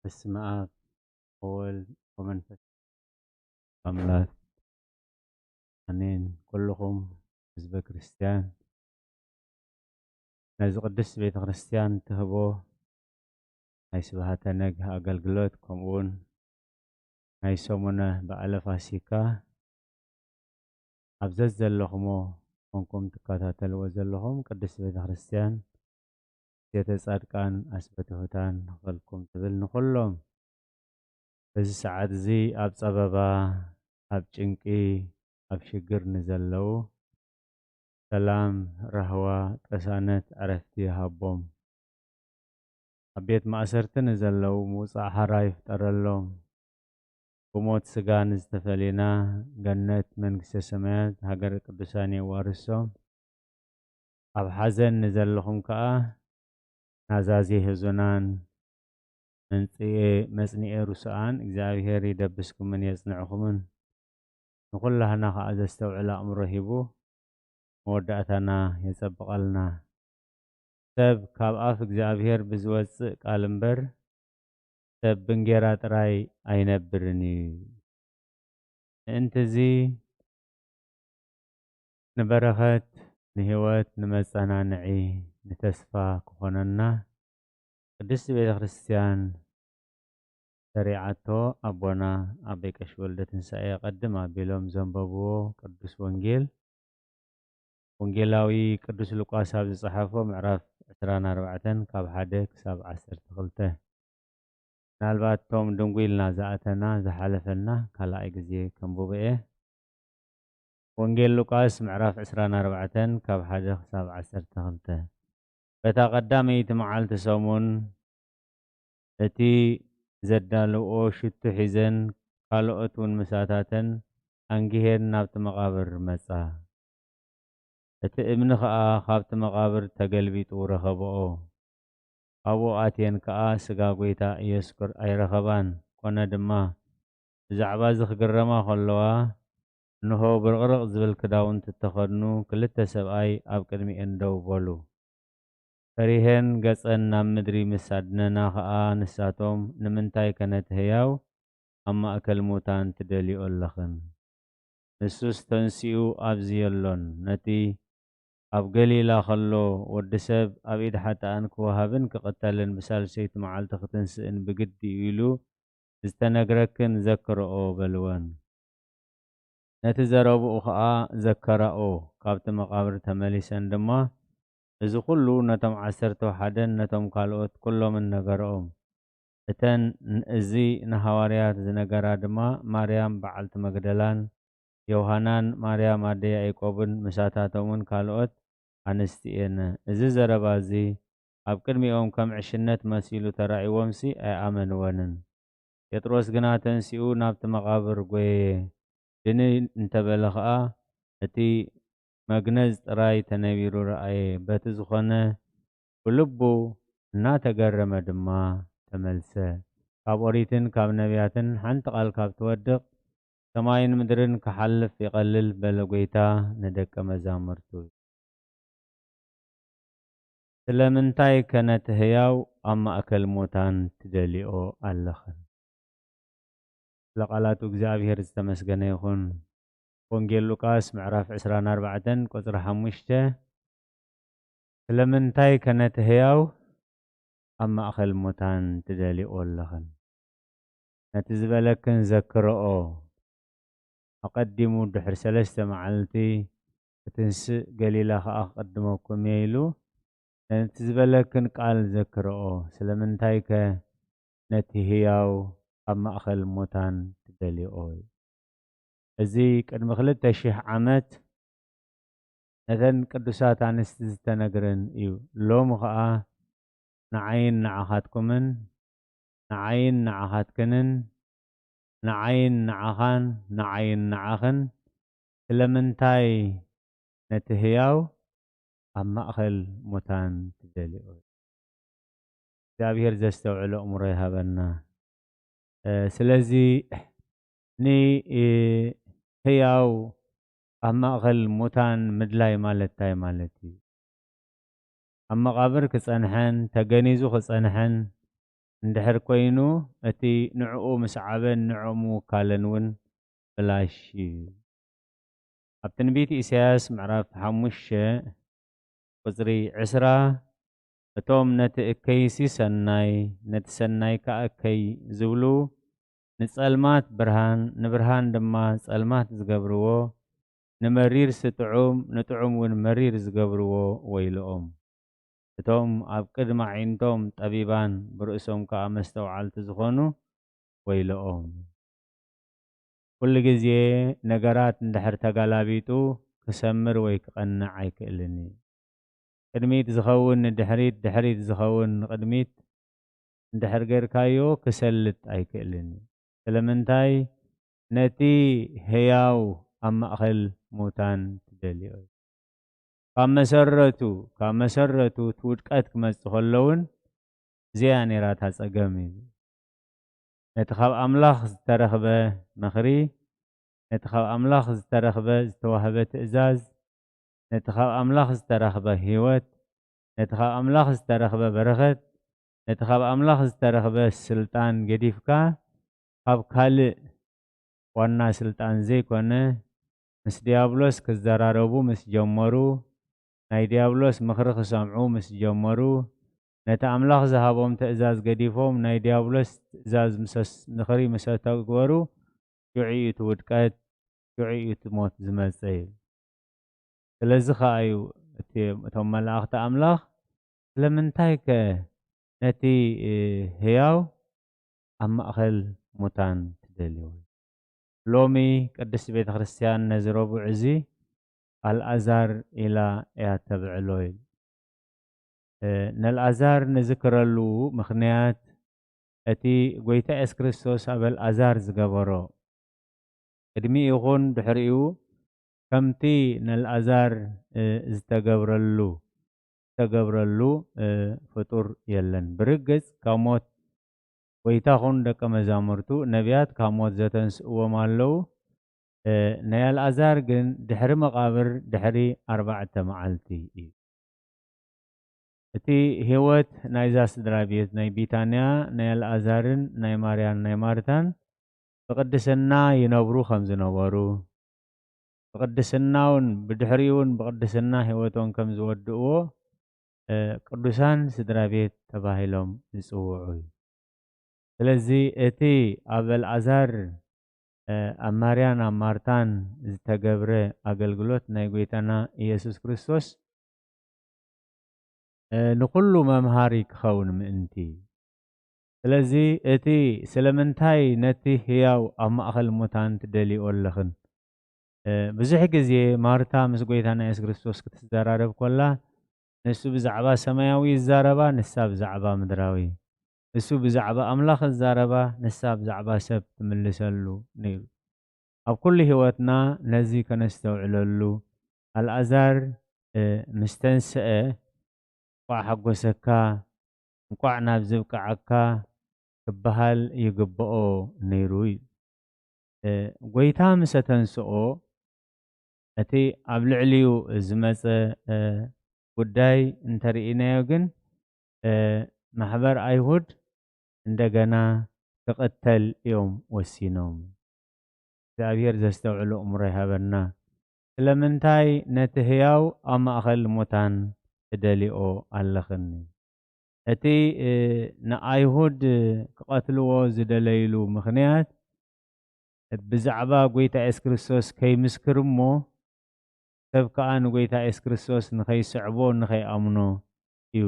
በስመ አብ ወወልድ ወመንፈስ አምላክ አሜን። ኩልኹም ህዝበ ክርስቲያን ነዚ ቅድስት ቤተ ክርስቲያን ትህቦ ናይ ስብሃተ ነግህ ኣገልግሎት ከምኡውን ናይ ሰሙነ በዓለ ፋሲካ ኣብ ዘዘለኹሞ ኮንኩም ትከታተልዎ ዘለኹም ቅድስት ቤተ ክርስቲያን ቤተ ጻድቃን ኣስበ ትሑታን ንኽፈልኩም ትብል ንኹሎም በዚ ሰዓት እዚ ኣብ ጸበባ፣ ኣብ ጭንቂ፣ ኣብ ሽግር ንዘለዉ ሰላም፣ ራህዋ፣ ቅሳነት፣ ዕረፍቲ ይሃቦም። ኣብ ቤት ማእሰርቲ ንዘለዉ ምውጻእ ሓራ ይፍጠረሎም። ብሞት ስጋ ንዝተፈለዩና ገነት መንግስተ ሰማያት ሃገረ ቅዱሳን የዋርሶም። ኣብ ሓዘን ንዘለኹም ከኣ ናዛዚ ህዙናን መንጽኤ መጽንኤ ርሱኣን እግዚኣብሔር ይደብስኩምን የጽንዕኹምን። ንኹላህና ከኣ ዘስተውዕል ኣእምሮ ሂቡ መወዳእታና የጸብቐልና። ሰብ ካብ ኣፍ እግዚኣብሔር ብዝወጽእ ቃል እምበር ሰብ ብእንጌራ ጥራይ ኣይነብርን እዩ። ምእንትዚ ንበረኸት፣ ንህይወት፣ ንመጸናንዒ፣ ንተስፋ ክኾነና ቅድስቲ ቤተ ክርስቲያን ሰሪዓቶ ኣቦና ኣበይ ቀሺ ወልደ ትንሳኤ ቀድም ኣቢሎም ዘንበብዎ ቅዱስ ወንጌል ወንጌላዊ ቅዱስ ሉቃስ ኣብ ዝጸሓፎ ምዕራፍ ዕስራን ኣርባዕተን ካብ ሓደ ክሳብ ዓሰርተ ክልተ። ምናልባት እቶም ድንጉ ኢልና ዝኣተና ዝሓለፈና ካልኣይ ግዜ ከንብቦ እየ። ወንጌል ሉቃስ ምዕራፍ ዕስራን ኣርባዕተን ካብ ሓደ ክሳብ ዓሰርተ ክልተ። በታ ቀዳመይቲ መዓልቲ ሰሙን እቲ ዘዳልውኦ ሽቱ ሒዘን ካልኦት እውን ምሳታተን ኣንጊሄን ናብቲ መቓብር መጻ። እቲ እምኒ ኸኣ ኻብቲ መቓብር ተገልቢጡ ረኸብኦ። ኣብኡ ኣትየን ከኣ ስጋ ጐይታ ኢየሱስ ክር-፣ ኣይረኸባን። ኰነ ድማ፣ ብዛዕባ እዚ ክግረማ ኸለዋ፣ እንሆ፣ ብርቕርቕ ዝብል ክዳውንቲ እተኸድኑ ክልተ ሰብኣይ ኣብ ቅድሚኤን ደው በሉ። ፈሪሄን ገጸን ናብ ምድሪ ምስ ኣድነና ኸኣ፣ ንሳቶም፣ ንምንታይከ ነቲ ህያው ኣብ ማእከል ሙታን ትደልይኦ ኣለኽን? ንሱስ ተንሲኡ ኣብዚ የሎን። ነቲ ኣብ ገሊላ ኸሎ ወዲ ሰብ ኣብ ኢድ ሓጥኣን ክወሃብን ክቕተልን ብሳልሰይቲ መዓልቲ ክትንስእን ብግዲ እዩ ኢሉ ዝተነግረክን ዘክርኦ በልወን። ነቲ ዘረብኡ ኸኣ ዘከራኦ። ካብቲ መቓብር ተመሊሰን ድማ እዚ ኹሉ ነቶም ዓሰርተ ሓደን ነቶም ካልኦት ኩሎምን ነገርኦም። እተን ን-፣ እዚ ንሃዋርያት ዝነገራ ድማ ማርያም በዓልቲ መግደላን ዮሃናን ማርያም ኣደ ያዕቆብን ምሳታቶምን ካልኦት ኣንስቲ እየን። እዚ ዘረባ እዚ ኣብ ቅድሚኦም ከም ዕሽነት መሲሉ ተራእይዎምሲ ኣይኣመንወንን። ጴጥሮስ ግና ተንሲኡ ናብቲ መቓብር ጐየየ። ድኒ እንተ በለ ኸኣ፣ እቲ መግነዝ ጥራይ ተነቢሩ ረኣየ። በቲ ዝኾነ ብልቡ እናተገረመ ድማ ተመልሰ። ካብ ኦሪትን ካብ ነቢያትን ሓንቲ ቃል ካብ ትወድቕ፣ ሰማይን ምድርን ክሓልፍ ይቐልል በለ ጐይታ ንደቀ መዛሙርቱ። ስለምንታይከ ነቲ ህያው ኣብ ማእከል ሙታን ትደልይኦ ኣለኽን? ስለ ቃላቱ እግዚኣብሔር ዝተመስገነ ይኹን። ወንጌል ሉቃስ ምዕራፍ ዕስራን ኣርባዕተን ቁጽሪ ሓሙሽተ፣ ስለምንታይከ ነቲ ህያው ኣብ ማእከል ሙታን ትደልይኦ ኣለኽን? ነቲ ዝበለክን ዘክርኦ። ኣቐዲሙ ድሕሪ ሰለስተ መዓልቲ ክትንስእ ገሊላ ኸኣ ክቕድመኩም እየ ኢሉ፣ ነቲ ዝበለክን ቃል ዘክርኦ። ስለምንታይከ ነቲ ህያው ኣብ ማእከል ሙታን ትደልይኦ? እዚ ቅድሚ ክልተ ሽሕ ዓመት ነተን ቅዱሳት ኣንስቲ ዝተነግረን እዩ። ሎሚ ኸኣ ንዓይን ንዓኻትኩምን፣ ንዓይን ንዓኻትክንን፣ ንዓይን ንዓኻን፣ ንዓይን ንዓኽን፣ ስለምንታይ ነቲ ህያው ኣብ ማእከል ሙታን ትደልዮ? እግዚኣብሔር ዘስተውዕሎ ኣእምሮ ይሃበና። እ፣ ስለዚ ን-፣ እ፣ ህያው ኣብ ማእከል ሙታን ምድላይ ማለት እንታይ ማለት እዩ? ኣብ መቓብር ክጸንሐን ተገኒዙ ክጸንሐን እንድሕር ኮይኑ፣ እቲ ንዕኡ ምስዓበን ንዕኡ ምውካለን እውን ብላሽ እዩ። ኣብ ትንቢት ኢሳያስ ምዕራፍ ሓሙሽተ ቁጽሪ ዕስራ፣ እቶም ነቲ እከይሲ ሰናይ፣ ነቲ ሰናይ ከኣ እከይ ዝብሉ፣ ንጸልማት ብርሃን፣ ንብርሃን ድማ ጸልማት ዝገብርዎ፣ ንመሪርሲ ጥዑም፣ ንጥዑም እውን መሪር ዝገብርዎ ወይልኦም። እቶም ኣብ ቅድሚ ኣዒንቶም ጠቢባን ብርእሶም ከኣ መስተውዓልቲ ዝኾኑ ወይልኦም። ኩሉ ግዜ ነገራት እንድሕር ተጋላቢጡ ክሰምር ወይ ክቐንዕ ኣይክእልን እዩ። ቅድሚት ዝኸውን ንድሕሪት፣ ድሕሪት ዝኸውን ንቅድሚት እንድሕር ጌርካዮ ክሰልጥ ኣይክእልን እዩ። ስለምንታይ? ነቲ ህያው ኣብ ማእኸል ሙታን ትደልዮ። ካብ መሰረቱ፣ ካብ መሰረቱ እቲ ውድቀት ክመጽእ ከሎ እውን እዚኣ ነይራ እታ ጸገም እዩ። ነቲ ካብ ኣምላኽ ዝተረኽበ ምኽሪ፣ ነቲ ካብ ኣምላኽ ዝተረኽበ ዝተዋህበ ትእዛዝ፣ ነቲ ካብ ኣምላኽ ዝተረኽበ ህይወት፣ ነቲ ካብ ኣምላኽ ዝተረኽበ በረኸት፣ ነቲ ካብ ኣምላኽ ዝተረኽበ ስልጣን ገዲፍካ፣ ካብ ካልእ ዋና ስልጣን ዘይኮነ፣ ምስ ዲያብሎስ ክዘራረቡ ምስ ጀመሩ፣ ናይ ዲያብሎስ ምኽሪ ክሰምዑ ምስ ጀመሩ፣ ነቲ ኣምላኽ ዝሃቦም ትእዛዝ ገዲፎም ናይ ዲያብሎስ ትእዛዝ ምሰስ-፣ ምኽሪ ምስ ኣተግበሩ፣ ሽዑ እዩ እቲ ውድቀት፣ ሽዑ እዩ እቲ ሞት ዝመጽእ። ስለዚ ኸኣ እዩ እቲ፣ እቶም መላእኽቲ ኣምላኽ፣ ስለምንታይከ ነቲ፣ እ፣ ህያው ኣብ ማእከል ሙታን ትደልይዎ? ሎሚ ቅድስቲ ቤተ ክርስቲያን ነዚ ረቡዕ እዚ ኣልኣዛር ኢላ እያ ተብዕሎ ኢሉ። እ፣ ነልኣዛር ንዝክረሉ ምኽንያት እቲ ጐይታ የሱስ ክርስቶስ ኣብ ኣልኣዛር ዝገበሮ፣ ቅድሚኡ ይኹን ድሕሪኡ ከምቲ ነልኣዛር፣ እ፣ ዝተገብረሉ፣ ዝተገብረሉ፣ እ፣ ፍጡር የለን። ብርግጽ ካብ ሞት ጐይታ ኹን ደቀ መዛሙርቱ ነቢያት ካብ ሞት ዘተንስእዎም ኣለዉ። እ፣ ናይ ኣልኣዛር ግን ድሕሪ መቓብር ድሕሪ ኣርባዕተ መዓልቲ እዩ። እቲ ህይወት ናይዛ ስድራ ቤት ናይ ቢታንያ፣ ናይ ኣልኣዛርን ናይ ማርያን ናይ ማርታን ብቕድስና ይነብሩ ከም ዝነበሩ፣ ብቕድስናውን ብድሕሪኡን ብቕድስና ህይወቶም ከም ዝወድእዎ፣ እ፣ ቅዱሳን ስድራ ቤት ተባሂሎም ይጽውዑ እዩ። ስለዚ እቲ ኣብ ኣልኣዛር፣ እ፣ ኣብ ማርያን ኣብ ማርታን ዝተገብረ ኣገልግሎት ናይ ጐይታና ኢየሱስ ክርስቶስ፣ እ፣ ንኹሉ መምሃሪ ክኸውን ምእንቲ። ስለዚ እቲ ስለምንታይ ነቲ ህያው ኣብ ማእከል ሙታን ትደልይኦ ኣለኽን? እ፣ ብዙሕ ግዜ ማርታ ምስ ጐይታና የሱስ ክርስቶስ ክትዛራረብ ከላ፣ ንሱ ብዛዕባ ሰማያዊ ይዛረባ፣ ንሳ ብዛዕባ ምድራዊ። ንሱ ብዛዕባ ኣምላኽ ይዛረባ፣ ንሳ ብዛዕባ ሰብ ትምልሰሉ ነይሩ። ኣብ ኩሉ ህይወትና ነዚ ከነስተውዕለሉ፣ ኣልኣዛር፣ እ፣ ምስ ተንስአ፣ "እንቋዕ ሓጎሰካ፣ እንቋዕ ናብዚ ብቅዓካ" ክበሃል ይግብኦ ነይሩ እዩ። እ፣ ጐይታ ምስ ኣተንስኦ፣ እቲ ኣብ ልዕሊኡ ዝመጸ፣ እ፣ ጉዳይ እንተርኢናዮ ግን፣ እ፣ ማሕበር ኣይሁድ እንደገና ክቕተል እዮም ወሲኖም። እግዚኣብሔር ዘስተውዕሎ እምሮ ይሃበና። ስለምንታይ ነቲ ህያው ኣብ ማእከል ሙታን ትደልይኦ ኣለኽኒ? እቲ፣ እ፣ ንኣይሁድ ክቐትልዎ ዝደለይሉ ምኽንያት፣ ብዛዕባ ጐይታ የሱስ ክርስቶስ ከይምስክር እሞ፣ ሰብ ከኣ ንጐይታ የሱስ ክርስቶስ ንኸይስዕቦ፣ ንኸይኣምኖ እዩ።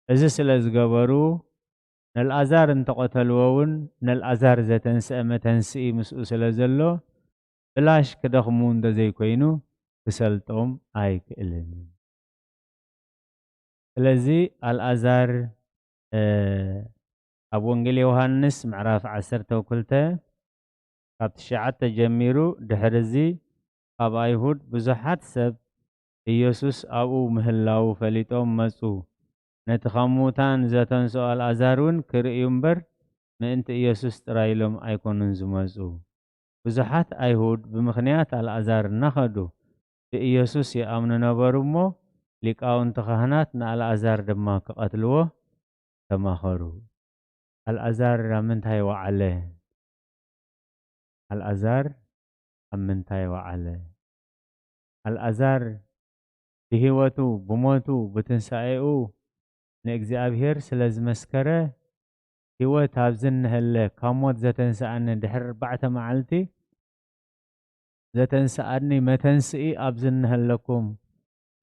እዚ ስለ ዝገበሩ፣ ነልኣዛር እንተቐተልዎ እውን፣ ነልኣዛር ዘተንስአ መተንስኢ ምስኡ ስለ ዘሎ፣ ብላሽ ክደኽሙ እንተዘይኮይኑ፣ ክሰልጦም ኣይክእልን እዩ። ስለዚ ኣልኣዛር፣ እ፣ ኣብ ወንጌል ዮሃንስ ምዕራፍ ዓሰርተ ክልተ ካብ ትሽዓተ ጀሚሩ፣ ድሕሪ እዚ ካብ ኣይሁድ ብዙሓት ሰብ ኢየሱስ ኣብኡ ምህላዉ ፈሊጦም መጹ። ነቲ ካብ ምዉታን ዘተንስኦ ኣልኣዛር እውን ክርእዩ እምበር፣ ምእንቲ ኢየሱስ ጥራይ ኢሎም ኣይኮኑን ዝመጹ። ብዙሓት ኣይሁድ ብምኽንያት ኣልኣዛር እናኸዱ ብኢየሱስ ይኣምኑ ነበሩ እሞ፣ ሊቃውንቲ ካህናት ንኣልኣዛር ድማ ክቐትልዎ ተማኸሩ። ኣልኣዛር ኣብ ምንታይ ወዓለ? ኣልኣዛር ኣብ ምንታይ ወዓለ? ኣልኣዛር ብህይወቱ፣ ብሞቱ፣ ብትንሳኤኡ ንእግዚኣብሔር ስለ ዝመስከረ፣ ህይወት ኣብዚ እንሀለ ካብ ሞት ዘተንስኣኒ ድሕሪ ኣርባዕተ መዓልቲ ዘተንስኣኒ መተንስኢ ኣብዚ እንሀለኩም፣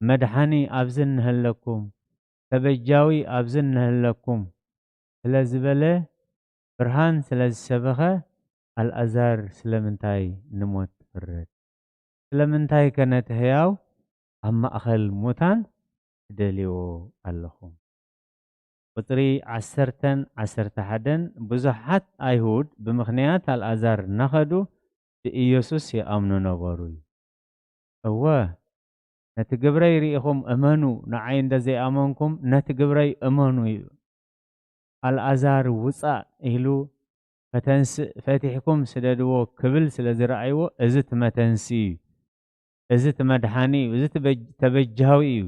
መድሓኒ ኣብዚ እንሀለኩም፣ ተበጃዊ ኣብዚ እንሀለኩም ስለ ዝበለ፣ ብርሃን ስለ ዝሰበኸ፣ ኣልኣዛር ስለምንታይ ንሞት ትፍረድ? ስለምንታይከ ነቲ ህያው ኣብ ማእኸል ሙታን ትደልይዎ ኣለኹም? ቁጽሪ ዓሰርተን ዓሰርተ ሓደን ብዙሓት ኣይሁድ ብምኽንያት ኣልኣዛር እናኸዱ ብኢየሱስ ይኣምኑ ነበሩ እዩ። እወ፣ ነቲ ግብረይ ርኢኹም እመኑ፣ ንዓይ እንተ ዘይኣመንኩም ነቲ ግብረይ እመኑ እዩ። ኣልኣዛር ውጻእ ኢሉ ከተንስእ ፈቲሕኩም ስደድዎ ክብል ስለ ዝረኣይዎ፣ እዚ እቲ መተንሲ እዩ። እዚ እቲ መድሓኒ እዩ። እዚ ተበጅ-፣ ተበጃዊ እዩ።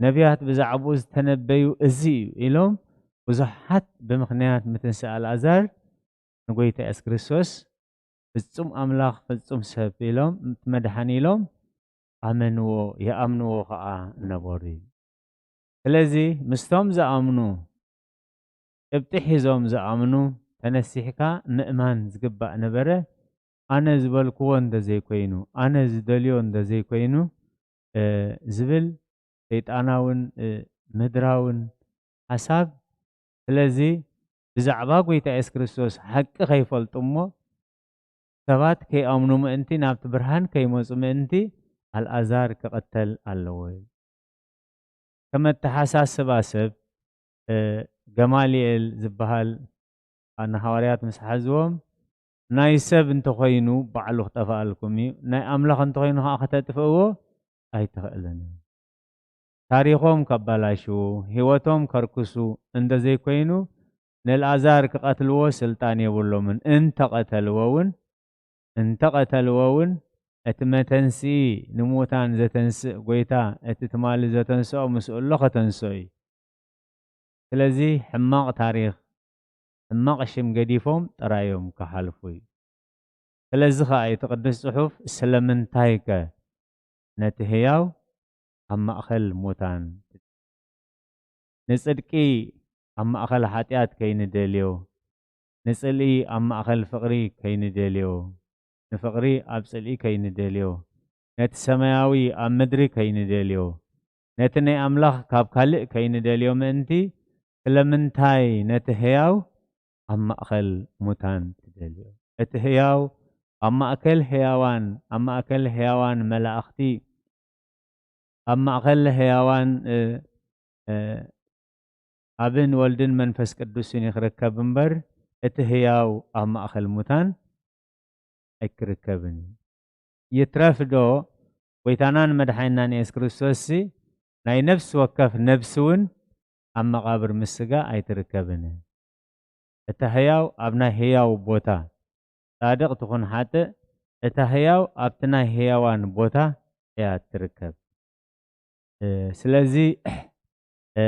ነቢያት ብዛዕባኡ ዝተነበዩ እዚ እዩ ኢሎም ብዙሓት ብምኽንያት ምትንሳእ ኣልኣዛር ንጎይታ የሱስ ክርስቶስ ፍጹም ኣምላኽ ፍጹም ሰብ ኢሎም እቲ መድሓኒ ኢሎም ኣመንዎ፣ ይኣምንዎ ኸኣ ነበሩ እዩ። ስለዚ ምስቶም ዝኣምኑ፣ ጭብጢ ሒዞም ዝኣምኑ ተነሲሕካ ምእማን ዝግባእ ነበረ። ኣነ ዝበልክዎ እንተ ዘይኮይኑ፣ ኣነ ዝደልዮ እንተ ዘይኮይኑ፣ እ፣ ዝብል ሰይጣናውን፣ እ፣ ምድራውን ሓሳብ። ስለዚ ብዛዕባ ጎይታ የሱስ ክርስቶስ ሓቂ ከይፈልጡ እሞ፣ ሰባት ከይኣምኑ ምእንቲ፣ ናብቲ ብርሃን ከይመጹ ምእንቲ፣ ኣልኣዛር ክቕተል ኣለዎ። ከም ኣተሓሳስባ ሰብ፣ እ፣ ገማልኤል ዝበሃል ንሃዋርያት ምስ ሓዝዎም፣ ናይ ሰብ እንተኾይኑ ባዕሉ ክጠፍኣልኩም እዩ፣ ናይ ኣምላኽ እንተኾይኑ ኸዓ ከተጥፍእዎ ኣይትኽእልን እዩ። ታሪኾም ከባላሽዉ፣ ህይወቶም ከርክሱ እንተ ዘይኮይኑ፣ ንኣልኣዛር ክቐትልዎ ስልጣን የብሎምን። እንተቐተልዎ እውን፣ እንተቐተልዎ እውን፣ እቲ መተንስኢ ንሙታን ዘተንስእ ጎይታ፣ እቲ ትማሊ ዘተንስኦ ምስኡ ኣሎ ከተንስኦ እዩ። ስለዚ ሕማቕ ታሪኽ፣ ሕማቕ ሽም ገዲፎም ጥራይ እዮም ክሓልፉ እዩ። ስለዚ ኸኣ እቲ ቅዱስ ጽሑፍ፣ ስለምንታይከ ነቲ ህያው ኣብ ማእከል ሙታን፣ ንጽድቂ ኣብ ማእከል ሓጢኣት ከይንደልዮ፣ ንጽልኢ ኣብ ማእከል ፍቕሪ ከይንደልዮ፣ ንፍቕሪ ኣብ ጽልኢ ከይንደልዮ፣ ነቲ ሰማያዊ ኣብ ምድሪ ከይንደልዮ፣ ነቲ ናይ ኣምላኽ ካብ ካልእ ከይንደልዮ ምእንቲ፣ ስለምንታይ ነቲ ህያው ኣብ ማእከል ሙታን ትደልዮ? እቲ ህያው ኣብ ማእከል ህያዋን፣ ኣብ ማእከል ህያዋን መላእኽቲ፣ ኣብ ማእከል ህያዋን፣ እ፣ እ፣ ኣብን ወልድን መንፈስ ቅዱስን እዩ ክርከብ እምበር፣ እቲ ህያው ኣብ ማእከል ሙታን ኣይክርከብን እዩ። ይትረፍ ዶ፣ ጎይታናን መድሓኒናን የሱስ ክርስቶስሲ ናይ ነፍሲ ወከፍ ነብሲ እውን ኣብ መቓብር ምስ ስጋ ኣይትርከብን። እታ ህያው ኣብ ናይ ህያው ቦታ፣ ጻድቕ ትኹን ሓጥእ፣ እታ ህያው ኣብቲ ናይ ህያዋን ቦታ እያ እትርከብ። እ፣ ስለዚ፣ እ፣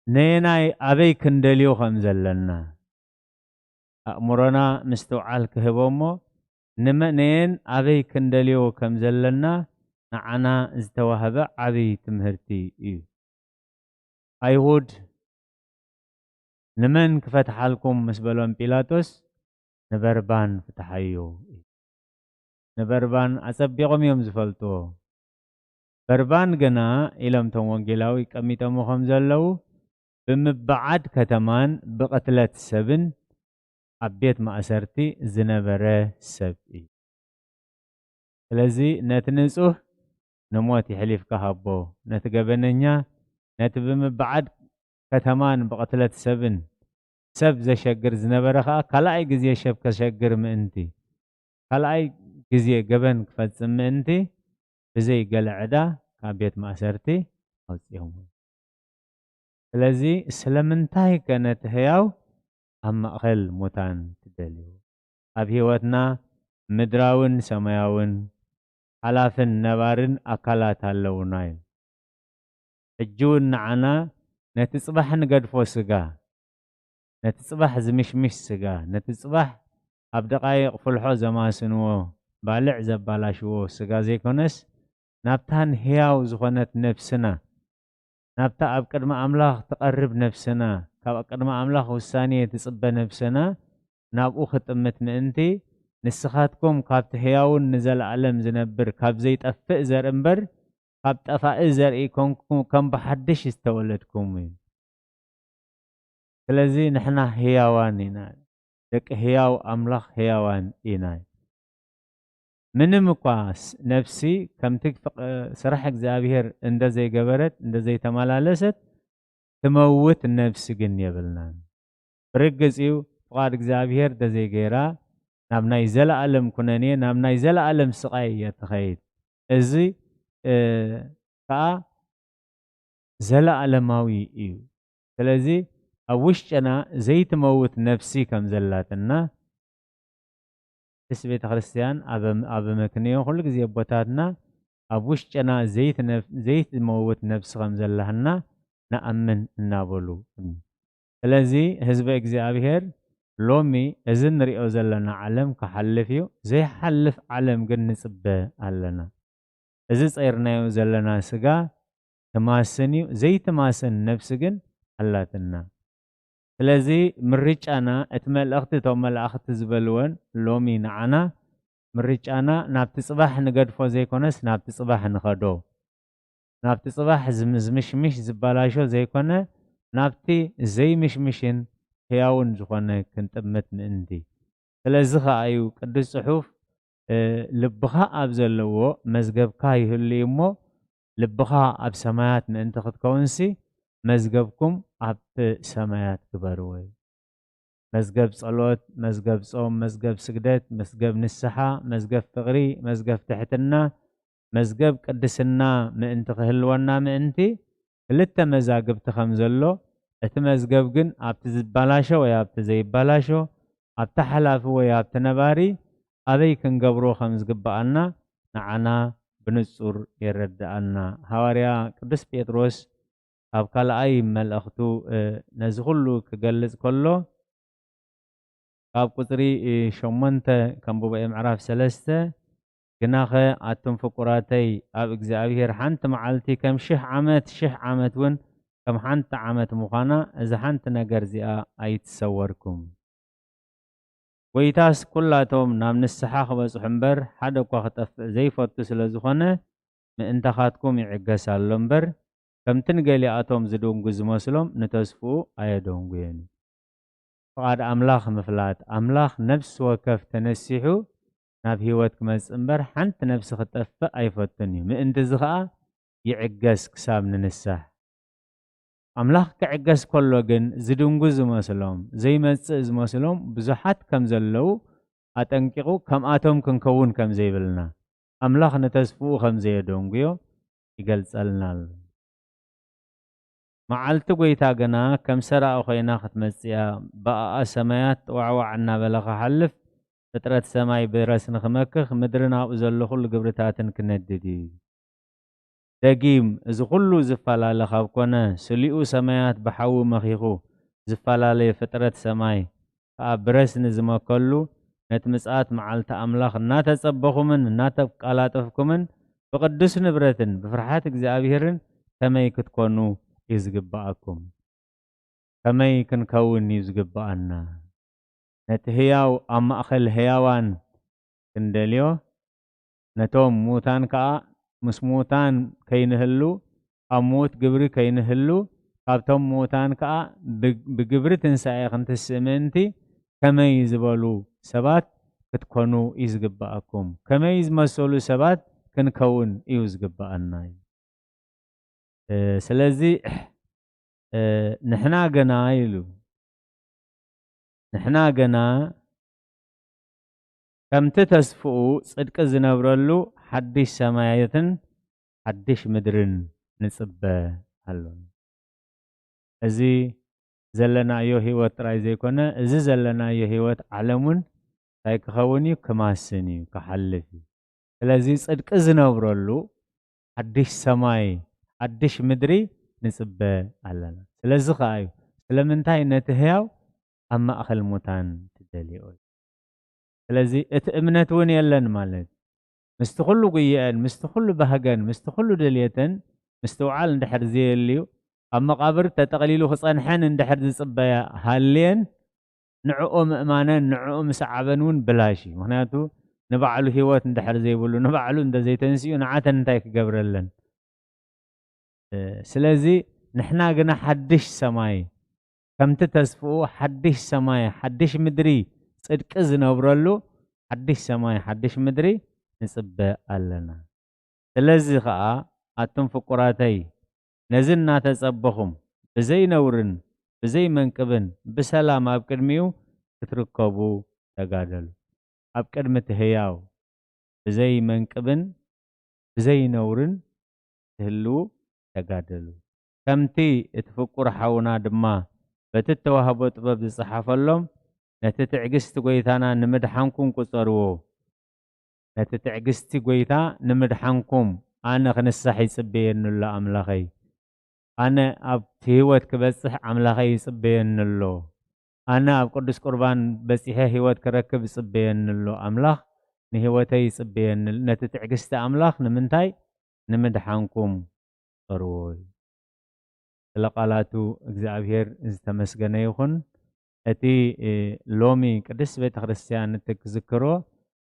ነየናይ ኣበይ ክንደልዮ ከም ዘለና፣ ኣእምሮና ምስትውዓል ክህቦ እሞ፣ ንመ-፣ ነየን ኣበይ ክንደልዮ ከም ዘለና ንዓና ዝተዋህበ ዓብዪ ትምህርቲ እዩ። ኣይሁድ፣ "ንመን ክፈትሓልኩም?" ምስ በሎም ጲላጦስ፣ "ንበርባን ፍትሓዮ" እዩ። ንበርባን ኣጸቢቖም እዮም ዝፈልጥዎ። በርባን ግና፣ ኢሎም እቶም ወንጌላዊ ቀሚጦሞ ከም ዘለዉ፣ ብምብዓድ ከተማን ብቕትለት ሰብን ኣብ ቤት ማእሰርቲ ዝነበረ ሰብ እዩ። ስለዚ ነቲ ንጹህ ንሞት የሕሊፍካ ሃቦ፣ ነቲ ገበነኛ፣ ነቲ ብምብዓድ ከተማን ብቕትለት ሰብን ሰብ ዘሸግር ዝነበረ ኸኣ ካልኣይ ግዜ ሰብ ከሸግር ምእንቲ፣ ካልኣይ ግዜ ገበን ክፈጽም ምእንቲ፣ ብዘይ ገለ ዕዳ ካብ ቤት ማእሰርቲ ኣውጺኦምዎ። ስለዚ ስለምንታይ ከ ነቲ ህያው ኣብ ማእከል ሙታን ትደልዩ? ኣብ ህይወትና ምድራውን ሰማያውን፣ ሓላፍን ነባርን ኣካላት ኣለዉና እዩ። ሕጂ እውን ንዓና ነቲ ጽባሕ ንገድፎ ስጋ፣ ነቲ ጽባሕ ዝምሽምሽ ስጋ፣ ነቲ ጽባሕ ኣብ ደቓይቕ ፍልሖ ዘማስንዎ፣ ባልዕ ዘባላሽዎ ስጋ ዘይኮነስ፣ ናብታን ህያው ዝኾነት ነፍስና፣ ናብታ ኣብ ቅድሚ ኣምላኽ ትቐርብ ነፍስና፣ ካብ ቅድሚ ኣምላኽ ውሳኔ ትጽበ ነፍስና፣ ናብኡ ክጥምት ምእንቲ፣ ንስኻትኩም ካብቲ ህያውን ንዘለኣለም ዝነብር ካብ ዘይጠፍእ ዘርኢ እምበር፣ ካብ ጠፋኢ ዘርኢ ኮንኩ-፣ ከም ብሓድሽ ዝተወለድኩም እዩ። ስለዚ ንሕና ህያዋን ኢና። ደቂ ህያው ኣምላኽ ህያዋን ኢና። ምንም እኳ ስ-፣ ነፍሲ ከምቲ ፍቕ-፣ ስራሕ እግዚኣብሔር እንደ ዘይገበረት፣ እንደ ዘይተመላለሰት፣ ትመውት ነፍሲ ግን የብልናን። ብርግጽ እዩ፣ ፍቓድ እግዚኣብሔር እንደ ዘይገይራ፣ ናብ ናይ ዘለኣለም ኩነኔ፣ ናብ ናይ ዘለኣለም ስቓይ እያ ትኸይድ። እዚ፣ እ፣ ከኣ ዘለኣለማዊ እዩ። ስለዚ ኣብ ውሽጥና ዘይትመውት ነፍሲ ከም ዘላትና፣ ቅድስት ቤተ ክርስቲያን ኣብ፣ ኣብ መክንዮ ኩሉ ግዜ ኣቦታትና ኣብ ውሽጥና ዘይትነፍ-፣ ዘይትመውት ነፍሲ ከም ዘላህና ንኣምን እናበሉ። ስለዚ ህዝበ እግዚኣብሔር ሎሚ እዚ ንሪኦ ዘለና ዓለም ክሓልፍ እዩ። ዘይሓልፍ ዓለም ግን ንጽበ ኣለና። እዚ ጸይርናዮ ዘለና ስጋ ትማስን እዩ፣ ዘይትማስን ነፍሲ ግን ኣላትና። ስለዚ ምርጫና፣ እቲ መልእኽቲ እቶም መላእኽቲ ዝበልወን ሎሚ ንዓና፣ ምርጫና ናብቲ ጽባሕ ንገድፎ ዘይኮነስ ናብቲ ጽባሕ ንኸዶ። ናብቲ ጽባሕ ዝም-፣ ዝምሽምሽ ዝበላሾ ዘይኮነ፣ ናብቲ ዘይምሽምሽን ህያውን ዝኾነ ክንጥምት ምእንቲ። ስለዚ ኸኣ እዩ ቅዱስ ጽሑፍ፣ እ፣ ልብኻ ኣብ ዘለዎ መዝገብካ ይህሉ እዩ እሞ፣ ልብኻ ኣብ ሰማያት ምእንቲ ክትከውንሲ፣ መዝገብኩም ኣብ ሰማያት ግበርዎ እዩ። መዝገብ ጸሎት፣ መዝገብ ጾም፣ መዝገብ ስግደት፣ መዝገብ ንስሓ፣ መዝገብ ፍቕሪ፣ መዝገብ ትሕትና፣ መዝገብ ቅድስና ምእንቲ ክህልወና ምእንቲ፣ ክልተ መዛግብቲ ከም ዘሎ፣ እቲ መዝገብ ግን ኣብቲ ዝባላሾ ወይ ኣብቲ ዘይባላሾ፣ ኣብቲ ሓላፊ ወይ ኣብቲ ነባሪ ኣበይ ክንገብሮ ከም ዝግብኣና ንዓና ብንጹር የረድኣና። ሃዋርያ ቅዱስ ጴጥሮስ ኣብ ካልኣይ መልእኽቱ፣ እ፣ ነዚ ኩሉ ክገልጽ ከሎ፣ ካብ ቁጽሪ፣ እ፣ ሸሞንተ ከንብቦ እየ፣ ምዕራፍ ሰለስተ፣ "ግናኸ ኣቱም ፍቁራተይ፣ ኣብ እግዚኣብሔር ሓንቲ መዓልቲ ከም ሽሕ ዓመት፣ ሽሕ ዓመት እውን ከም ሓንቲ ዓመት ምዃና፣ እዛ ሓንቲ ነገር እዚኣ ኣይትሰወርኩም። ጎይታስ ኩላቶም ናብ ንስሓ ክበጽሑ እምበር፣ ሓደ እኳ ክጠፍእ ዘይፈቱ ስለ ዝኾነ፣ ምእንታኻትኩም ይዕገስ ኣሎ እምበር፣ ከምቲ ንገሊኣቶም ዝድንጉ ዝመስሎም፣ ንተስፍኡ ኣየደንጉዮን እዩ።" ፍቓድ ኣምላኽ ምፍላጥ። ኣምላኽ ነፍሲ ወከፍ ተነሲሑ ናብ ህይወት ክመጽእ እምበር፣ ሓንቲ ነፍሲ ክትጠፍእ ኣይፈቱን እዩ። ምእንቲ እዚ ኸኣ ይዕገስ ክሳብ ንንሳሕ። ኣምላኽ ክዕገስ ከሎ ግን ዝድንጉ ዝመስሎም፣ ዘይመጽእ ዝመስሎም ብዙሓት ከም ዘለዉ ኣጠንቂቑ፣ ከምኣቶም ክንከውን ከም ዘይብልና፣ ኣምላኽ ንተስፍኡ ከም ዘየደንጉዮ ይገልጸልና ኣሎ። መዓልቲ ጐይታ ግና ከም ሰራቒ ኾይና ክትመጽእ እያ። ብኣኣ ሰማያት ጥዋዕዋዕ እናበለ ክሓልፍ፣ ፍጥረት ሰማይ ብረስኒ ክመክኽ፣ ምድርን ኣብኡ ዘሎ ኹሉ ግብርታትን ክነድድ እዩ። ደጊም እዚ ኹሉ ዝፈላለ ካብ ኮነ፣ ስሊኡ ሰማያት ብሓዊ መኺኹ ዝፈላለየ ፍጥረት ሰማይ ከኣ ብረስኒ ዝመከሉ፣ ነቲ ምጽኣት መዓልቲ ኣምላኽ እናተጸበኹምን እናተቃላጠፍኩምን ብቕዱስ ንብረትን ብፍርሓት እግዚኣብሔርን ከመይ ክትኮኑ እዩ ዝግብኣኩም? ከመይ ክንከውን እዩ ዝግብኣና? ነቲ ህያው ኣብ ማእከል ህያዋን ክንደልዮ፣ ነቶም ምዉታን ከኣ ምስ ምዉታን ከይንህሉ፣ ኣብ ምዉት ግብሪ ከይንህሉ፣ ካብቶም ምዉታን ከኣ ብ-፣ ብግብሪ ትንሳኤ ክንትስእ ምእንቲ፣ ከመይ ዝበሉ ሰባት ክትኮኑ እዩ ዝግብኣኩም? ከመይ ዝመሰሉ ሰባት ክንከውን እዩ ዝግብኣና እዩ? እ፣ ስለዚ፣ እ፣ ንሕና ገና ኢሉ፣ ንሕና ገና ከምቲ ተስፍኡ ጽድቂ ዝነብረሉ ሓድሽ ሰማያትን ሓድሽ ምድርን ንጽበ ኣሎና። እዚ ዘለናዮ ህይወት ጥራይ ዘይኮነ፣ እዚ ዘለናዮ ህይወት ዓለም እውን እንታይ ክኸውን እዩ? ክማስን እዩ፣ ክሓልፍ እዩ። ስለዚ ጽድቂ ዝነብረሉ ሓድሽ ሰማይ፣ ሓድሽ ምድሪ ንጽበ ኣለና። ስለዚ ኸኣ እዩ፣ ስለምንታይ ነቲ ህያው ኣብ ማእከል ሙታን ትደልዮ? ስለዚ እቲ እምነት እውን የለን ማለት፣ ምስቲ ኩሉ ጉየአን፣ ምስቲ ኩሉ ባህገን፣ ምስቲ ኩሉ ድልየተን ምስትውዓል እንድሕር ዘየልዩ፣ ኣብ መቓብር ተጠቕሊሉ ክጸንሐን እንድሕር ዝጽበያ ሃልየን፣ ንዕኡ ምእማነን፣ ንዕኡ ምስዓበን እውን ብላሽ እዩ። ምኽንያቱ ንባዕሉ ህይወት እንድሕር ዘይብሉ፣ ንባዕሉ እንተ ዘይተንሲኡ ንዓተን እንታይ ክገብረለን? እ፣ ስለዚ ንሕና ግና ሓድሽ ሰማይ፣ ከምቲ ተስፍኡ ሓድሽ ሰማይ፣ ሓድሽ ምድሪ ጽድቂ ዝነብረሉ ሓድሽ ሰማይ፣ ሓድሽ ምድሪ ንጽበ ኣለና። ስለዚ ኸኣ ኣቱም ፍቁራተይ፣ ነዚ እናተጸበኹም ብዘይ ነውርን ብዘይ መንቅብን ብሰላም ኣብ ቅድሚኡ ክትርከቡ ተጋደሉ። ኣብ ቅድሚ እቲ ህያው ብዘይ መንቅብን ብዘይ ነውርን ትህልዉ ተጋደሉ። ከምቲ እቲ ፍቁር ሓውና ድማ በቲ እተዋህቦ ጥበብ ዝጸሓፈሎም፣ ነቲ ትዕግስቲ ጐይታና ንምድሓንኩም ቁጸርዎ። ነቲ ትዕግስቲ ጐይታ ንምድሓንኩም ኣነ ክንሳሕ ይጽበየኒ ኣሎ ኣምላኸይ። ኣነ ኣብቲ ህይወት ክበጽሕ ኣምላኸይ ይጽበየኒ ኣሎ። ኣነ ኣብ ቅዱስ ቁርባን በጺሐ ህይወት ክረክብ ይጽበየኒ ኣሎ። ኣምላኽ ንህይወተይ ይጽበየኒ ኣሎ። ነቲ ትዕግስቲ ኣምላኽ ንምንታይ? ንምድሓንኩም ጸርዎ እዩ። ስለ ቃላቱ እግዚኣብሔር ዝተመስገነ ይኹን። እቲ፣ እ፣ ሎሚ ቅድስት ቤተ ክርስቲያን እትዝክሮ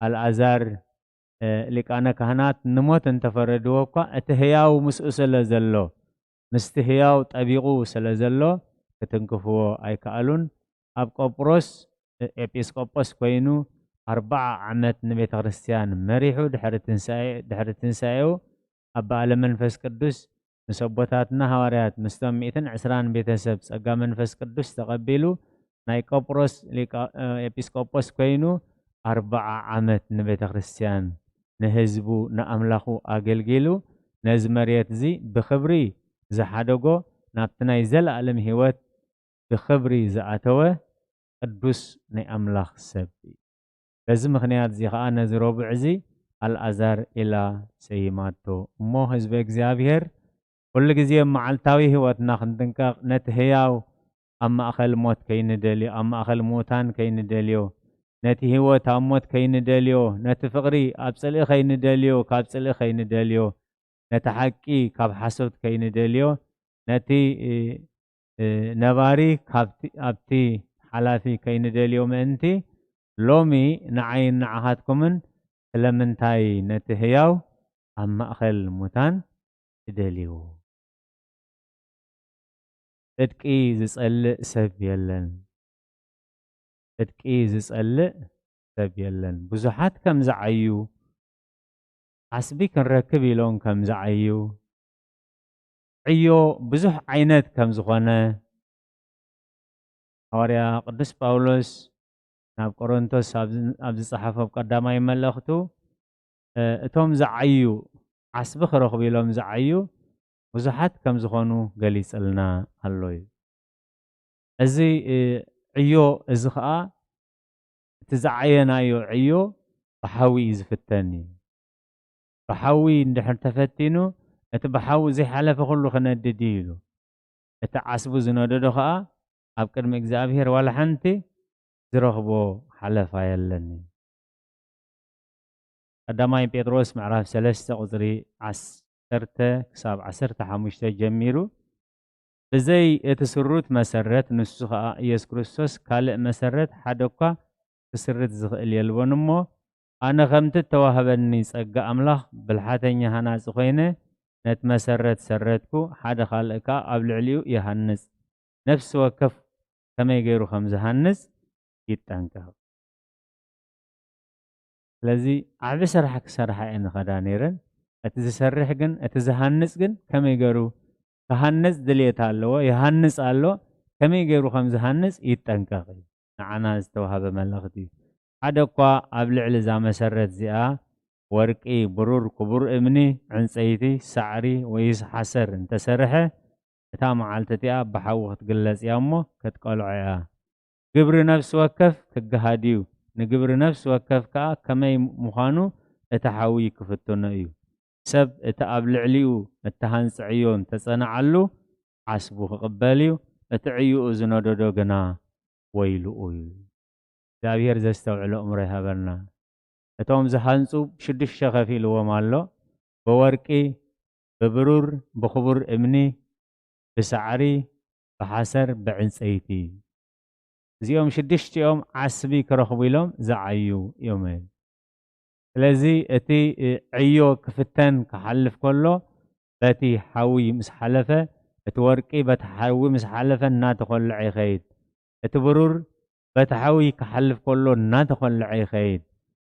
ኣልኣዛር፣ እ፣ ሊቃነ ካህናት ንሞት እንተፈረድዎ እኳ፣ እቲ ህያው ምስኡ ስለ ዘሎ፣ ምስቲ ህያው ጠቢቑ ስለ ዘሎ፣ ክትንክፍዎ ኣይከኣሉን። ኣብ ቆጵሮስ፣ እ፣ ኤጲስቆጶስ ኮይኑ፣ ኣርብዓ ዓመት ንቤተ ክርስቲያን መሪሑ፣ ድሕሪ ትንሳኤ-፣ ድሕሪ ትንሳኤኡ፣ ኣብ በዓለ መንፈስ ቅዱስ ምስ ኣቦታትና ሃዋርያት፣ ምስቶም ሚእትን ዕስራን ቤተሰብ ጸጋ መንፈስ ቅዱስ ተቐቢሉ፣ ናይ ቆጵሮስ ሊቀ-፣ እ፣ ኤጲስቆጶስ ኮይኑ፣ ኣርብዓ ዓመት ንቤተ ክርስቲያን፣ ንህዝቡ፣ ንኣምላኹ ኣገልጊሉ፣ ነዚ መሬት እዚ ብኽብሪ ዝሓደጎ፣ ናብቲ ናይ ዘለኣለም ህይወት ብኽብሪ ዝኣተወ ቅዱስ ናይ ኣምላኽ ሰብ እዩ። በዚ ምኽንያት እዚ ኸኣ ነዚ ረቡዕ እዚ ኣልኣዛር ኢላ ሰይማቶ። እሞ ህዝቢ እግዚኣብሔር፣ ኩሉ ግዜ መዓልታዊ ህይወትና ክንጥንቀቕ፣ ነቲ ህያው ኣብ ማእከል ሞት ከይንደልዮ፣ ኣብ ማእከል ምዉታን ከይንደልዮ፣ ነቲ ህይወት ኣብ ሞት ከይንደልዮ፣ ነቲ ፍቕሪ ኣብ ጽልኢ ከይንደልዮ፣ ካብ ጽልኢ ከይንደልዮ፣ ነቲ ሓቂ ካብ ሓሶት ከይንደልዮ፣ ነቲ፣ እ፣ እ፣ ነባሪ ካብቲ፣ ኣብቲ ሓላፊ ከይንደልዮ ምእንቲ፣ ሎሚ ንዓይን ንዓኻትኩምን ስለምንታይ ነቲ ህያው ኣብ ማእከል ሙታን ትደልይዎ? ጽድቂ ዝጸልእ ሰብ የለን። ጽድቂ ዝጸልእ ሰብ የለን። ብዙሓት ከም ዝዓዩ፣ ዓስቢ ክንረክብ ኢሎም ከም ዝዓዩ፣ ዕዮ ብዙሕ ዓይነት ከም ዝኾነ፣ ሃዋርያ ቅዱስ ጳውሎስ ናብ ቆሮንቶስ ኣብ ዝ-፣ ኣብ ዝጸሓፎ ኣብ ቀዳማይ መልእኽቱ፣ እ፣ እቶም ዝዓዩ፣ ዓስቢ ክረኽቡ ኢሎም ዝዓዩ ብዙሓት ከም ዝኾኑ ገሊጽልና ኣሎ እዩ። እዚ፣ እ፣ ዕዮ እዚ ኸኣ፣ እቲ ዝዓየናዮ ዕዮ ብሓዊ እዩ ዝፍተን እዩ። ብሓዊ እንድሕር ተፈቲኑ፣ እቲ ብሓዊ ዘይሓለፈ ኩሉ ክነድድ እዩ ኢሉ። እቲ ዓስቡ ዝነደዶ ኸኣ ኣብ ቅድሚ እግዚኣብሔር ዋላ ሓንቲ ዝረኽቦ ሓለፋ የለን እዩ። ቀዳማይ ጴጥሮስ ምዕራፍ ሰለስተ ቁጽሪ ዓሰርተ ክሳብ ዓሰርተ ሓሙሽተ ጀሚሩ፣ ብዘይ እቲ ስሩት መሰረት፣ ንሱ ኸኣ ኢየሱስ ክርስቶስ፣ ካልእ መሰረት ሓደ እኳ ክስርት ዝኽእል የልቦን። እሞ ኣነ ከምቲ እተዋህበኒ ጸጋ ኣምላኽ ብልሓተኛ ሃናጺ ኮይነ፣ ነቲ መሰረት ሰረትኩ፣ ሓደ ካልእ ከኣ ኣብ ልዕሊኡ ይሃንጽ። ነፍሲ ወከፍ ከመይ ገይሩ ከም ዝሃንጽ ይጠንቀቕ። ስለዚ ዓቢ ስራሕ ክሰርሓ እየን ዝኸዳ ነይረን። እቲ ዝሰርሕ ግን፣ እቲ ዝሃንጽ ግን ከመይ ገይሩ ክሃንጽ ድልየት ኣለዎ፣ ይሃንጽ ኣሎ። ከመይ ገይሩ ከም ዝሃንጽ ይጠንቀቕ እዩ። ንዓና ዝተዋህበ መልእኽቲ እዩ። ሓደ እኳ ኣብ ልዕሊ እዛ መሰረት እዚኣ ወርቂ፣ ብሩር፣ ክቡር እምኒ፣ ዕንጸይቲ፣ ሳዕሪ ወይስ ሓሰር እንተሰርሐ፣ እታ መዓልቲ እቲኣ ብሓዊ ክትግለጽ እያ እሞ ክትቀልዖ እያ። ግብሪ ነፍሲ ወከፍ ክገሃድ እዩ። ንግብሪ ነፍሲ ወከፍ ከኣ ከመይ ምዃኑ እቲ ሓዊ ክፍትኖ እዩ። ሰብ እቲ ኣብ ልዕሊኡ እተሃንጸ ዕዮ እንተጸንዓሉ፣ ዓስቡ ክቕበል እዩ፣ እቲ ዕዩኡ ዝነደዶ ግና ወይልኡ እዩ። እግዚኣብሔር ዘስተውዕሎ እምሮ ይሃበልና። እቶም ዝሃንጹ ሽዱሽተ ከፊልዎም ኣሎ፣ ብወርቂ፣ ብብሩር፣ ብኽቡር እምኒ፣ ብሳዕሪ፣ ብሓሰር፣ ብዕንጸይቲ። እዚኦም ሽዱሽቲኦም ዓስቢ ክረኽቡ ኢሎም ዝዓዩ እዮም። ስለዚ እቲ፣ እ፣ ዕዮ ክፍተን ክሓልፍ ከሎ በቲ ሓዊ ምስ ሓለፈ፣ እቲ ወርቂ በቲ ሓዊ ምስ ሓለፈ እናተኾልዐ ይኸይድ። እቲ ብሩር በቲ ሓዊ ክሓልፍ ከሎ እናተኾልዐ ይኸይድ።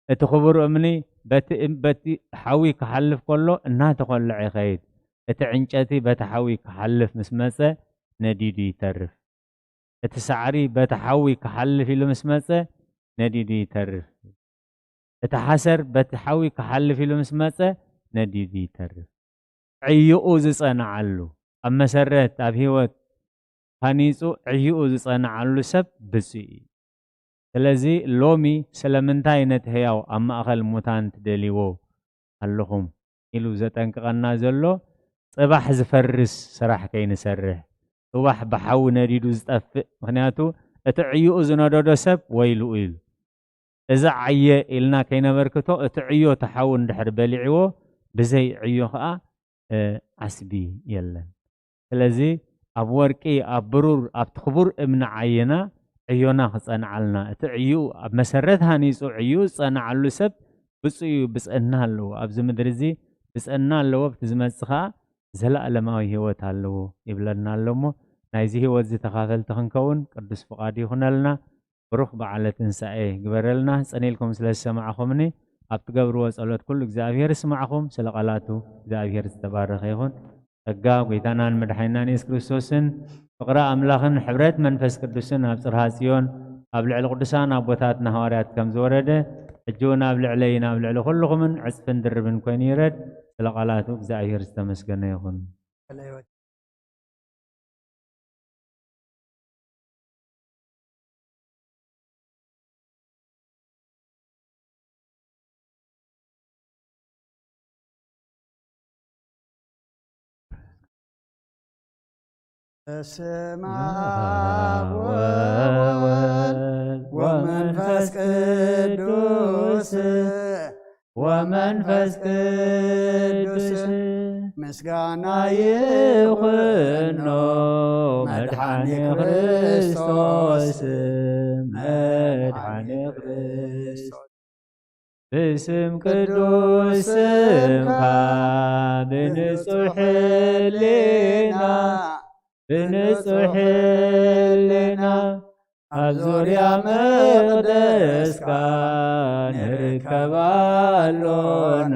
እቲ ክቡር እምኒ በቲ እም-፣ በቲ ሓዊ ክሓልፍ ከሎ እናተኾልዐ ይኸይድ። እቲ ዕንጨቲ በቲ ሓዊ ክሓልፍ ምስ መጸ ነዲዱ ይተርፍ። እቲ ሳዕሪ በቲ ሓዊ ክሓልፍ ኢሉ ምስ መጸ ነዲዱ ይተርፍ። እቲ ሓሰር በቲ ሓዊ ክሓልፍ ኢሉ ምስ መጸ ነዲዱ ይተርፍ። ዕዮኡ ዝጸንዓሉ፣ ኣብ መሰረት፣ ኣብ ህይወት ሃኒጹ ዕዮኡ ዝጸንዓሉ ሰብ ብፁዕ እዩ። ስለዚ ሎሚ ስለምንታይ ነቲ ህያው ኣብ ማእከል ሙታን ትደልይዎ ኣለኹም ኢሉ ዘጠንቅቐና ዘሎ፣ ጽባሕ ዝፈርስ ስራሕ ከይንሰርሕ፣ ጽባሕ ብሓዊ ነዲዱ ዝጠፍእ፣ ምኽንያቱ እቲ ዕዮኡ ዝነደዶ ሰብ ወይልኡ ኢሉ። እዚ ዓየ ኢልና ከይነበርክቶ፣ እቲ ዕዮ እቲ ሓዊ እንድሕር በሊዕዎ፣ ብዘይ ዕዮ ኸኣ፣ እ፣ ዓስቢ የለን። ስለዚ ኣብ ወርቂ፣ ኣብ ብሩር፣ ኣብቲ ክቡር እምኒ ዓይና ዕዮና ክጸንዓልና፣ እቲ ዕዩ ኣብ መሰረት ሃኒጹ ዕዩ ዝጸንዓሉ ሰብ ብጹእ እዩ፣ ብጽዕና ኣለዎ። ኣብዚ ምድሪ እዚ ብጽዕና ኣለዎ፣ ኣብቲ ዝመጽእ ኸኣ ዘለኣለማዊ ህይወት ኣለዎ ይብለና ኣሎ እሞ፣ ናይዚ ህይወት እዚ ተኻፈልቲ ክንከውን ቅዱስ ፍቓዱ ይኹነልና። ብሩኽ በዓለ ትንሳኤ ግበረልና። ጸኒልኩም ስለ ዝሰማዕኹምኒ፣ ኣብ ትገብርዎ ጸሎት ኩሉ እግዚኣብሔር ይስማዕኹም። ስለ ቃላቱ እግዚኣብሔር ዝተባረኸ ይኹን። ጸጋ ጐይታናን መድሓኒናን የሱስ ክርስቶስን ፍቕሪ ኣምላኽን ሕብረት መንፈስ ቅዱስን ኣብ ጽርሃ ጽዮን ኣብ ልዕሊ ቅዱሳን ኣቦታትና ሃዋርያት ከም ዝወረደ፣ ሕጂ እውን ኣብ ልዕለይን ኣብ ልዕሊ ኩልኹምን ዕጽፍን ድርብን ኮይኑ ይረድ። ስለ ቃላቱ እግዚኣብሔር ዝተመስገነ ይኹን። በስመ አብ ወወልድ ወመንፈስ ቅዱስ ወመንፈስ ቅዱስ ምስጋና ይኹኖ መድሓኒ ክርስቶስ፣ መድሓኒ ክርስቶስ። ብስም ቅዱስ ስምካ ብንጹሕ ሕሊና፣ ብንጹሕ ሕሊና ኣብ ዙርያ መቕደስካ ንርከብ ኣሎና፣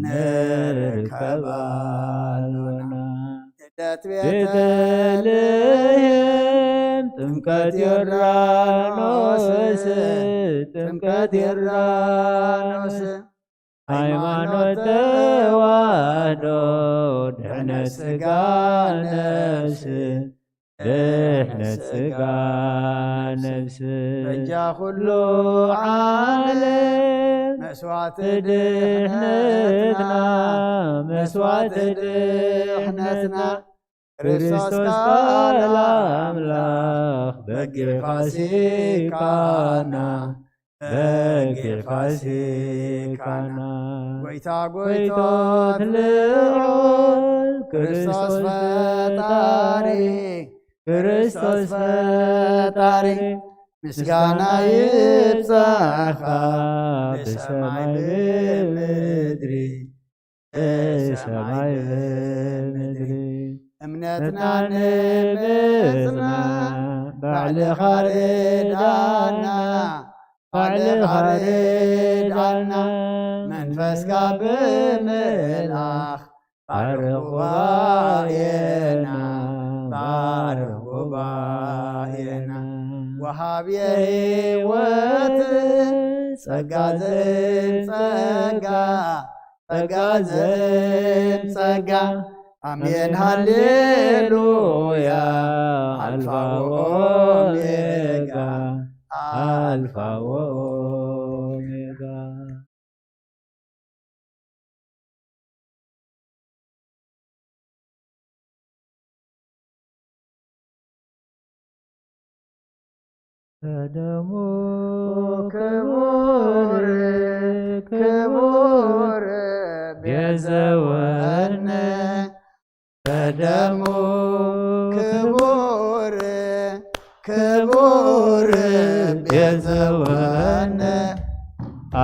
ንርከብ ኣሎና። ልደት ቤተልሔም፣ ጥምቀት ዮርዳኖስ፣ ጥምቀት ዮርዳኖስ፣ ሃይማኖት ተዋህዶ፣ ድሕነት ስጋ ነፍስ፣ ድሕነት ስጋ ነፍስ፣ በጃ ኩሉ ዓለም፣ መስዋዕቲ ድሕነትና፣ መስዋዕቲ ድሕነትና፣ ክርስቶስ ቃል ኣምላኽ፣ በጊዕ ፋሲካና፣ በጊዕ ፋሲካና። ጎይታ ጎይቶት ልዑል ክርስቶስ ፈጣሪ፣ ክርስቶስ ፈጣሪ፣ ምስጋና ይብጻሕኻ ብሰማይ ብምድሪ፣ ብሰማይ ብምድሪ። እምነትና ንምጽና፣ ባዕልኻ ርዳና፣ ባዕልኻ ርዳና። መንፈስካ ብምልኣኽ፣ ባርኽ ጉባኤና፣ ባርኽ ጉባኤና። ወሃብየ ህይወት፣ ጸጋ ዘእም ጸጋ፣ ጸጋ ዘእም ጸጋ። ኣሜን ሃሌሉያ፣ ኣልፋ ወኦሜጋ፣ ኣልፋ ወኦሜጋ። በደሙ ክቡር ክቡር ቤዘወነ። በደሙ ክቡር ክቡር ቤዘወነ።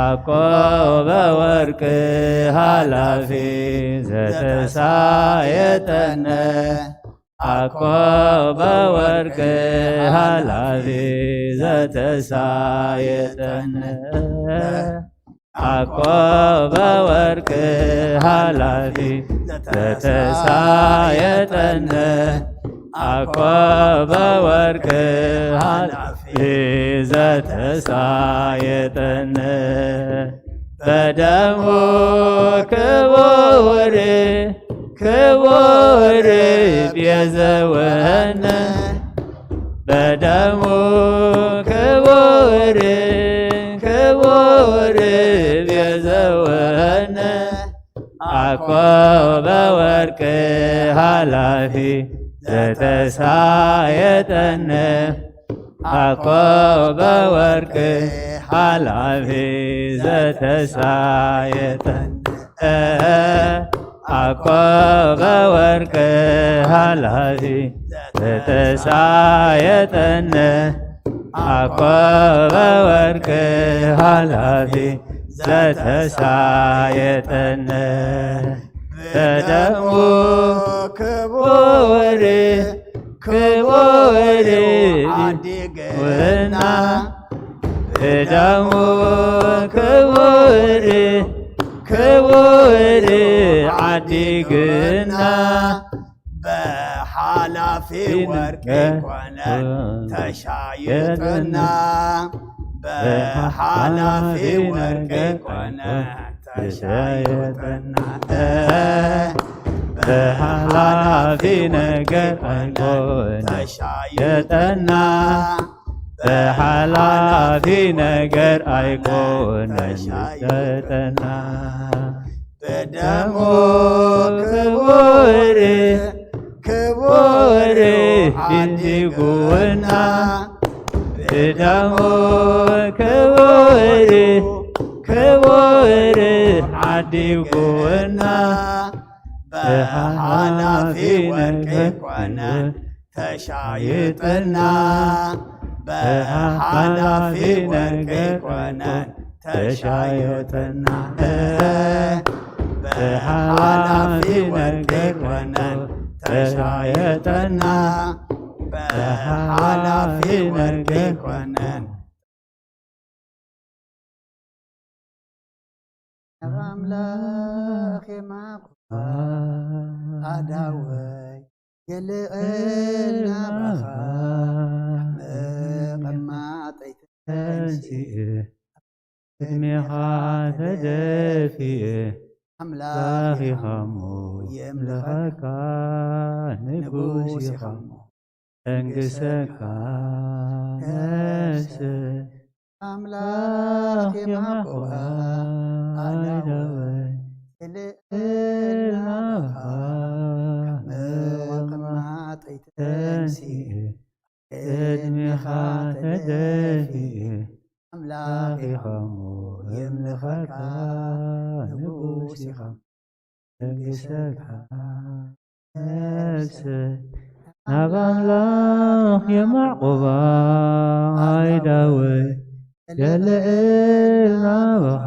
አቆበ ወርቅ ሃላፊ ዘተሳየጠነ። አኮበ ወርቅ ሃላፊ ዘተሳየጠነ። አኮበ ወርቅ ሃላፊ ዘተሳየጠነ። አኮበ ወርቅ ሃላፊ ዘተሳየጠነ። በደሙ ክቡር ክቡር ቤዘወነ። በደሙ ክቡር ክቡር ቤዘወነ። አኮበ ወርቅ ሃላፊ ዘተሳየጠነ። አኮበ ወርቅ ሃላፊ ዘተሳየጠነ። አኮበ ወርቅ ሃላፊ ዘተሳየጠነ። አኮበ ወርቅ ሃላፊ ዘተሳየጠነ። በደሙ ክቡር ክቡር አዲግና። በደሙ ክቡር ክቡር አዲግና። በሓላፊ ወርቂ ኮነ ተሻይጥና። በሓላፊ ወርቂ ኮነ ተሻይጥና። በሓላፊ ነገር ኣይኮነ ተሻይጥና። በሓላፊ ነገር ኣይኮነ ተጠና። በደሙ ክቡር ክቡር ዓዲጉና። በደሙ ክቡር ክቡር ዓዲጉና። በሓላፊ ወርቂ ኮነ ተሻይጥና። በሓላፊ ወርቂ ኮነ ተሻይጥና። በሓላፊ ወርቂ ኮነ ተሻይጥና። በሓላፊ ወርቂ ኮነ። ናብ ኣምላኽ የማቑ ኣዳወይ የልዕል ናባኻ። መቐማጠይ ተንሲእ ቅድሜኻ ተደፊእ ኣምላኽ ኢኻሞ የምልኸካ። ንጉስ ኢኻሞ እንግሰካ ነፍሰ ኣምላኽ የማቑባ ኣዳወይ የልዕል ናባኻ። መቐማጠይ ተንሲእ ቅድሜኻ ተደፊእ ኣምላኽ ኢኻሞ የምልኸካ። ንጉስ ኢኻ እንግሰካ ነፍሰ ናብ ኣምላኽ የማዕቁባ ኣይዳወይ የልዕል ናባኻ።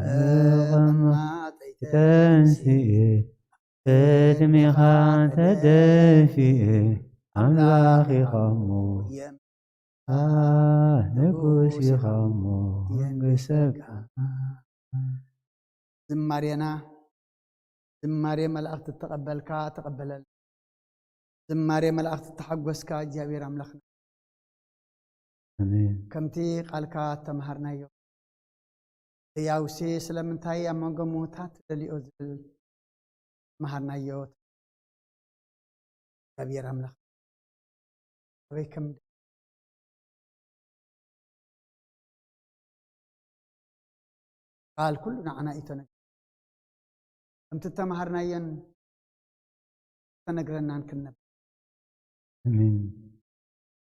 መቐማጠይ ተንሲእ ቅድሜኻ ተደፊእ ኣምላኽ ኢኻሞ ንጉስ ኢኻሞ የንግሰካ። ዝማሬና ዝማሬ መላእክት እተቐበልካ ተቐበለልና። ዝማሬ መላእክት እተሓጎስካ እግዚኣብሔር ኣምላኽና ኣሜን። ከምቲ ቃልካ እተምሃርናዮ ህያውሲ ስለምንታይ ኣብ መንጎ ምዉታት ደሊኦ ዝብል መሃርናዮ። እግዚኣብሔር ኣምላኽ ኣበይ ከም ቃል ኩሉ ንዓና እዩ ተነግሩ። ከምቲ እተምሃርናዮን ተነግረናን ክንነብ ኣሜን።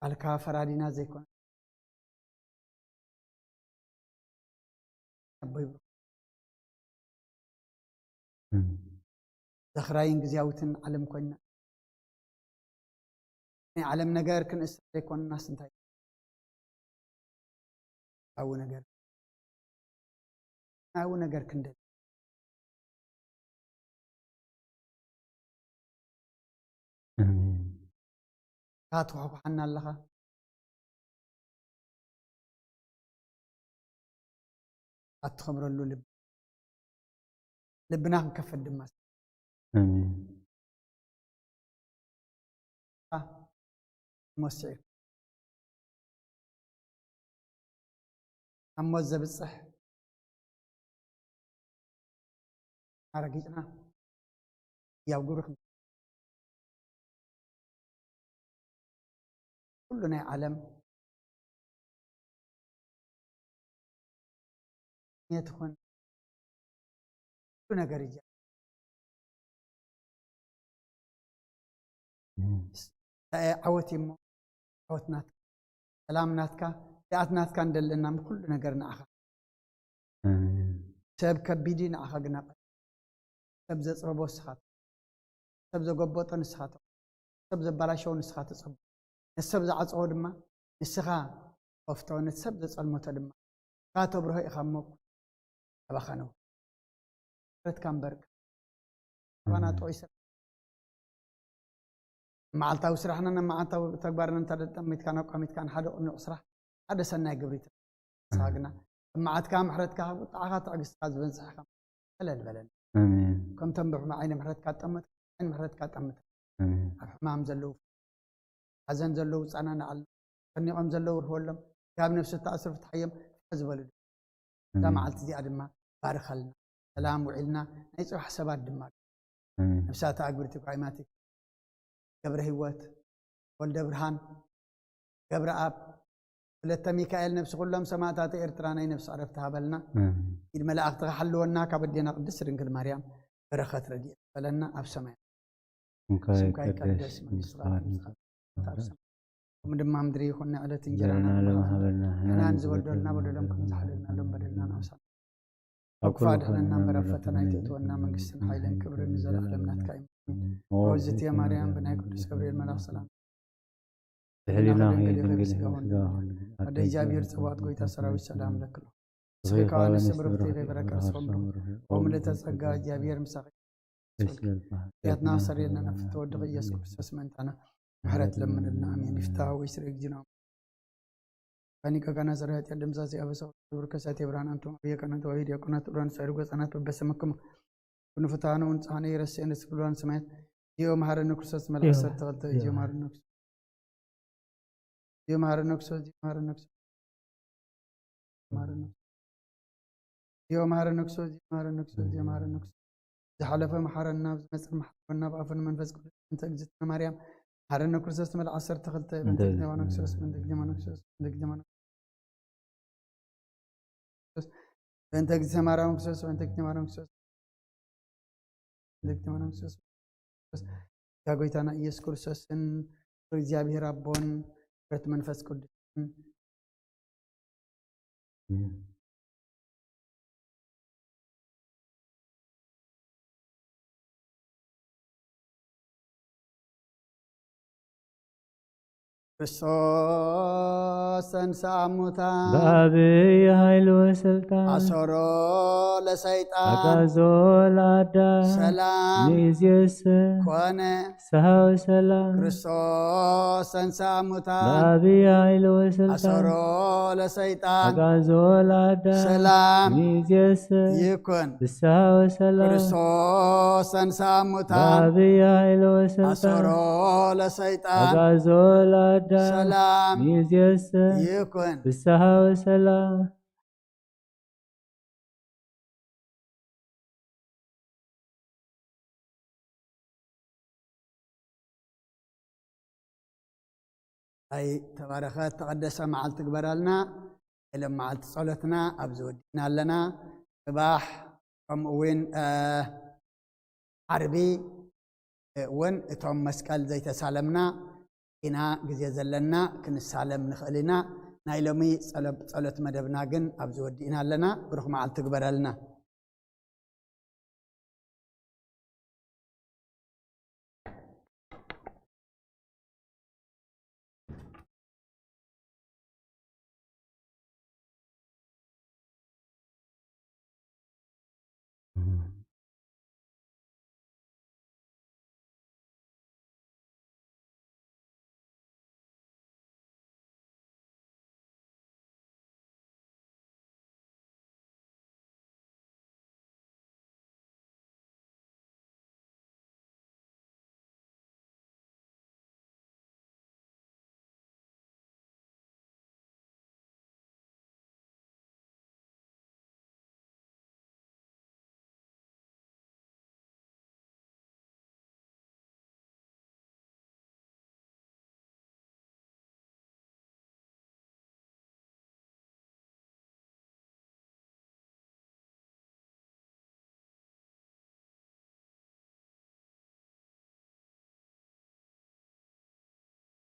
ቃልካ ፈራዲና ዘይኮነ ኣቦ ይብርኽ። ዘኽራይን ግዝያዊትን ዓለም ኮይና፣ ናይ ዓለም ነገር ክንእስር ዘይኮንናስ እንታይ? ኣዊ ነገር፣ ኣዊ ነገር ክንደል ኣሜን። ትኳሕኳሓና ኣለኻ። ኣትኸብረሉ ልብ፣ ልብና ክንከፍት ድማ ኣሜን። ሞት ስዒር ኣብ ሞት ዘብጽሕ ኣረጊጽና ያው ግብሪ ክም-፣ ኩሉ ናይ ዓለም የትኹን ኩሉ ነገር እዩ። እንታይ ዓወት እዩ እሞ? ዓወት ናትካ፣ ሰላም ናትካ፣ ርኣት ናትካ እንደለና ኩሉ ነገር ንዓኻ። ኣሜን። ሰብ ከቢድ እዩ፣ ንዓኻ ግና ቀሊል። ሰብ ዘጽበቦ ንስኻ፣ ሰብ ዘጎበጦ ንስኻ፣ ሰብ ዘባላሸዎ ንስኻ ተጸብቦ፣ ነቲ ሰብ ዝዓጸዎ ድማ ንስኻ ከፍቶ፣ ነቲ ሰብ ዘጸልመቶ ድማ ንስኻ ተብርሆ ኢኻ እሞ ካባኻ ነው። ንብረትካ እምበር ካባና እም። ጥዑይ ሰብ። መዓልታዊ ስራሕና፣ ናብ መዓልታዊ ተግባርና እንተ ጠሚትካን ኣቋሚትካን ሓደ ቅኑዕ ስራሕ፣ ሓደ ሰናይ ግብሪ ትረክብ። ንስኻ እም። ግና ኣብ መዓትካ ምሕረትካ፣ ቁጥዓኻ ትዕግስትካ ዝበዝሕ ኢኻ። ቀለል በለና። ኣሜን። ከምቶም ብሕማቕ ዓይኒ ምሕረትካ ጠምት፣ ዓይኒ ምሕረትካ ጠምት። ኣሜን። ኣብ ሕማም ዘለዉ፣ ሓዘን ዘለዉ ጻናንዓሎም፣ ተጨኒቖም ዘለዉ ርህወሎም፣ ካብ ነፍሲ ተኣስሩ ፍትሓዮም፣ ፍትሒ ዝበሉ እዛ ኣሜን። መዓልቲ እዚኣ ድማ ባርኸልና። ሰላም ውዒልና፣ ናይ ጽባሕ ሰባት ድማ ኣሜን። ነፍሳት ኣግብርቲ ኳይማቲ ገብረ ህይወት፣ ወልደ ብርሃን፣ ገብረ ኣብ፣ ወለተ ሚካኤል፣ ነፍሲ ኩሎም ሰማእታት ኤርትራ ናይ ነፍሲ ዕረፍቲ ሃበልና። ኣሜን። ኢድ መላእኽትኻ ሓልወና፣ ካብ ኣዴና ቅድስት ድንግል ማርያም በረኸት ረድኤት ይፈለና ኣብ ሰማይ። ስምካ ስምካ ይቀደስ፣ ይቀደስ፣ መንግስትኻ መንግስትኻ ትምጻእ፣ ትምጻእ፣ ትምጻእ፣ ኣብ ሰማይ ከምኡ ድማ ምድሪ ይኹን። ንዕለት እንጀራና እንጀራና ሃበና፣ ንሕና ንሕና ንዝበደሉና ንዝበደሉና በደሎም ከም በደሎም ዝሓለልና በደልና ንኣምሳል ኣብ ክፉ ኣድሕነና እምበር ኣብ ፈተና ኣይተእትወና፣ መንግስትን ሓይልን ክብርን ንዘለኣለም ናትካ እዩ። ኣሜን። ኦዝቲ ማርያም ብናይ ቅዱስ ገብርኤል መልኣኽ ሰላም ድሕሪና ድንግል ድንግል ስጋ ስጋ ሆን። ሆን። ኣደ እግዚኣብሔር ጸባኦት ጎይታ ሰራዊት ሰላም ለክሎ። እስኺ ከዋንስ ብርኽቲ በረከት ስምሩ። ከምልእተ ጸጋ እግዚኣብሔር ምሳኺ። ያትና ሰሪልና ነፍቲ ተወድቕ ኢየሱስ ክርስቶስ መንታና ምሕረት ለምንልና። ኣሜን። ይፍታ ወይ ስረ እግዚእና ከኒቀ ከና ስረ ኃጢአት ደምሳሴ አበሳ ክብር ከሳቴ ብርሃን አንቱም አብየ ከና ተዋሂድ ያቆናት ብርሃን ሳይርጎ ህፃናት በበሰመክሙ ብንፍታኑ ንጽሃነ ይረስኤ ንስፍልዋን ሰማያት። ዚኦ መሐረነ ክርስቶስ መልአክ ዚኦ፣ ሰርተ ክልተ ዚኦ። ዚኦ መሐረነ ክርስቶስ። ዚኦ መሐረነ ክርስቶስ፣ ዚኦ መሐረነ ክርስቶስ። መሐረነ ክርስቶስ። ዚኦ መሐረነ ክርስቶስ፣ ዚኦ መሐረነ ክርስቶስ፣ ዚኦ መሐረነ ክርስቶስ። ዝሓለፈ መሐረና፣ ዝመጽእ መሐረና፣ ብኣፉን መንፈስ ቅዱስ። እንተ እግዝእትነ ማርያም መሐረነ ክርስቶስ መልአክ ሰርተ ክልተ፣ በእንተ እግዝእትነ ማርያም ክርስቶስ፣ በእንተ እግዝእትነ ማርያም ክርስቶስ፣ በእንተ እግዝእትነ ማርያም በእንተ እግዝእተ ማርያም ክርስቶስ፣ በእንተ እግዝእተ ማርያም ክርስቶስ፣ በእንተ እግዝእተ ማርያም ክርስቶስ፣ ያ ጎይታና ኢየሱስ ክርስቶስን፣ ፍቅር እግዚኣብሔር ኣቦን፣ ሕብረት መንፈስ ቅዱስን። ክርስቶስ ተንሥአ እሙታን። በአብይ ኃይል ወስልጣን። አሰሮ ለሰይጣን። አግዓዞ ለአዳም። ሰላም። ሚእዜሰ። ኮነ። ፍስሐ ወሰላም። ክርስቶስ ተንሥአ እሙታን። በአብይ ኃይል ወስልጣን። አሰሮ ለሰይጣን። አግዓዞ ለአዳም። ሰላም። ሚእዜሰ። ይኩን። ፍስሐ ወሰላም። ክርስቶስ ተንሥአ እሙታን። በአብይ ኃይል ወስልጣን። አሰሮ ለሰይጣን። አግዓዞ ለአዳም። ሰላም። ሚእዜሰ። ይኩን። ፍስሐ ወሰላም። ኣይ ተባረኸት ተቐደሰ መዓልቲ ግበራልና። ኢሎም መዓልቲ ጸሎትና ኣብዚ ወዲእና ኣለና። ጽባሕ ከምኡ እውን፣ እ፣ ዓርቢ እውን እቶም መስቀል ዘይተሳለምና ኢና ግዜ ዘለና፣ ክንሳለም ንኽእል ኢና። ናይ ሎሚ ጸሎት መደብና ግን ኣብዚ ወዲእና ኣለና። ብሩኽ መዓልቲ ግበረልና።